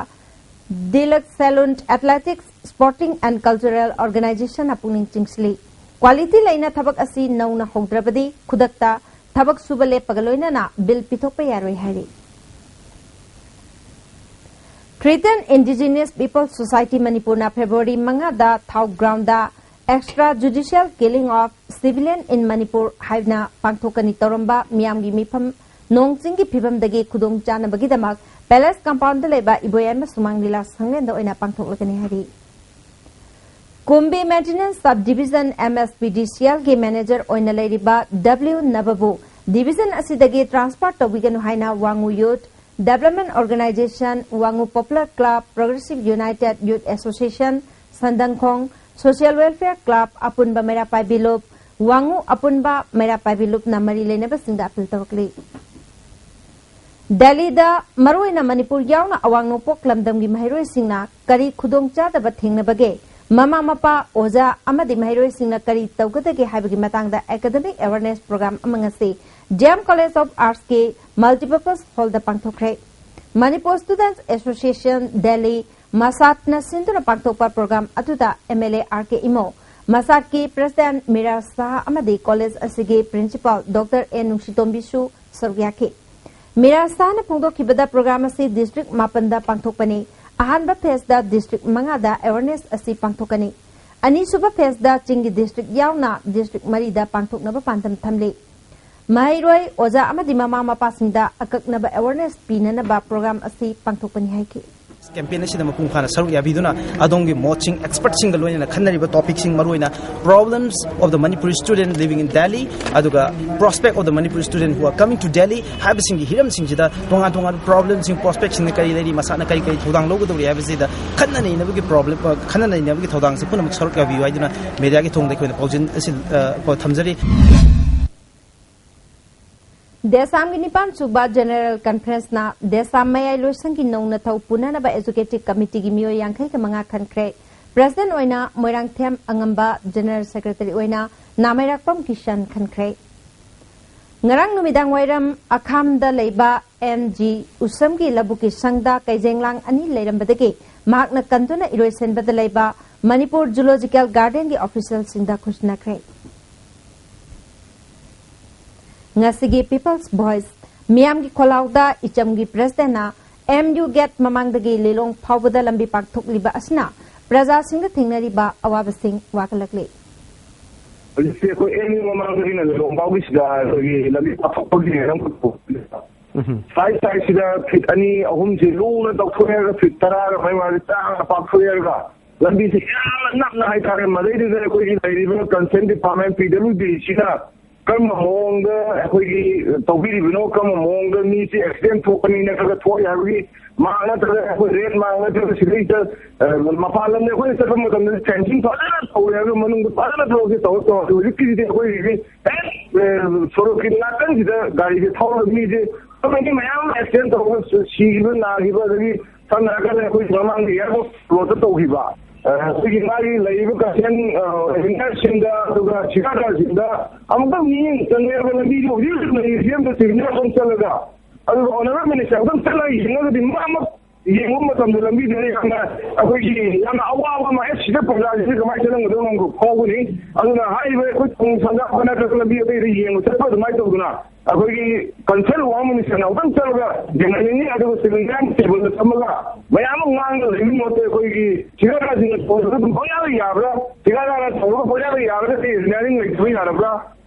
ꯗꯤꯂꯛꯁ ꯁꯦꯂꯨꯟ ꯑꯦꯊꯂꯦꯇꯤꯛꯁ ꯁ꯭ꯄꯣꯔꯇꯤꯡ ꯑꯦꯟ ꯀꯜꯆꯔꯦꯜ ꯑꯣꯔꯒꯅꯥꯏꯖꯦꯁꯟꯅ ꯄꯨꯛꯅꯤꯡ ꯆꯤꯡꯁꯤꯜꯂꯤ꯫ ꯀ꯭ꯋꯥꯂꯤꯇꯤ ꯂꯩꯅ ꯊꯕꯛ ꯑꯁꯤ ꯅꯧꯅ ꯍꯧꯗ꯭ꯔꯕꯗꯤ ꯈꯨꯗꯛꯇ ꯊꯕꯛ ꯁꯨꯕ ꯂꯦꯞꯄꯒ ꯂꯣꯏꯅꯅ ꯕꯤꯜ ꯄꯤꯊꯣꯛꯄ ꯌꯥꯔꯣꯏ ꯍꯥꯏꯔꯤ꯫ Christian Indigenous People Society ꯃꯅꯤꯄꯨꯔꯅ ꯐꯦꯕ꯭ꯔꯨꯋꯥꯔꯤ ꯃꯉꯥꯗ ꯊꯥꯎ ground Extra Judicial Killing of Civilian in Manipur ꯍꯥꯏꯅ ꯄꯥꯡꯊꯣꯛꯀꯅꯤ ꯇꯧꯔꯝꯕ ꯃꯤꯌꯥꯝꯒꯤ ꯃꯤꯐꯝ ꯅꯣꯡ ꯆꯤꯡꯒꯤ ꯐꯤꯕꯝꯗꯒꯤ ꯈꯨꯗꯣꯡ ꯆꯥꯅꯕꯒꯤꯗꯃꯛ ꯄꯦꯂꯦꯁ ꯀꯝꯄꯥꯎꯟꯗ ꯂꯩꯕ ꯏꯕꯣꯌꯥꯏꯃ ꯁꯨꯃꯥꯡ ꯂꯤꯂꯥ ꯁꯪꯂꯦꯟꯗ ꯑꯣꯏꯅ ꯄꯥꯡꯊꯣꯛꯂꯒꯅꯤ ꯍꯥꯏꯔꯤ꯫ Kumbi maintenance sub division M S P D C ꯑꯦꯜꯒꯤ ꯃꯦꯅꯦꯖꯔ ꯑꯣꯏꯅ ꯂꯩꯔꯤꯕ ꯗꯕ꯭ꯂꯤꯎ ꯅꯕꯕꯨ ꯗꯤꯕꯤꯖꯟ ꯑꯁꯤꯗꯒꯤ ꯇ꯭ꯔꯥꯟꯁꯐꯔ ꯇꯧꯕꯤꯒꯅꯨ ꯍꯥꯏꯅ Wangoo youth development organisation, Wangoo popular club, progressive united youth association, Sandangkhong social welfare club, ꯑꯄꯨꯟꯕ ꯃꯩꯔꯥ ꯄꯥꯏꯕꯤ ꯂꯨꯞ, ꯋꯥꯉꯨ ꯑꯄꯨꯟꯕ ꯃꯩꯔꯥ ꯄꯥꯏꯕꯤ ꯂꯨꯞꯅ ꯃꯔꯤ ꯂꯩꯅꯕꯁꯤꯡꯗ ꯑꯄꯤꯜ ꯇꯧꯔꯛꯂꯤ꯫ ꯗꯦꯜꯂꯤꯗ ꯃꯔꯨꯑꯣꯏꯅ ꯃꯅꯤꯄꯨꯔ ꯌꯥꯎꯅ ꯑꯋꯥꯡ ꯅꯣꯡꯄꯣꯛ ꯂꯝꯗꯝꯒꯤ ꯃꯍꯩꯔꯣꯏꯁꯤꯡꯅ ꯀꯔꯤ ꯈꯨꯗꯣꯡꯆꯥꯗꯕ ꯊꯦꯡꯅꯕꯒꯦ? ꯃꯃꯥ ꯃꯄꯥ, ꯑꯣꯖꯥ ꯑꯃꯗꯤ ꯃꯍꯩꯔꯣꯏꯁꯤꯡꯅ ꯀꯔꯤ ꯇꯧꯒꯗꯒꯦ ꯍꯥꯏꯕꯒꯤ ꯃꯇꯥꯡꯗ ꯑꯦꯀꯥꯗꯃꯤꯛ ꯑꯦꯋꯥꯔꯅꯦꯁ ꯄ꯭ꯔꯣꯒ꯭ꯔꯥꯝ ꯑꯃ ꯉꯁꯤ ꯗꯤ ꯑꯦꯝ ꯀꯣꯂꯦꯖ ꯑꯣꯐ ꯑꯥꯔꯠꯁꯀꯤ ꯃꯜꯇꯤꯄꯔꯄꯁ ꯍꯣꯜꯗ ꯄꯥꯡꯊꯣꯛꯈ꯭ꯔꯦ꯫ ꯃꯅꯤꯄꯨꯔ ꯁ꯭ꯇꯨꯗꯦꯟꯠꯁ ꯑꯦꯁꯣꯁꯤꯌꯦꯁꯟ ꯗꯦꯜꯂꯤ, ꯃꯁꯥꯠꯅ ꯁꯤꯟꯗꯨꯅ ꯄꯥꯡꯊꯣꯛꯄ ꯄ꯭ꯔꯣꯒ꯭ꯔꯥꯝ ꯑꯗꯨꯗ M L A R K Imo, ꯃꯁꯥꯠꯀꯤ ꯄ꯭ꯔꯦꯁꯤꯗꯦꯟꯠ ꯃꯤꯔꯥꯖ ꯁꯥꯍ ꯑꯃꯗꯤ ꯀꯣꯂꯦꯖ ꯑꯁꯤꯒꯤ ꯄ꯭ꯔꯤꯟꯁꯤꯄꯥꯜ ꯗꯣꯛꯇꯔ ꯑꯦ ꯅꯨꯡꯁꯤꯇꯣꯝꯕꯤꯁꯨ ꯁꯔꯨꯛ ꯌꯥꯈꯤ꯫ ꯃꯤꯔꯥꯖ ꯁꯥꯍꯅ ꯐꯣꯡꯗꯣꯛꯈꯤꯕꯗ ꯄ꯭ꯔꯣꯒ꯭ꯔꯥꯝ ꯑꯁꯤ ꯗꯤꯁꯇ꯭ꯔꯤꯛ ꯃꯥꯄꯟꯗ ꯄꯥꯡꯊꯣꯛꯄꯅꯤ꯫ ꯑꯍꯥꯟꯕ ꯐꯦꯖꯗ ꯗꯤꯁꯇ꯭ꯔꯤꯛ ꯃꯉꯥꯗ ꯑꯦꯋꯥꯔꯅꯦꯁ ꯑꯁꯤ ꯄꯥꯡꯊꯣꯛꯀꯅꯤ꯫ ꯑꯅꯤꯁꯨꯕ ꯐꯦꯖꯗ ꯆꯤꯡꯒꯤ ꯗꯤꯁꯇ꯭ꯔꯤꯛ ꯌꯥꯎꯅ ꯗꯤꯁꯇ꯭ꯔꯤꯛ ꯃꯔꯤꯗ ꯄꯥꯡꯊꯣꯛꯅꯕ ꯄꯥꯟꯗꯝ ꯊꯝꯂꯤ꯫ ꯃꯍꯩꯔꯣꯏ, ꯑꯣꯖꯥ ꯑꯃꯗꯤ ꯃꯃꯥ ꯃꯄꯥꯁꯤꯡꯗ ꯑꯀꯛꯅꯕ ꯑꯦꯋꯥꯔꯅꯦꯁ ꯄꯤꯅꯅꯕ ꯄ꯭ꯔꯣꯒ꯭ꯔꯥꯝ ꯑꯁꯤ ꯄꯥꯡꯊꯣꯛꯄꯅꯤ ꯍꯥꯏꯈꯤ꯫ ꯀꯦꯝꯄꯦꯟ ꯑꯁꯤꯗ ꯃꯄꯨꯡ ꯐꯥꯅ ꯁꯔꯨꯛ ꯌꯥꯕꯤꯗꯨꯅ ꯑꯗꯣꯝꯒꯤ ꯃꯣꯠꯁꯤꯡ ꯑꯦꯛꯁꯄꯔꯠꯁꯤꯡꯒ ꯂꯣꯏꯅꯅ ꯈꯟꯅꯔꯤꯕ ꯇꯣꯄꯤꯛꯁꯤꯡ, ꯃꯔꯨꯑꯣꯏꯅ problems of the Manipuri student living in Delhi, ꯑꯗꯨꯒ prospect of the Manipuri student who are coming to Delhi ꯍꯥꯏꯕꯁꯤꯡꯒꯤ ꯍꯤꯔꯝꯁꯤꯡꯁꯤꯗ ꯇꯣꯉꯥꯟ ꯇꯣꯉꯥꯟꯕ problemꯁꯤꯡ, prospectꯁꯤꯡꯅ ꯀꯔꯤ ꯂꯩꯔꯤ, ꯃꯁꯥꯅ ꯀꯔꯤ ꯀꯔꯤ ꯊꯧꯗꯥꯡ ꯂꯧꯒꯗꯧꯔꯤ ꯍꯥꯏꯕꯁꯤꯗ ꯈꯟꯅ ꯅꯩꯅꯕꯒꯤ problem, ꯑ, ꯈꯟꯅ ꯅꯩꯅꯕꯒꯤ ꯊꯧꯗꯥꯡꯁꯤ ꯄꯨꯝꯅꯃꯛ ꯁꯔꯨꯛ ꯌꯥꯕꯤꯌꯨ ꯍꯥꯏꯗꯨꯅ ꯃꯦꯗꯤꯌꯥꯒꯤ ꯊꯣꯡꯗ ꯑꯩꯈꯣꯏꯅ ꯄꯥꯎꯖꯦꯜ ꯑꯁꯤ, ꯑ, ꯊꯝꯖꯔꯤ꯫ ꯗꯦꯁꯥꯝꯒꯤ ꯅꯤꯄꯥꯟ ꯁꯨꯕ ꯖꯦꯅꯔꯦꯜ ꯀꯟꯐꯔꯦꯟꯁꯅ ꯗꯦꯁꯥꯝ ꯃꯌꯥꯏ ꯂꯣꯏꯁꯪꯒꯤ ꯅꯧꯅ ꯊꯧ ꯄꯨꯅꯅꯕ ꯑꯦꯖꯨꯀꯦꯇꯤꯚ ꯀꯃꯤꯇꯤꯒꯤ ꯃꯤꯑꯣꯏ ꯌꯥꯡꯈꯩꯒ ꯃꯉꯥ ꯈꯟꯈ꯭ꯔꯦ꯫ ꯄ꯭ꯔꯦꯁꯤꯗꯦꯟꯠ ꯑꯣꯏꯅ ꯃꯣꯏꯔꯥꯡꯊꯦꯝ ꯑꯉꯝꯕ, ꯖꯦꯅꯔꯦꯜ ꯁꯦꯀ꯭ꯔꯦꯇꯔꯤ ꯑꯣꯏꯅ ꯅꯥꯃꯩꯔꯥꯛꯄꯝ ꯀꯤꯁꯟ ꯈꯟꯈ꯭ꯔꯦ꯫ ꯉꯔꯥꯡ ꯅꯨꯃꯤꯗꯥꯡ ꯋꯥꯏꯔꯝ ꯑꯈꯥꯝꯗ ꯂꯩꯕ ꯑꯦꯟ ꯖꯤ ꯎꯁꯝꯒꯤ ꯂꯧꯕꯨꯛꯀꯤ ꯁꯪꯗ ꯀꯩꯖꯦꯡꯂꯥꯡ ꯑꯅꯤ ꯂꯩꯔꯝꯕꯗꯒꯤ ꯃꯍꯥꯛꯅ ꯀꯟꯗꯨꯅ ꯏꯔꯣꯏꯁꯦꯟꯕꯗ ꯂꯩꯕ ꯃꯅꯤꯄꯨꯔ ꯖꯨꯂꯣꯖꯤꯀꯦꯜ ꯒꯥꯔꯗꯦꯟꯒꯤ ꯑꯣꯐꯤꯁꯤꯌꯦꯜꯁꯤꯡꯗ ꯈꯨꯠꯁꯤꯟꯅꯈ꯭ꯔꯦ꯫ ꯉꯁꯤꯒꯤ ꯄꯤꯄꯜꯁ ꯚꯣꯏꯁ ꯃꯤꯌꯥꯝꯒꯤ ꯈꯣꯜꯂꯥꯎꯗ ꯏꯆꯝꯒꯤ ꯄ꯭ꯔꯦꯁꯤꯗꯦꯟꯠꯅ ꯑꯦꯝ ꯌꯨ ꯒꯦꯠ ꯃꯃꯥꯡꯗꯒꯤ ꯂꯤꯂꯣꯡ ꯐꯥꯎꯕꯗ ꯂꯝꯕꯤ ꯄꯥꯛꯊꯣꯛꯂꯤꯕ ꯑꯁꯤꯅ ꯄ꯭ꯔꯖꯥꯁꯤꯡꯗ ꯊꯦꯡꯅꯔꯤꯕ ꯑꯋꯥꯕꯁꯤꯡ ꯋꯥꯀꯠꯂꯛꯂꯤ꯫ ꯍꯧꯖꯤꯛꯁꯦ ꯑꯩꯈꯣꯏ ꯑꯦꯝ ꯌꯨ ꯃꯃꯥꯡꯗꯒꯤꯅ ꯂꯤꯂꯣꯡ ꯐꯥꯎꯒꯤꯁꯤꯗ ꯑꯩꯈꯣꯏꯒꯤ ꯂꯝꯕꯤ ꯄꯥꯛꯊꯣꯛꯄꯒꯤ ꯂꯝ ꯁꯥꯏꯠ ꯁꯥꯏꯠꯁꯤꯗ ꯐꯤꯠ ꯑꯅꯤ ꯑꯍꯨꯝꯁꯤ ꯂꯨꯅ ꯇꯧꯊꯣꯛꯑꯦ ꯍꯥꯏꯔꯒ ꯐꯤꯠ ꯇꯔꯥꯒ ꯃꯌꯥꯗꯤ ꯆꯥꯡꯅ ꯄꯥꯛꯊꯣꯛꯑꯦ ꯍꯥꯏꯔꯒ ꯂꯝꯕꯤꯁꯦ ꯌꯥꯝꯅ ꯅꯛꯅ ꯍꯥꯏꯇꯥꯔꯦ꯫ ꯃꯗꯩꯗꯨꯗ ꯑꯩꯈꯣꯏꯒꯤ ꯂꯩꯔꯤꯕ ꯀꯟꯁꯔꯟ ꯗꯤꯄꯥꯔꯠꯃꯦꯟ ꯄꯤ ꯗꯕ꯭ꯂꯤꯎ ꯗꯤꯁꯤꯅ ꯀꯔꯝꯕ ꯃꯑꯣꯡꯗ ꯑꯩꯈꯣꯏꯒꯤ ꯇꯧꯕꯤꯔꯤꯕꯅꯣ, ꯀꯔꯝꯕ ꯃꯑꯣꯡꯗ ꯃꯤꯁꯦ ꯑꯦꯛꯁꯤꯗꯦꯟ ꯊꯣꯛꯀꯅꯤ ꯅꯠꯇ꯭ꯔꯒ ꯊꯣꯛꯑꯦ ꯍꯥꯏꯕꯒꯤ ꯃꯥꯛ ꯅꯠꯇ꯭ꯔꯒ ꯑꯩꯈꯣꯏ ꯔꯦꯠ ꯃꯥꯛ ꯅꯠꯇ꯭ꯔꯒ ꯁꯤꯗꯩꯗ, ꯑ, ꯃꯄꯥꯟ ꯂꯝꯗ ꯑꯩꯈꯣꯏꯅ ꯆꯠꯄ ꯃꯇꯝꯗ ꯐꯦꯟꯁꯤꯡ ꯐꯖꯅ ꯇꯧꯔꯦ ꯍꯥꯏꯕ ꯃꯅꯨꯡꯗ ꯐꯖꯅ ꯊꯕꯛꯁꯦ ꯇꯧꯔ ꯇꯧꯔꯦ꯫ ꯍꯧꯖꯤꯛꯀꯤꯁꯤꯗꯤ ꯑꯩꯈꯣꯏꯒꯤꯗꯤ ꯍꯦꯛ, ꯑ, ꯁꯣꯔꯣꯛꯀꯤ ꯅꯥꯀꯟꯁꯤꯗ ꯒꯥꯔꯤꯁꯦ ꯊꯧꯔꯒ ꯃꯤꯁꯦ ꯃꯤ ꯃꯌꯥꯝ ꯑꯃ ꯑꯦꯛꯁꯤꯗꯦꯟ ꯇꯧꯔꯒ ꯁꯤꯈꯤꯕ ꯅꯥꯈꯤꯕ ꯑꯗꯒꯤ ꯁꯝꯅ ꯍꯥꯏꯔꯀꯥꯟꯗ ꯑꯩꯈꯣꯏꯒꯤ ꯃꯃꯥꯡꯒꯤ ꯑꯦꯌꯥꯔꯄꯣꯔꯠ ꯔꯣꯗꯇ ꯇꯧꯈꯤꯕ, ꯑ, ꯑꯩꯈꯣꯏꯒꯤ ꯃꯥꯒꯤ ꯂꯩꯔꯤꯕ ꯀꯟꯁꯔꯟ, ꯑ, ꯏꯟꯖꯤꯅꯤꯌꯔꯁꯤꯡꯗ ꯑꯗꯨꯒ ꯊꯤꯀꯥꯗꯥꯔꯁꯤꯡꯗ ꯑꯃꯨꯛꯇꯪ ꯃꯤꯠꯌꯦꯡ ꯆꯪꯕꯤꯔꯒ ꯂꯝꯕꯤꯁꯤ ꯍꯧꯖꯤꯛ ꯍꯧꯖꯤꯛ ꯂꯩꯔꯤꯁꯤ ꯑꯝꯇ ꯁꯤꯒꯅꯦꯜ ꯑꯃ ꯆꯠꯂꯒ ꯑꯗꯨꯒ ꯑꯣꯅꯔꯦꯕꯜ ꯃꯤꯅꯤꯁꯇꯔ ꯑꯃꯨꯛꯇꯪ ꯆꯠꯂꯒ ꯌꯦꯡꯉꯒꯗꯤ ꯃꯥꯃꯛ ꯌꯦꯡꯕ ꯃꯇꯝꯗ ꯂꯝꯕꯤꯗꯨꯗ ꯌꯥꯝꯅ ꯑꯩꯈꯣꯏꯒꯤ ꯌꯥꯝꯅ ꯑꯋꯥꯕ ꯑꯃ, "ꯑꯦ, ꯁꯤꯗ ꯄ꯭ꯔꯖꯥꯁꯤꯗꯤ ꯀꯃꯥꯏꯅ ꯆꯠꯂꯝꯒꯗꯧꯅꯣ?" ꯑꯃꯈꯛ ꯐꯥꯎꯒꯅꯤ꯫ ꯑꯗꯨꯅ ꯍꯥꯏꯔꯤꯕ ꯑꯩꯈꯣꯏ ꯊꯣꯡ ꯁꯪꯒꯥꯕ ꯅꯠꯇ꯭ꯔꯒ ꯂꯝꯕꯤ ꯑꯇꯩꯗ ꯌꯦꯡꯕ ꯆꯠꯄ ꯑꯗꯨꯃꯥꯏꯅ ꯇꯧꯗꯅ ꯑꯩꯈꯣꯏꯒꯤ ꯀꯟꯁꯔꯟ ꯋꯥꯔ ꯃꯤꯅꯤꯁꯇꯔꯅ ꯑꯃꯨꯛꯇꯪ ꯆꯠꯂꯒ ꯌꯦꯡꯍꯟꯅꯤꯡꯉꯤ꯫ ꯑꯗꯨꯒ ꯁꯤꯚꯤꯂꯤꯌꯟ ꯇꯦꯕꯜꯗ ꯐꯝꯃꯒ ꯃꯌꯥꯝ ꯑꯃ ꯉꯥꯡꯉꯒ ꯂꯩꯕꯒꯤ ꯃꯍꯨꯠꯇ ꯑꯩꯈꯣꯏꯒꯤ ꯊꯤꯀꯥꯗꯥꯔꯁꯤꯡꯅ ꯇꯧꯔꯒ ꯑꯗꯨꯝ ꯄꯪꯌꯥꯗ ꯌꯥꯕ꯭ꯔꯥ? ꯊꯤꯀꯥꯗꯥꯔꯅ ꯇꯧꯔꯒ ꯄꯪꯌꯥꯗ ꯌꯥꯕ꯭ꯔꯥ? ꯁꯤ ꯏꯟꯖꯤꯅꯤꯌꯥꯔꯤꯡ ꯂꯩꯇꯕ ꯌꯥꯔꯕ꯭ꯔꯥ?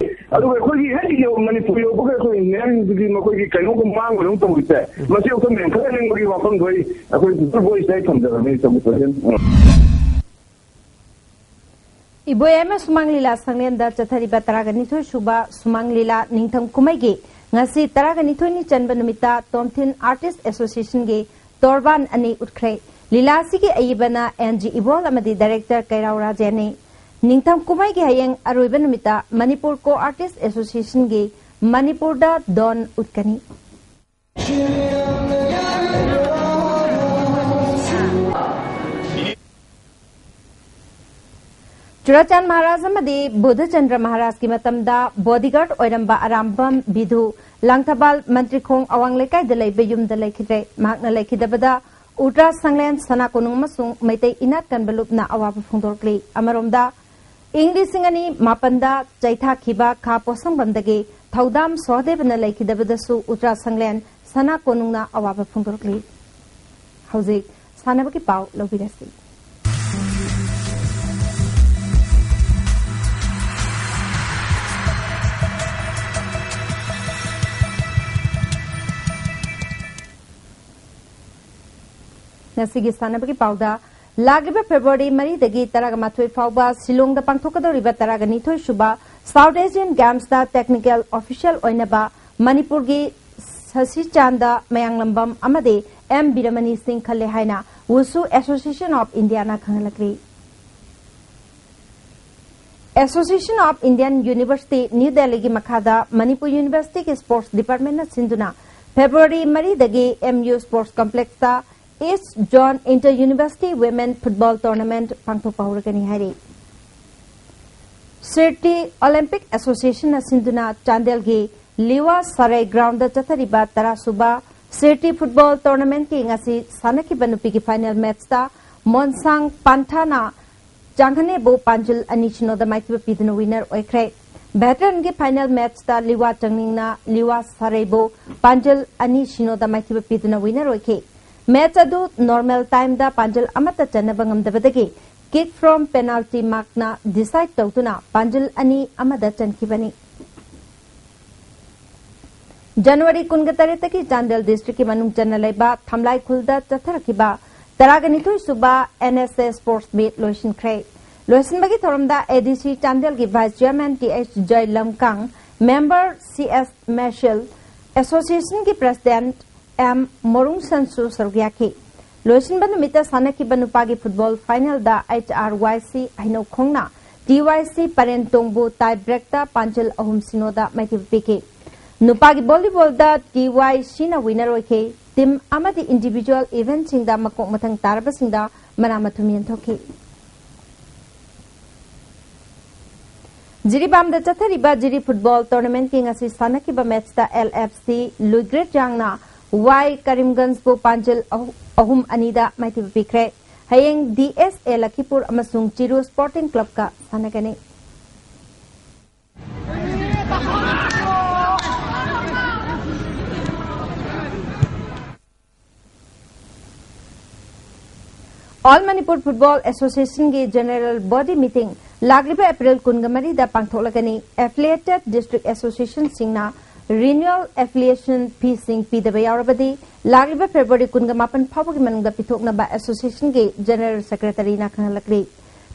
ꯑꯗꯨꯒ ꯑꯩꯈꯣꯏꯒꯤ ꯍꯦꯛ ꯌꯧ-, ꯃꯅꯤꯄꯨꯔ ꯌꯧꯕꯒ ꯑꯩꯈꯣꯏ ꯏꯟꯖꯤꯅꯤꯌꯥꯔꯤꯡꯗꯨꯗꯤ ꯃꯈꯣꯏꯒꯤ ꯀꯩꯅꯣꯝꯒ ꯃꯥꯡꯕꯗꯧꯅ ꯇꯧꯔꯤꯁꯦ, ꯃꯁꯤ ꯑꯃꯨꯛꯇ ꯃꯦꯟꯈꯠꯍꯟꯅꯤꯡꯕꯒꯤ ꯋꯥꯐꯝꯗꯣ ꯑꯩ ꯑꯩꯈꯣꯏ ꯄꯤꯄꯜ ꯚꯣꯏꯁꯇ ꯑꯩ ꯊꯝꯖꯕꯅꯤ, ꯏꯆꯧ ꯃꯤꯠꯇꯜ꯫ ꯎꯝ꯫ ꯏꯕꯣꯌꯥꯏꯃ ꯁꯨꯃꯥꯡ ꯂꯤꯂꯥ ꯁꯪꯂꯦꯟꯗ ꯆꯠꯊꯔꯤꯕ ꯇꯔꯥꯒ ꯅꯤꯊꯣꯏ ꯁꯨꯕ ꯁꯨꯃꯥꯡ ꯂꯤꯂꯥ ꯅꯤꯡꯊꯝ ꯀꯨꯝꯍꯩꯒꯤ ꯉꯁꯤ ꯇꯔꯥꯒ ꯅꯤꯊꯣꯏꯅꯤ ꯆꯟꯕ ꯅꯨꯃꯤꯠꯇ ꯇꯣꯝꯊꯤꯟ ꯑꯥꯔꯇꯤꯁ ꯑꯦꯁꯣꯁꯤꯌꯦꯁꯟꯒꯤ ꯇꯣꯔꯕꯥꯟ ꯑꯅꯤ ꯎꯠꯈ꯭ꯔꯦ꯫ ꯂꯤꯂꯥ ꯑꯁꯤꯒꯤ ꯑꯏꯕꯅ ꯑꯦꯟ ꯖꯤ ꯏꯕꯣꯜ ꯑꯃꯗꯤ ꯗꯥꯏꯔꯦꯛꯇꯔ ꯀꯩꯔꯥꯎ ꯔꯥꯖꯦꯟꯅꯤ꯫ ꯅꯤꯡꯊꯝ ꯀꯨꯝꯍꯩꯒꯤ ꯍꯌꯦꯡ ꯑꯔꯣꯏꯕ ꯅꯨꯃꯤꯠꯇ ꯃꯅꯤꯄꯨꯔ ꯀꯣ ꯑꯥꯔꯇꯤꯁ ꯑꯦꯁꯣꯁꯤꯌꯦꯁꯟꯒꯤ ꯃꯅꯤꯄꯨꯔꯗ ꯗꯣꯟ ꯎꯠꯀꯅꯤ꯫ ꯆꯨꯔꯥꯆꯥꯟ ꯃꯍꯥꯔꯥꯖ ꯑꯃꯗꯤ ꯕꯨꯙꯆꯟꯗ꯭ꯔ ꯃꯍꯥꯔꯥꯖꯀꯤ ꯃꯇꯝꯗ ꯕꯣꯗꯤꯒꯥꯔꯗ ꯑꯣꯏꯔꯝꯕ ꯑꯔꯥꯝꯕꯝ ꯕꯤꯙꯨ ꯂꯥꯡꯊꯕꯥꯜ ꯃꯟꯇ꯭ꯔꯤꯈꯣꯡ ꯑꯋꯥꯡ ꯂꯩꯀꯥꯏꯗ ꯂꯩꯕ ꯌꯨꯝꯗ ꯂꯩꯈꯤꯗ꯭ꯔꯦ꯫ ꯃꯍꯥꯛꯅ ꯂꯩꯈꯤꯗꯕꯗ ꯎꯇ꯭ꯔꯥ ꯁꯪꯂꯦꯟ, ꯁꯅꯥ ꯀꯣꯅꯨꯡ ꯑꯃꯁꯨꯡ ꯃꯩꯇꯩ ꯏꯅꯥꯠ ꯀꯟꯕ ꯂꯨꯞꯅ ꯑꯋꯥꯕ ꯐꯣꯡꯗꯣꯔꯛꯂꯤ꯫ ꯑꯃꯔꯣꯝꯗ, ꯏꯪ ꯂꯤꯁꯤꯡ ꯑꯅꯤ ꯃꯥꯄꯟꯗ ꯆꯩꯊꯥꯈꯤꯕ ꯈꯥ ꯄꯣꯠꯁꯪꯕꯝꯗꯒꯤ ꯊꯧꯗꯥꯝ ꯁꯣꯍꯗꯦꯕꯅ ꯂꯩꯈꯤꯗꯕꯗꯁꯨ ꯎꯇ꯭ꯔꯥ ꯁꯪꯂꯦꯟ, ꯁꯅꯥ ꯀꯣꯅꯨꯡꯅ ꯑꯋꯥꯕ ꯐꯣꯡꯗꯣꯔꯛꯂꯤ꯫ ꯍꯧꯖꯤꯛ ꯁꯥꯟꯅꯕꯒꯤ ꯄꯥꯎ ꯂꯧꯕꯤꯔꯁꯤ꯫ ꯉꯁꯤꯒꯤ ꯁꯥꯟꯅꯕꯒꯤ ꯄꯥꯎꯗ, ꯂꯥꯛꯂꯤꯕ ꯐꯦꯕ꯭ꯔꯨꯋꯥꯔꯤ ꯃꯔꯤꯗꯒꯤ ꯇꯔꯥꯃꯥꯊꯣꯏ ꯐꯥꯎꯕ ꯁꯤꯂꯣꯡꯗ ꯄꯥꯡꯊꯣꯛꯀꯗꯧꯔꯤꯕ ꯇꯔꯥꯅꯤꯊꯣꯏ ꯁꯨꯕ South Asian Gamesꯇ technical official ꯑꯣꯏꯅꯕ ꯃꯅꯤꯄꯨꯔꯒꯤ ꯁꯁꯤꯆꯥꯟꯗ ꯃꯌꯥꯡꯂꯝꯕꯝ ꯑꯃꯗꯤ ꯑꯦꯝ ꯕꯤꯔꯃꯅꯤ ꯁꯤꯡ ꯈꯜꯂꯦ ꯍꯥꯏꯅ Wushu Association of Indiaꯅ ꯈꯪꯍꯜꯂꯛꯂꯤ꯫ Association of Indian University, New Delhiꯒꯤ ꯃꯈꯥꯗ ꯃꯅꯤꯄꯨꯔ Universityꯒꯤ Sports Departmentꯅ ꯁꯤꯟꯗꯨꯅ ꯐꯦꯕ꯭ꯔꯨꯋꯥꯔꯤ ꯃꯔꯤꯗꯒꯤ ꯑꯦꯝ ꯌꯨ Sports Complexꯇ East Zone Inter University Women Football Tournament ꯄꯥꯡꯊꯣꯛꯄ ꯍꯧꯔꯒꯅꯤ ꯍꯥꯏꯔꯤ꯫ Sirti Olympic Associationꯅ ꯁꯤꯟꯗꯨꯅ ꯆꯥꯟꯗꯦꯜꯒꯤ ꯂꯤꯋꯥ ꯁꯔꯩ groundꯗ ꯆꯠꯊꯔꯤꯕ ꯇꯔꯥ ꯁꯨꯕ Sirti Football Tournamentꯀꯤ ꯉꯁꯤ ꯁꯥꯟꯅꯈꯤꯕ ꯅꯨꯄꯤꯒꯤ final matchꯇ ꯃꯣꯟꯁꯥꯡ ꯄꯥꯟꯊꯥꯅ ꯆꯥꯡꯍꯅꯦꯕꯨ ꯄꯥꯟꯖꯜ ꯑꯅꯤ ꯁꯤꯅꯣꯗ ꯃꯥꯏꯊꯤꯕ ꯄꯤꯗꯨꯅ winner ꯑꯣꯏꯈ꯭ꯔꯦ꯫ Veteranꯒꯤ final matchꯇ ꯂꯤꯋꯥ ꯆꯪꯅꯤꯡꯅ ꯂꯤꯋꯥ ꯁꯔꯩꯕꯨ ꯄꯥꯟꯖꯜ ꯑꯅꯤ ꯁꯤꯅꯣꯗ ꯃꯥꯏꯊꯤꯕ ꯄꯤꯗꯨꯅ winner ꯑꯣꯏꯈꯤ꯫ Match ꯑꯗꯨ normal timeꯗ ꯄꯥꯟꯖꯜ ꯑꯃꯠꯇ ꯆꯟꯅꯕ ꯉꯝꯗꯕꯗꯒꯤ kick from penalty markꯅ decide ꯇꯧꯗꯨꯅ ꯄꯥꯟꯖꯜ ꯑꯅꯤ ꯑꯃꯗ ꯆꯟꯈꯤꯕꯅꯤ꯫ ꯖꯅꯋꯥꯔꯤ ꯀꯨꯟꯒ ꯇꯔꯦꯠꯇꯒꯤ ꯆꯥꯟꯗꯦꯜ districtꯀꯤ ꯃꯅꯨꯡ ꯆꯟꯅ ꯂꯩꯕ ꯊꯝꯂꯥꯏ ꯈꯨꯜꯗ ꯆꯠꯊꯔꯛꯈꯤꯕ ꯇꯔꯥꯒ ꯅꯤꯊꯣꯏ ꯁꯨꯕ N S S Sports Meet ꯂꯣꯏꯁꯤꯟꯈ꯭ꯔꯦ꯫ ꯂꯣꯏꯁꯤꯟꯕꯒꯤ ꯊꯧꯔꯝꯗ A D C ꯆꯥꯟꯗꯦꯜꯒꯤ Vice Chairman T H ꯖꯌꯂꯝꯀꯥꯡ, Member C S ꯃꯦꯁꯤꯜ, Associationꯒꯤ President M ꯃꯣꯔꯨꯡꯁꯟꯁꯨ ꯁꯔꯨꯛ ꯌꯥꯈꯤ꯫ ꯂꯣꯏꯁꯤꯟꯕ ꯅꯨꯃꯤꯠꯇ ꯁꯥꯟꯅꯈꯤꯕ ꯅꯨꯄꯥꯒꯤ football finalꯗ H R Y C ꯍꯩꯅꯧꯈꯣꯡꯅ ꯇꯤ ꯋꯥꯏ ꯁꯤ ꯄꯔꯦꯟ ꯇꯣꯡꯕꯨ tie breakꯇ ꯄꯥꯟꯖꯜ ꯑꯍꯨꯝ ꯁꯤꯅꯣꯗ ꯃꯥꯏꯊꯤꯕ ꯄꯤꯈꯤ꯫ ꯅꯨꯄꯥꯒꯤ ꯚꯣꯂꯤꯕꯣꯜꯗ ꯇꯤ ꯋꯥꯏ ꯁꯤꯅ winner ꯑꯣꯏꯈꯤ꯫ Team ꯑꯃꯗꯤ individual eventꯁꯤꯡꯗ ꯃꯀꯣꯛ ꯃꯊꯪ ꯇꯥꯔꯕꯁꯤꯡꯗ ꯃꯅꯥ ꯃꯊꯨꯝ ꯌꯦꯟꯊꯣꯛꯈꯤ꯫ ꯖꯤꯔꯤꯕꯥꯝꯗ ꯆꯠꯊꯔꯤꯕ ꯖꯤꯔꯤ football tournamentꯀꯤ ꯉꯁꯤ ꯁꯥꯟꯅꯈꯤꯕ matchꯇ L F C ꯂꯨꯏꯒ꯭ꯔꯦꯠ ꯌꯥꯡꯅ ꯋꯥꯏ ꯀꯔꯤꯝꯒꯟꯖꯕꯨ ꯄꯥꯟꯖꯜ ꯑꯍꯨ-, ꯑꯍꯨꯝ ꯑꯅꯤꯗ ꯃꯥꯏꯊꯤꯕ ꯄꯤꯈ꯭ꯔꯦ꯫ ꯍꯌꯦꯡ D S A ꯂꯈꯤꯄꯨꯔ ꯑꯃꯁꯨꯡ ꯆꯤꯔꯨ Sporting Clubꯀ ꯁꯥꯟꯅꯒꯅꯤ꯫ All Manipur Football Associationꯒꯤ general body meeting ꯂꯥꯛꯂꯤꯕ April ꯀꯨꯟꯃꯔꯤꯗ ꯄꯥꯡꯊꯣꯛꯂꯒꯅꯤ꯫ Affiliated district associationꯁꯤꯡꯅ renewal affiliation feeꯁꯤꯡ ꯄꯤꯗꯕ ꯌꯥꯎꯔꯕꯗꯤ ꯂꯥꯛꯂꯤꯕ February ꯀꯨꯟꯃꯥꯄꯟ ꯐꯥꯎꯕꯒꯤ ꯃꯅꯨꯡꯗ ꯄꯤꯊꯣꯛꯅꯕ associationꯒꯤ general secretaryꯅ ꯈꯪꯍꯜꯂꯛꯂꯤ꯫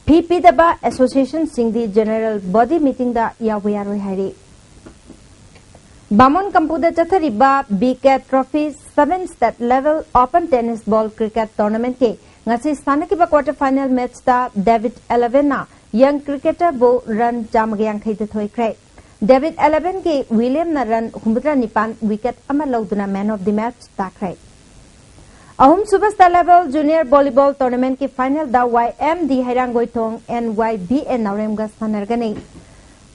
Fee ꯄꯤꯗꯕ associationꯁꯤꯡꯗꯤ general body meetingꯗ ꯌꯥꯎꯕ ꯌꯥꯔꯣꯏ ꯍꯥꯏꯔꯤ꯫ ꯕꯥꯃꯣꯟ ꯀꯝꯄꯨꯗ ꯆꯠꯊꯔꯤꯕ B K Trophy seven state level open tennis ball cricket tournamentꯀꯤ ꯉꯁꯤ ꯁꯥꯟꯅꯈꯤꯕ quarter final matchꯇ David Elevenꯅ young cricketerꯕꯨ run ꯆꯥꯝꯃꯒ ꯌꯥꯡꯈꯩꯗ ꯊꯣꯏꯈ꯭ꯔꯦ꯫ David Elevenꯒꯤ Williamꯅ run ꯍꯨꯝꯐꯨꯇꯔꯥ ꯅꯤꯄꯥꯟ wicket ꯑꯃ ꯂꯧꯗꯨꯅ man of the match ꯇꯥꯈ꯭ꯔꯦ꯫ ꯑꯍꯨꯝꯁꯨꯕ state level junior volleyball tournamentꯀꯤ finalꯗ Y M D ꯍꯩꯔꯥꯡꯒꯣꯏꯊꯣꯡ N Y B A ꯅꯥꯎꯔꯦꯝꯒ ꯁꯥꯟꯅꯔꯒꯅꯤ꯫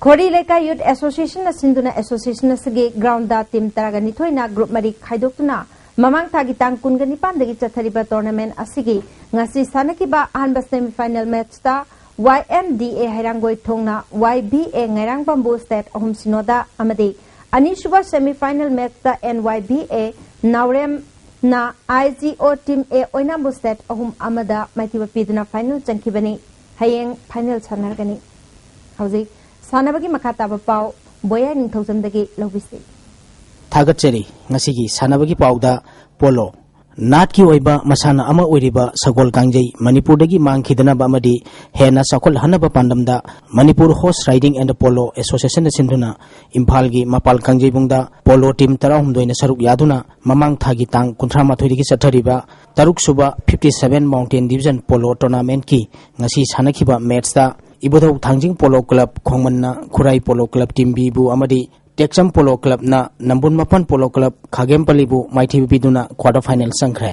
ꯈꯣꯔꯤ ꯂꯩꯀꯥꯏ Youth Associationꯅ ꯁꯤꯟꯗꯨꯅ association ꯑꯁꯤꯒꯤ groundꯗ team ꯇꯔꯥꯒ ꯅꯤꯊꯣꯏꯅ group ꯃꯔꯤ ꯈꯥꯏꯗꯣꯛꯇꯨꯅ ꯃꯃꯥꯡ ꯊꯥꯒꯤ ꯇꯥꯡ ꯀꯨꯟꯒ ꯅꯤꯄꯥꯟꯗꯒꯤ ꯆꯠꯊꯔꯤꯕ tournament ꯑꯁꯤꯒꯤ ꯉꯁꯤ ꯁꯥꯟꯅꯈꯤꯕ ꯑꯍꯥꯟꯕ semi final matchꯇ Y M D A ꯍꯩꯔꯥꯡꯒꯣꯏꯊꯣꯡꯅ Y B A ꯉꯩꯔꯥꯡꯕꯝꯕꯨ set ꯑꯍꯨꯝ ꯁꯤꯅꯣꯗ ꯑꯃꯗꯤ ꯑꯅꯤꯁꯨꯕ semi final matchꯇ N Y B A ꯅꯥꯎꯔꯦꯝꯅ I G O Team A ꯑꯣꯏꯅꯥꯝꯕꯨ set ꯑꯍꯨꯝ ꯑꯃꯗ ꯃꯥꯏꯊꯤꯕ ꯄꯤꯗꯨꯅ final ꯆꯪꯈꯤꯕꯅꯤ꯫ ꯍꯌꯦꯡ final ꯁꯥꯟꯅꯔꯒꯅꯤ꯫ ꯍꯧꯖꯤꯛ ꯁꯥꯟꯅꯕꯒꯤ ꯃꯈꯥ ꯇꯥꯕ ꯄꯥꯎ ꯕꯣꯌꯥꯏ ꯅꯤꯡꯊꯧꯖꯝꯗꯒꯤ ꯂꯧꯕꯤꯁꯤ꯫ ꯊꯥꯒꯠꯆꯔꯤ꯫ ꯉꯁꯤꯒꯤ ꯁꯥꯟꯅꯕꯒꯤ ꯄꯥꯎꯗ polo꯫ ꯅꯥꯠꯀꯤ ꯑꯣꯏꯕ ꯃꯁꯥꯟꯅ ꯑꯃ ꯑꯣꯏꯔꯤꯕ ꯁꯒꯣꯜ ꯀꯥꯡꯖꯩ ꯃꯅꯤꯄꯨꯔꯗꯒꯤ ꯃꯥꯡꯈꯤꯗꯅꯕ ꯑꯃꯗꯤ ꯍꯦꯟꯅ ꯆꯥꯎꯈꯠꯍꯟꯅꯕ ꯄꯥꯟꯗꯝꯗ Manipur Horse Riding and Polo Associationꯅ ꯁꯤꯟꯗꯨꯅ ꯏꯝꯐꯥꯜꯒꯤ ꯃꯄꯥꯜ ꯀꯥꯡꯖꯩꯕꯨꯡꯗ polo team ꯇꯔꯥꯍꯨꯝꯗꯣꯏꯅ ꯁꯔꯨꯛ ꯌꯥꯗꯨꯅ ꯃꯃꯥꯡ ꯊꯥꯒꯤ ꯇꯥꯡ ꯀꯨꯟꯊ꯭ꯔꯥ ꯃꯥꯊꯣꯏꯗꯒꯤ ꯆꯠꯊꯔꯤꯕ ꯇꯔꯨꯛ ꯁꯨꯕ fifty seven Mountain Division polo tournamentꯀꯤ ꯉꯁꯤ ꯁꯥꯟꯅꯈꯤꯕ matchꯇ ꯏꯕꯨꯙꯧ ꯊꯥꯡꯖꯤꯡ ꯄꯣꯂꯣ ꯀ꯭ꯂꯕ ꯈꯣꯡꯃꯟꯅ ꯈꯨꯔꯥꯏ ꯄꯣꯂꯣ ꯀ꯭ꯂꯕ ꯇꯤꯝ ꯕꯤꯕꯨ ꯑꯃꯗꯤ ꯇꯦꯛꯆꯝ ꯄꯣꯂꯣ ꯀ꯭ꯂꯕꯅ ꯅꯝꯕꯨꯜ ꯃꯄꯥꯟ ꯄꯣꯂꯣ ꯀ꯭ꯂꯕ ꯈꯥꯒꯦꯝꯄꯜꯂꯤꯕꯨ ꯃꯥꯏꯊꯤꯕ ꯄꯤꯗꯨꯅ ꯀ꯭ꯋꯥꯔꯇꯔ ꯐꯥꯏꯅꯦꯜ ꯆꯪꯈ꯭ꯔꯦ꯫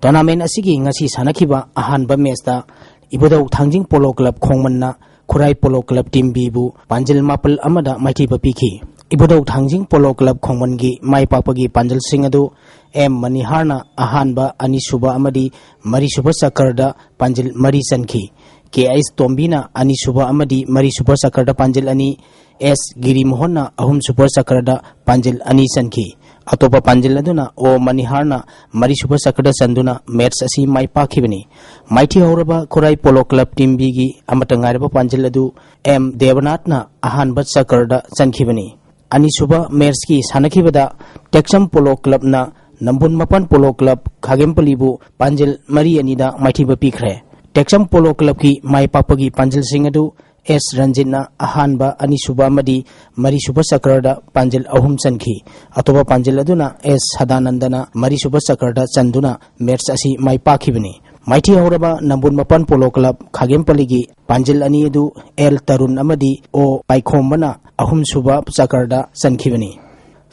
ꯇꯣꯔꯅꯥꯃꯦꯟ ꯑꯁꯤꯒꯤ ꯉꯁꯤ ꯁꯥꯟꯅꯈꯤꯕ ꯑꯍꯥꯟꯕ ꯃꯦꯆꯇ ꯏꯕꯨꯙꯧ ꯊꯥꯡꯖꯤꯡ ꯄꯣꯂꯣ ꯀ꯭ꯂꯕ ꯈꯣꯡꯃꯟꯅ ꯈꯨꯔꯥꯏ ꯄꯣꯂꯣ ꯀ꯭ꯂꯕ ꯇꯤꯝ ꯕꯤꯕꯨ ꯄꯥꯟꯖꯤꯜ ꯃꯥꯄꯜ ꯑꯃꯗ ꯃꯥꯏꯊꯤꯕ ꯄꯤꯈꯤ꯫ ꯏꯕꯨꯙꯧ ꯊꯥꯡꯖꯤꯡ ꯄꯣꯂꯣ ꯀ꯭ꯂꯕ ꯈꯣꯡꯃꯟꯒꯤ ꯃꯥꯏ ꯄꯥꯛꯄꯒꯤ ꯄꯥꯟꯖꯤꯜꯁꯤꯡ ꯑꯗꯨ ꯑꯦꯝ ꯃꯅꯤꯍꯥꯔꯅ ꯑꯍꯥꯟꯕ, ꯑꯅꯤꯁꯨꯕ ꯑꯃꯗꯤ ꯃꯔꯤꯁꯨꯕ ꯆꯀꯔꯗ ꯄꯥꯟꯖꯤꯜ ꯃꯔꯤ ꯆꯟꯈꯤ꯫ ꯀꯦ ꯑꯩꯆ ꯇꯣꯝꯕꯤꯅ ꯑꯅꯤꯁꯨꯕ ꯑꯃꯗꯤ ꯃꯔꯤꯁꯨꯕ ꯆꯀꯔꯗ ꯄꯥꯟꯖꯤꯜ ꯑꯅꯤ, ꯑꯦꯁ ꯒꯤꯔꯤꯃꯣꯍꯟꯅ ꯑꯍꯨꯝꯁꯨꯕ ꯆꯀꯔꯗ ꯄꯥꯟꯖꯤꯜ ꯑꯅꯤ ꯆꯟꯈꯤ꯫ ꯑꯇꯣꯞꯄ ꯄꯥꯟꯖꯤꯜ ꯑꯗꯨꯅ ꯑꯣ ꯃꯅꯤꯍꯥꯔꯅ ꯃꯔꯤꯁꯨꯕ ꯆꯀꯔꯗ ꯆꯟꯗꯨꯅ ꯃꯦꯆ ꯑꯁꯤ ꯃꯥꯏ ꯄꯥꯛꯈꯤꯕꯅꯤ꯫ ꯃꯥꯏꯊꯤꯍꯧꯔꯕ ꯈꯨꯔꯥꯏ ꯄꯣꯂꯣ ꯀ꯭ꯂꯕ ꯇꯤꯝ ꯕꯤꯒꯤ ꯑꯃꯠꯇ ꯉꯥꯏꯔꯕ ꯄꯥꯟꯖꯤꯜ ꯑꯗꯨ ꯑꯦꯝ ꯗꯦꯕꯅꯥꯊꯅ ꯑꯍꯥꯟꯕ ꯆꯀꯔꯗ ꯆꯟꯈꯤꯕꯅꯤ꯫ ꯑꯅꯤꯁꯨꯕ ꯃꯦꯆꯀꯤ ꯁꯥꯟꯅꯈꯤꯕꯗ ꯇꯦꯛꯆꯝ ꯄꯣꯂꯣ ꯀ꯭ꯂꯕꯅ ꯅꯝꯕꯨꯜ ꯃꯄꯥꯟ ꯄꯣꯂꯣ ꯀ꯭ꯂꯕ ꯈꯥꯒꯦꯝꯄꯜꯂꯤꯕꯨ ꯄꯥꯟꯖꯤꯜ ꯃꯔꯤ ꯑꯅꯤꯗ ꯃꯥꯏꯊꯤꯕ ꯄꯤꯈ꯭ꯔꯦ꯫ ꯇꯦꯛꯆꯝ ꯄꯣꯂꯣ ꯀ꯭ꯂꯕꯀꯤ ꯃꯥꯏ ꯄꯥꯛꯄꯒꯤ ꯄꯥꯟꯖꯤꯜꯁꯤꯡ ꯑꯗꯨ ꯑꯦꯁ ꯔꯟꯖꯤꯠꯅ ꯑꯍꯥꯟꯕ, ꯑꯅꯤꯁꯨꯕ ꯑꯃꯗꯤ ꯃꯔꯤꯁꯨꯕ ꯆꯀꯔꯗ ꯄꯥꯟꯖꯤꯜ ꯑꯍꯨꯝ ꯆꯟꯈꯤ꯫ ꯑꯇꯣꯞꯄ ꯄꯥꯟꯖꯤꯜ ꯑꯗꯨꯅ ꯑꯦꯁ ꯁꯗꯥꯅꯟꯗꯅ ꯃꯔꯤꯁꯨꯕ ꯆꯀꯔꯗ ꯆꯟꯗꯨꯅ ꯃꯦꯆ ꯑꯁꯤ ꯃꯥꯏ ꯄꯥꯛꯈꯤꯕꯅꯤ꯫ ꯃꯥꯏꯊꯤꯍꯧꯔꯕ ꯅꯝꯕꯨꯜ ꯃꯄꯥꯟ ꯄꯣꯂꯣ ꯀ꯭ꯂꯕ ꯈꯥꯒꯦꯝꯄꯜꯂꯤꯒꯤ ꯄꯥꯟꯖꯤꯜ ꯑꯅꯤ ꯑꯗꯨ ꯑꯦꯜ ꯇꯔꯨꯟ ꯑꯃꯗꯤ ꯑꯣ ꯄꯥꯏꯈꯣꯝꯕꯅ ꯑꯍꯨꯝꯁꯨꯕ ꯆꯀꯔꯗ ꯆꯟꯈꯤꯕꯅꯤ꯫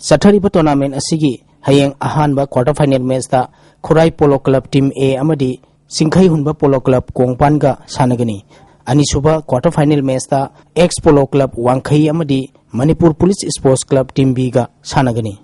ꯆꯠꯊꯔꯤꯕ ꯇꯣꯔꯅꯥꯃꯦꯟ ꯑꯁꯤꯒꯤ ꯍꯌꯦꯡ ꯑꯍꯥꯟꯕ ꯀ꯭ꯋꯥꯔꯇꯔ ꯐꯥꯏꯅꯦꯜ ꯃꯦꯆꯇ Khurai polo club team A ꯑꯃꯗꯤ ꯆꯤꯡꯈꯩ ꯍꯨꯟꯕ ꯄꯣꯂꯣ ꯀ꯭ꯂꯕ ꯀꯣꯡꯄꯥꯟꯒ ꯁꯥꯟꯅꯒꯅꯤ꯫ ꯑꯅꯤꯁꯨꯕ ꯀ꯭ꯋꯥꯔꯇꯔ ꯐꯥꯏꯅꯦꯜ ꯃꯦꯆꯇ ꯑꯦꯛꯁ ꯄꯣꯂꯣ ꯀ꯭ꯂꯕ ꯋꯥꯡꯈꯩ ꯑꯃꯗꯤ Manipur police sports club team B ꯁꯥꯟꯅꯒꯅꯤ꯫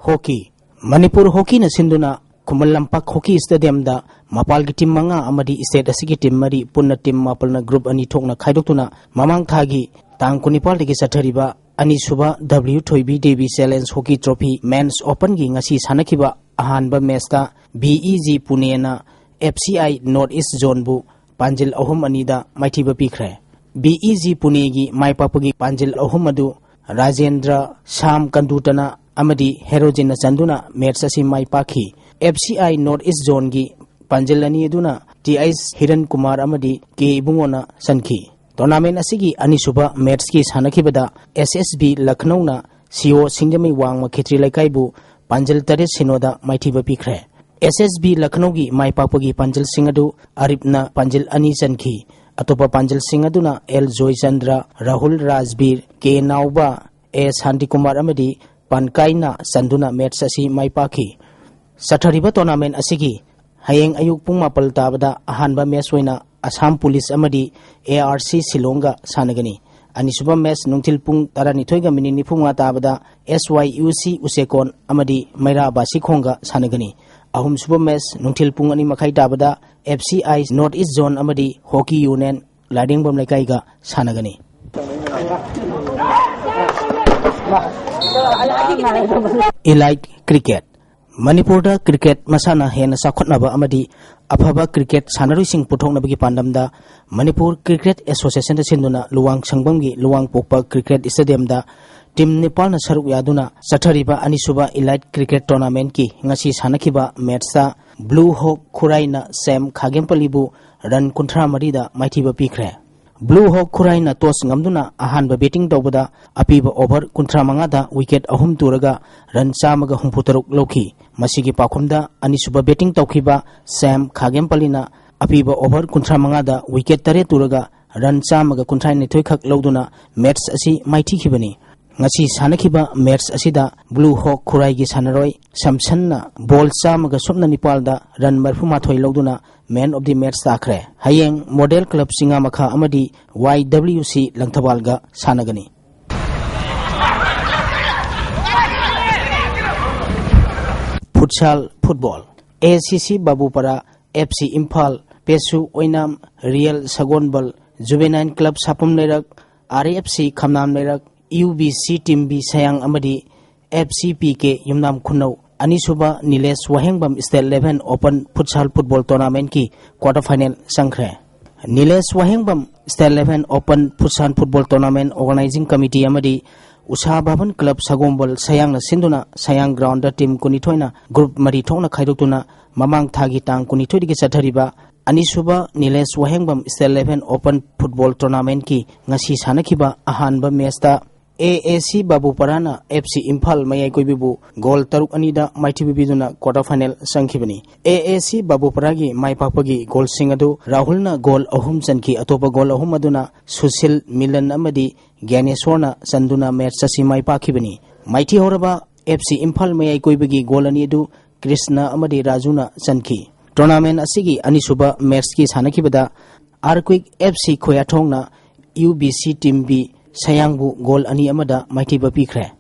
ꯍꯣꯀꯤ꯫ ꯃꯅꯤꯄꯨꯔ ꯍꯣꯀꯤꯅ ꯁꯤꯟꯗꯨꯅ ꯈꯨꯃꯟ ꯂꯝꯄꯥꯛ ꯍꯣꯀꯤ ꯁ꯭ꯇꯦꯗꯤꯌꯝꯗ ꯃꯄꯥꯜꯒꯤ ꯇꯤꯝ ꯃꯉꯥ ꯑꯃꯗꯤ ꯁ꯭ꯇꯦꯠ ꯑꯁꯤꯒꯤ ꯇꯤꯝ ꯃꯔꯤ, ꯄꯨꯟꯅ ꯇꯤꯝ ꯃꯥꯄꯜꯅ ꯒ꯭ꯔꯨꯞ ꯑꯅꯤ ꯊꯣꯛꯅ ꯈꯥꯏꯗꯣꯛꯇꯨꯅ ꯃꯃꯥꯡ ꯊꯥꯒꯤ ꯇꯥꯡ ꯀꯨꯟꯅꯤꯄꯥꯜꯗꯒꯤ ꯆꯠꯊꯔꯤꯕ ꯑꯅꯤꯁꯨꯕ W Thoibi Devi challenge hockey trophy men's ꯑꯣꯄꯟꯒꯤ ꯉꯁꯤ ꯁꯥꯟꯅꯈꯤꯕ ꯑꯍꯥꯟꯕ ꯃꯦꯆꯇ ꯕꯤ ꯏ ꯖꯤ ꯄꯨꯅꯦꯅ ꯑꯦꯐ ꯁꯤ ꯑꯥꯏ ꯅꯣꯔꯠ ꯏꯁ ꯖꯣꯟꯕꯨ ꯄꯥꯟꯖꯤꯜ ꯑꯍꯨꯝ ꯑꯅꯤꯗ ꯃꯥꯏꯊꯤꯕ ꯄꯤꯈ꯭ꯔꯦ꯫ ꯕꯤ ꯏ ꯖꯤ ꯄꯨꯅꯦꯒꯤ ꯃꯥꯏ ꯄꯥꯛꯄꯒꯤ ꯄꯥꯟꯖꯤꯜ ꯑꯍꯨꯝ ꯑꯗꯨ ꯔꯥꯖꯦꯟꯗ꯭ꯔ ꯁꯥꯝ ꯀꯟꯗꯨꯇꯅ ꯑꯃꯗꯤ ꯍꯦꯔꯣꯖꯤꯟꯅ ꯆꯟꯗꯨꯅ ꯃꯦꯆ ꯑꯁꯤ ꯃꯥꯏ ꯄꯥꯛꯈꯤ꯫ ꯑꯦꯐ ꯁꯤ ꯑꯥꯏ ꯅꯣꯔꯠ ꯏꯁ ꯖꯣꯟꯒꯤ ꯄꯥꯟꯖꯤꯜ ꯑꯅꯤ ꯑꯗꯨꯅ ꯇꯤ ꯑꯩꯆ ꯍꯤꯔꯟ ꯀꯨꯃꯥꯔ ꯑꯃꯗꯤ ꯀꯦ ꯏꯕꯨꯡꯉꯣꯅ ꯆꯟꯈꯤ꯫ ꯇꯣꯔꯅꯥꯃꯦꯟ ꯑꯁꯤꯒꯤ ꯑꯅꯤꯁꯨꯕ ꯃꯦꯆꯀꯤ ꯁꯥꯟꯅꯈꯤꯕꯗ ꯑꯦꯁ ꯑꯦꯁ ꯕꯤ ꯂꯈꯅꯧꯅ ꯁꯤ ꯑꯣ ꯁꯤꯡꯖꯃꯩ ꯋꯥꯡꯃ ꯈꯦꯇ꯭ꯔꯤ ꯂꯩꯀꯥꯏꯕꯨ ꯄꯥꯟꯖꯤꯜ ꯇꯔꯦꯠ ꯁꯤꯅꯣꯗ ꯃꯥꯏꯊꯤꯕ ꯄꯤꯈ꯭ꯔꯦ꯫ ꯑꯦꯁ ꯑꯦꯁ ꯕꯤ ꯂꯈꯅꯧꯒꯤ ꯃꯥꯏ ꯄꯥꯛꯄꯒꯤ ꯄꯥꯟꯖꯜꯁꯤꯡ ꯑꯗꯨ ꯑꯔꯤꯞꯅ ꯄꯥꯟꯖꯜ ꯑꯅꯤ ꯆꯟꯈꯤ꯫ ꯑꯇꯣꯞꯄ ꯄꯥꯟꯖꯜꯁꯤꯡ ꯑꯗꯨꯅ ꯑꯦꯜ ꯖꯣꯏꯆꯟꯗ꯭ꯔ, ꯔꯥꯍꯨꯜ ꯔꯥꯖꯕꯤꯔ, ꯀꯦ ꯅꯥꯎꯕ, ꯑꯦ ꯁꯥꯟꯇꯤꯀꯨꯃꯥꯔ ꯑꯃꯗꯤ ꯄꯥꯟꯀꯥꯏꯅ ꯆꯟꯗꯨꯅ ꯃꯦꯠꯆ ꯑꯁꯤ ꯃꯥꯏ ꯄꯥꯛꯈꯤ꯫ ꯆꯠꯊꯔꯤꯕ ꯇꯣꯔꯅꯥꯃꯦꯟ ꯑꯁꯤꯒꯤ ꯍꯌꯦꯡ ꯑꯌꯨꯛ ꯄꯨꯡ ꯃꯥꯄꯜ ꯇꯥꯕꯗ ꯑꯍꯥꯟꯕ ꯃꯦꯠꯆ ꯑꯣꯏꯅ ꯑꯁꯥꯝ ꯄꯨꯂꯤꯁ ꯑꯃꯗꯤ ꯑꯦ ꯑꯥꯔ ꯁꯤ ꯁꯤꯂꯣꯡꯒ ꯁꯥꯟꯅꯒꯅꯤ꯫ ꯑꯅꯤꯁꯨꯕ ꯃꯦꯠꯆ ꯅꯨꯡꯊꯤꯜ ꯄꯨꯡ ꯇꯔꯥꯅꯤꯊꯣꯏꯒ ꯃꯤꯅꯤꯠ ꯅꯤꯐꯨꯃꯉꯥ ꯇꯥꯕꯗ ꯑꯦꯁ ꯋꯥꯏ ꯌꯨ ꯁꯤ ꯎꯆꯦꯀꯣꯟ ꯑꯃꯗꯤ ꯃꯩꯔꯥ ꯕꯥꯁꯤꯈꯣꯡꯒ ꯁꯥꯟꯅꯒꯅꯤ꯫ ꯑꯍꯨꯝꯁꯨꯕ ꯃꯦꯠꯆ ꯅꯨꯡꯊꯤꯜ ꯄꯨꯡ ꯑꯅꯤ ꯃꯈꯥꯏ ꯇꯥꯕꯗ F C I north east zone ꯑꯃꯗꯤ ꯍꯣꯀꯤ ꯌꯨꯅꯤꯌꯟ ꯂꯥꯏꯔꯦꯡꯕꯝ ꯂꯩꯀꯥꯏꯒ ꯁꯥꯟꯅꯒꯅꯤ꯫ Elite cricket. ꯃꯅꯤꯄꯨꯔꯗ ꯀ꯭ꯔꯤꯀꯦꯠ ꯃꯁꯥꯟꯅ ꯍꯦꯟꯅ ꯆꯥꯎꯈꯠꯅꯕ ꯑꯃꯗꯤ ꯑꯐꯕ ꯀ꯭ꯔꯤꯀꯦꯠ ꯁꯥꯟꯅꯔꯣꯏꯁꯤꯡ ꯄꯨꯊꯣꯛꯅꯕꯒꯤ ꯄꯥꯟꯗꯝꯗ ꯃꯅꯤꯄꯨꯔ ꯀ꯭ꯔꯤꯀꯦꯠ ꯑꯦꯁꯣꯁꯤꯌꯦꯁꯟꯗ ꯁꯤꯟꯗꯨꯅ ꯂꯨꯋꯥꯡ ꯁꯪꯕꯝꯒꯤ ꯂꯨꯋꯥꯡ ꯄꯣꯛꯄ ꯀ꯭ꯔꯤꯀꯦꯠ ꯁ꯭ꯇꯦꯗꯤꯌꯝꯗ ꯇꯤꯝ ꯅꯤꯄꯥꯜꯅ ꯁꯔꯨꯛ ꯌꯥꯗꯨꯅ ꯆꯠꯊꯔꯤꯕ ꯑꯅꯤꯁꯨꯕ ꯏꯂꯥꯏꯠ ꯀ꯭ꯔꯤꯀꯦꯠ ꯇꯣꯔꯅꯥꯃꯦꯟꯠꯀꯤ ꯉꯁꯤ ꯁꯥꯟꯅꯈꯤꯕ ꯃꯦꯠꯆꯇ ꯕ꯭ꯂꯨ ꯍꯣꯛ ꯈꯨꯔꯥꯏꯅ ꯁꯦꯝ ꯈꯥꯒꯦꯝꯄꯜꯂꯤꯕꯨ ꯔꯟ ꯀꯨꯟꯊ꯭ꯔꯥ ꯃꯔꯤꯗ ꯃꯥꯏꯊꯤꯕ ꯄꯤꯈ꯭ꯔꯦ꯫ ꯕ꯭ꯂꯨ ꯍꯣꯛ ꯈꯨꯔꯥꯏꯅ ꯇꯣꯁ ꯉꯝꯗꯨꯅ ꯑꯍꯥꯟꯕ ꯕꯦꯇꯤꯡ ꯇꯧꯕꯗ ꯑꯄꯤꯕ ꯑꯣꯚꯔ ꯀꯨꯟꯊ꯭ꯔꯥ ꯃꯉꯥꯗ ꯋꯤꯀꯦꯠ ꯑꯍꯨꯝ ꯇꯨꯔꯒ ꯔꯟ ꯆꯥꯝꯃꯒ ꯍꯨꯝꯐꯨ ꯇꯔꯨꯛ ꯂꯧꯈꯤ꯫ ꯃꯁꯤꯒꯤ ꯄꯥꯎꯈꯨꯝꯗ ꯑꯅꯤꯁꯨꯕ ꯕꯦꯇꯤꯡ ꯇꯧꯈꯤꯕ ꯁꯦꯝ ꯈꯥꯒꯦꯝꯄꯜꯂꯤꯅ ꯑꯄꯤꯕ ꯑꯣꯚꯔ ꯀꯨꯟꯊ꯭ꯔꯥ ꯃꯉꯥꯗ ꯋꯤꯀꯦꯠ ꯇꯔꯦꯠ ꯇꯨꯔꯒ ꯔꯟ ꯆꯥꯝꯃꯒ ꯀꯨꯟꯊ꯭ꯔꯥ ꯅꯤꯊꯣꯏ ꯈꯛ ꯂꯧꯗꯨꯅ ꯃꯦꯠꯆ ꯑꯁꯤ ꯃꯥꯏꯊꯤꯈꯤꯕꯅꯤ꯫ ꯉꯁꯤ ꯁꯥꯟꯅꯈꯤꯕ ꯃꯦꯠꯆ ꯑꯁꯤꯗ ꯕ꯭ꯂꯨ ꯍꯣꯛ ꯈꯨꯔꯥꯏꯒꯤ ꯁꯥꯟꯅꯔꯣꯏ ꯁꯝꯁꯟꯅ ꯕꯣꯜ ꯆꯥꯝꯃꯒ ꯁꯨꯞꯅ ꯅꯤꯄꯥꯜꯗ ꯔꯟ ꯃꯔꯤꯐꯨ ꯃꯥꯊꯣꯏ ꯂꯧꯗꯨꯅ ꯃꯦꯟ ꯑꯣꯐ ꯗꯤ ꯃꯦꯠꯆ ꯇꯥꯈ꯭ꯔꯦ꯫ ꯍꯌꯦꯡ ꯃꯣꯗꯦꯜ ꯀ꯭ꯂꯕ ꯆꯤꯉꯥꯃꯈꯥ ꯑꯃꯗꯤ ꯋꯥꯏ ꯗꯕ꯭ꯂꯤꯎ ꯁꯤ ꯂꯪꯊꯕꯥꯜꯒ ꯁꯥꯟꯅꯒꯅꯤ꯫ ꯐꯨꯠꯁꯥꯜ ꯐꯨꯠꯕꯣꯜ꯫ ꯑꯦ ꯁꯤ ꯁꯤ ꯕꯥꯕꯨꯄꯥꯔꯥ, ꯑꯦꯐ ꯁꯤ ꯏꯝꯐꯥꯜ, ꯄꯦꯁꯨ ꯑꯣꯏꯅꯥꯝ, ꯔꯤꯌꯦꯜ ꯁꯒꯣꯜꯕꯜ, ꯖꯨꯕꯦꯅꯥꯏꯟ club Sapam Leirak, R F C Khamnam Leirak, U B C team B Sayang ꯑꯃꯗꯤ F C P K Yumnam Khunou. ꯑꯅꯤꯁꯨꯕ Nilesh Wahengbam state eleven open futsal football ꯇꯣꯔꯅꯥꯃꯦꯟꯠꯀꯤ ꯀ꯭ꯋꯥꯔꯇꯔ ꯐꯥꯏꯅꯦꯜ ꯆꯪꯈ꯭ꯔꯦ꯫ Nilesh Wahengbam state eleven open futsal football tournament organising committee ꯑꯃꯗꯤ Usha Bhavan club Sagolband ꯁꯌꯥꯡꯅ ꯁꯤꯟꯗꯨꯅ ꯁꯌꯥꯡ ꯒ꯭ꯔꯥꯎꯟꯗ ꯇꯤꯝ ꯀꯨꯟꯅꯤꯊꯣꯏꯅ group ꯃꯔꯤ ꯊꯣꯛꯅ ꯈꯥꯏꯗꯣꯛꯇꯨꯅ ꯃꯃꯥꯡ ꯊꯥꯒꯤ ꯇꯥꯡ ꯀꯨꯟꯅꯤꯊꯣꯏꯗꯒꯤ ꯆꯠꯊꯔꯤꯕ ꯑꯅꯤꯁꯨꯕ Nilesh Wahengbam state eleven open football ꯇꯣꯔꯅꯥꯃꯦꯟꯠꯀꯤ ꯉꯁꯤ ꯁꯥꯟꯅꯈꯤꯕ ꯑꯍꯥꯟꯕ ꯃꯦꯆꯇ ꯑꯦ ꯑꯦ ꯁꯤ ꯕꯥꯕꯨꯄꯔꯥꯅ ꯑꯦꯐ ꯁꯤ ꯏꯝꯐꯥꯜ ꯃꯌꯥꯏ ꯀꯣꯏꯕꯤꯕꯨ ꯒꯣꯜ ꯇꯔꯨꯛ ꯑꯅꯤꯗ ꯃꯥꯏꯊꯤꯕ ꯄꯤꯗꯨꯅ ꯀ꯭ꯋꯥꯇꯔ ꯐꯥꯏꯅꯦꯜ ꯆꯪꯈꯤꯕꯅꯤ꯫ ꯑꯦ ꯑꯦ ꯁꯤ ꯕꯥꯕꯨꯄꯔꯥꯒꯤ ꯃꯥꯏ ꯄꯥꯛꯄꯒꯤ ꯒꯣꯜꯁꯤꯡ ꯑꯗꯨ ꯔꯥꯍꯨꯜꯅ ꯒꯣꯜ ꯑꯍꯨꯝ ꯆꯟꯈꯤ꯫ ꯑꯇꯣꯞꯄ ꯒꯣꯜ ꯑꯍꯨꯝ ꯑꯗꯨꯅ ꯁꯨꯁꯤꯜ, ꯃꯤꯂꯟ ꯑꯃꯗꯤ ꯒ꯭ꯌꯥꯅꯦꯁꯣꯔꯅ ꯆꯟꯗꯨꯅ ꯃꯦꯠꯆ ꯑꯁꯤ ꯃꯥꯏ ꯄꯥꯛꯈꯤꯕꯅꯤ꯫ ꯃꯥꯏꯊꯤꯍꯧꯔꯕ ꯑꯦꯐ ꯁꯤ ꯏꯝꯐꯥꯜ ꯃꯌꯥꯏ ꯀꯣꯏꯕꯒꯤ ꯒꯣꯜ ꯑꯅꯤ ꯑꯗꯨ ꯀ꯭ꯔꯤꯁꯅ ꯑꯃꯗꯤ ꯔꯥꯖꯨꯅ ꯆꯟꯈꯤ꯫ ꯇꯣꯔꯅꯥꯃꯦꯟ ꯑꯁꯤꯒꯤ ꯑꯅꯤꯁꯨꯕ ꯃꯦꯠꯆꯀꯤ ꯁꯥꯟꯅꯈꯤꯕꯗ ꯑꯥꯔꯀ꯭ꯋꯤꯛ ꯑꯦꯐ ꯁꯤ ꯈꯣꯌꯥꯊꯣꯡꯅ U B C team B ꯁꯌꯥꯡꯕꯨ ꯒꯣꯜ ꯑꯅꯤ ꯑꯃꯗ ꯃꯥꯏꯊꯤꯕ ꯄꯤꯈ꯭ꯔꯦ꯫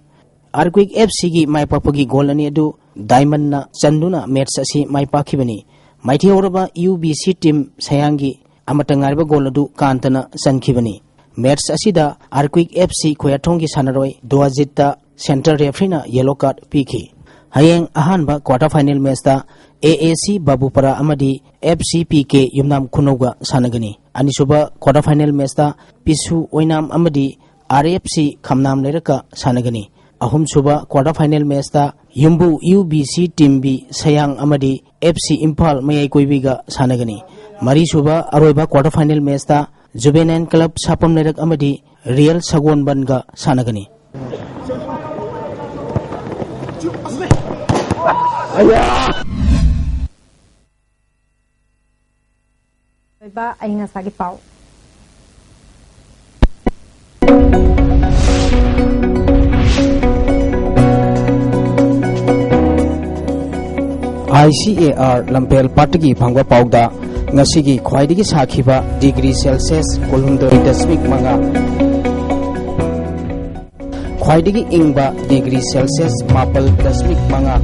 ꯑꯥꯔꯀ꯭ꯋꯤꯛ ꯑꯦꯐ ꯁꯤꯒꯤ ꯃꯥꯏ ꯄꯥꯛꯄꯒꯤ ꯒꯣꯜ ꯑꯅꯤ ꯑꯗꯨ ꯗꯥꯏꯃꯟꯅ ꯆꯟꯗꯨꯅ ꯃꯦꯠꯆ ꯑꯁꯤ ꯃꯥꯏ ꯄꯥꯛꯈꯤꯕꯅꯤ꯫ ꯃꯥꯏꯊꯤꯍꯧꯔꯕ ꯌꯨ ꯕꯤ ꯁꯤ ꯇꯤꯝ ꯁꯌꯥꯡꯒꯤ ꯑꯃꯠꯇ ꯉꯥꯏꯔꯕ ꯒꯣꯜ ꯑꯗꯨ ꯀꯥꯟꯇꯅ ꯆꯟꯈꯤꯕꯅꯤ꯫ ꯃꯦꯠꯆ ꯑꯁꯤꯗ ꯑꯥꯔꯀ꯭ꯋꯤꯛ ꯑꯦꯐ ꯁꯤ ꯈꯣꯌꯥꯊꯣꯡꯒꯤ ꯁꯥꯟꯅꯔꯣꯏ ꯗꯨꯋꯥꯖꯤꯠꯇ ꯁꯦꯟꯇꯔ ꯔꯦꯐ꯭ꯔꯤꯅ ꯌꯦꯂꯣ ꯀꯥꯔꯗ ꯄꯤꯈꯤ꯫ ꯍꯌꯦꯡ ꯑꯍꯥꯟꯕ ꯀ꯭ꯋꯥꯇꯔ ꯐꯥꯏꯅꯦꯜ ꯃꯦꯠꯆꯇ ꯑꯦ ꯑꯦ ꯁꯤ ꯕꯥꯕꯨꯄꯔꯥ ꯑꯃꯗꯤ ꯑꯦꯐ ꯁꯤ ꯄꯤ ꯀꯦ ꯌꯨꯝꯅꯥꯝ ꯈꯨꯅꯧꯒ ꯁꯥꯟꯅꯒꯅꯤ꯫ ꯑꯅꯤꯁꯨꯕ ꯀ꯭ꯋꯥꯇꯔ ꯐꯥꯏꯅꯦꯜ ꯃꯦꯠꯆꯇ ꯄꯤꯁꯨ ꯑꯣꯏꯅꯥꯝ ꯑꯃꯗꯤ ꯑꯥꯔ ꯑꯦꯐ ꯁꯤ ꯈꯝꯅꯥꯝ ꯂꯩꯔꯛꯀ ꯁꯥꯟꯅꯒꯅꯤ꯫ ꯑꯍꯨꯝꯁꯨꯕ ꯀ꯭ꯋꯥꯇꯔ ꯐꯥꯏꯅꯦꯜ ꯃꯦꯠꯆꯇ ꯌꯨꯝꯕꯨ U B C team B Sayang ꯑꯃꯗꯤ ꯑꯦꯐ ꯁꯤ ꯏꯝꯐꯥꯜ ꯃꯌꯥꯏ ꯀꯣꯏꯕꯤꯒ ꯁꯥꯟꯅꯒꯅꯤ꯫ ꯃꯔꯤꯁꯨꯕ ꯑꯔꯣꯏꯕ ꯀ꯭ꯋꯥꯇꯔ ꯐꯥꯏꯅꯦꯜ ꯃꯦꯠꯆꯇ ꯖꯨꯕꯦꯅꯥꯏꯜ ꯀ꯭ꯂꯕ ꯁꯥꯄꯝ ꯂꯩꯔꯛ ꯑꯃꯗꯤ ꯔꯤꯌꯦꯜ ꯁꯒꯣꯜꯕꯟꯒ ꯁꯥꯟꯅꯒꯅꯤ꯫ ꯑꯣꯏꯕ ꯑꯏꯪ ꯑꯁꯥꯒꯤ ꯄꯥꯎ꯫ ꯑꯥꯏ ꯁꯤ ꯑꯦ ꯑꯥꯔ ꯂꯝꯐꯦꯜ ꯄꯥꯠꯇꯒꯤ ꯐꯪꯕ ꯄꯥꯎꯗ ꯉꯁꯤꯒꯤ ꯈ꯭ꯋꯥꯏꯗꯒꯤ ꯁꯥꯈꯤꯕ ꯗꯤꯒ꯭ꯔꯤ ꯁꯦꯜꯁꯤꯌꯁ ꯀꯨꯟꯍꯨꯝꯗꯣꯏ ꯗꯁꯃꯤꯛ ꯃꯉꯥ, ꯈ꯭ꯋꯥꯏꯗꯒꯤ ꯏꯪꯕ ꯗꯤꯒ꯭ꯔꯤ ꯁꯦꯜꯁꯤꯌꯁ ꯃꯥꯄꯜ ꯗꯁꯃꯤꯛ ꯃꯉꯥ,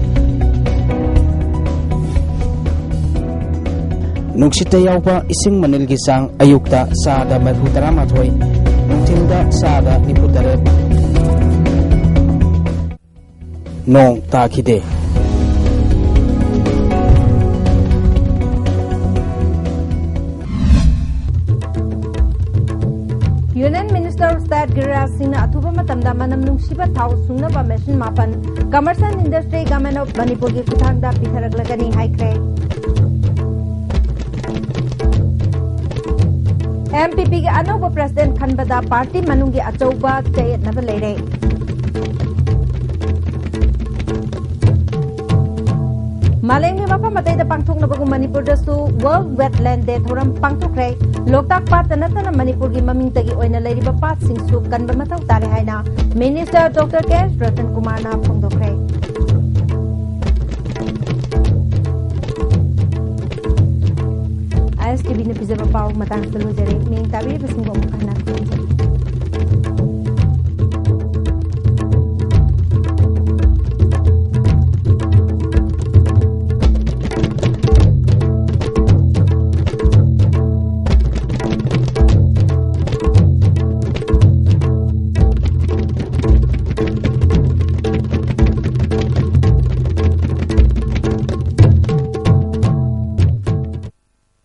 ꯅꯨꯡꯁꯤꯠꯇ ꯌꯥꯎꯕ ꯏꯁꯤꯡ ꯃꯅꯤꯜꯒꯤ ꯆꯥꯡ ꯑꯌꯨꯛꯇ ꯆꯥꯗ ꯃꯔꯤꯐꯨ ꯇꯔꯥꯃꯥꯊꯣꯏ, ꯅꯨꯡꯊꯤꯜꯗ ꯆꯥꯗ ꯅꯤꯐꯨ ꯇꯔꯦꯠ꯫ ꯅꯣꯡ ꯇꯥꯈꯤꯗꯦ꯫ Union Minister of State ꯒꯤꯔꯤꯔꯥꯖ ꯁꯤꯡꯅ ꯑꯊꯨꯕ ꯃꯇꯝꯗ ꯃꯅꯝ ꯅꯨꯡꯁꯤꯕ ꯊꯥꯎ ꯁꯨꯡꯅꯕ ꯃꯦꯁꯤꯟ ꯃꯥꯄꯟ Commerce and Industry, Government of ꯃꯅꯤꯄꯨꯔꯒꯤ ꯈꯨꯠꯊꯥꯡꯗ ꯄꯤꯊꯔꯛꯂꯒꯅꯤ ꯍꯥꯏꯈ꯭ꯔꯦ꯫ ꯑꯦꯝ ꯄꯤ ꯄꯤꯒꯤ ꯑꯅꯧꯕ ꯄ꯭ꯔꯁꯤꯗꯦꯟꯠ ꯈꯟꯕꯗ ꯄꯥꯔꯇꯤ ꯃꯅꯨꯡꯒꯤ ꯑꯆꯧꯕ ꯆꯌꯦꯠꯅꯕ ꯂꯩꯔꯦ꯫ ꯃꯥꯂꯦꯝꯒꯤ ꯃꯐꯝ ꯑꯇꯩꯗ ꯄꯥꯡꯊꯣꯛꯅꯕꯒꯨꯝ ꯃꯅꯤꯄꯨꯔꯗꯁꯨ World Wetland Day ꯊꯧꯔꯝ ꯄꯥꯡꯊꯣꯛꯈ꯭ꯔꯦ꯫ ꯂꯣꯛꯇꯥꯛ ꯄꯥꯠꯇ ꯅꯠꯇꯅ ꯃꯅꯤꯄꯨꯔꯒꯤ ꯃꯃꯤꯡꯇꯒꯤ ꯑꯣꯏꯅ ꯂꯩꯔꯤꯕ ꯄꯥꯠꯁꯤꯡꯁꯨ ꯀꯟꯕ ꯃꯊꯧ ꯇꯥꯔꯦ ꯍꯥꯏꯅ ꯃꯤꯅꯤꯁꯇꯔ ꯗꯣꯛꯇꯔ ꯀꯦ ꯑꯦꯁ ꯔꯇꯟ ꯀꯨꯃꯥꯔꯅ ꯐꯣꯡꯗꯣꯛꯈ꯭ꯔꯦ꯫ ꯑꯥꯏ ꯑꯦꯁ ꯇꯤ ꯚꯤꯅ ꯄꯤꯖꯕ ꯄꯥꯎ ꯃꯇꯥꯡꯁꯤꯗ ꯂꯣꯏꯖꯔꯦ꯫ ꯃꯤꯠꯌꯦꯡ ꯇꯥꯕꯤꯔꯤꯕꯁꯤꯡꯕꯨ ꯑꯃꯨꯛ ꯍꯟꯅ ꯈꯨꯔꯨꯝꯖꯔꯤ꯫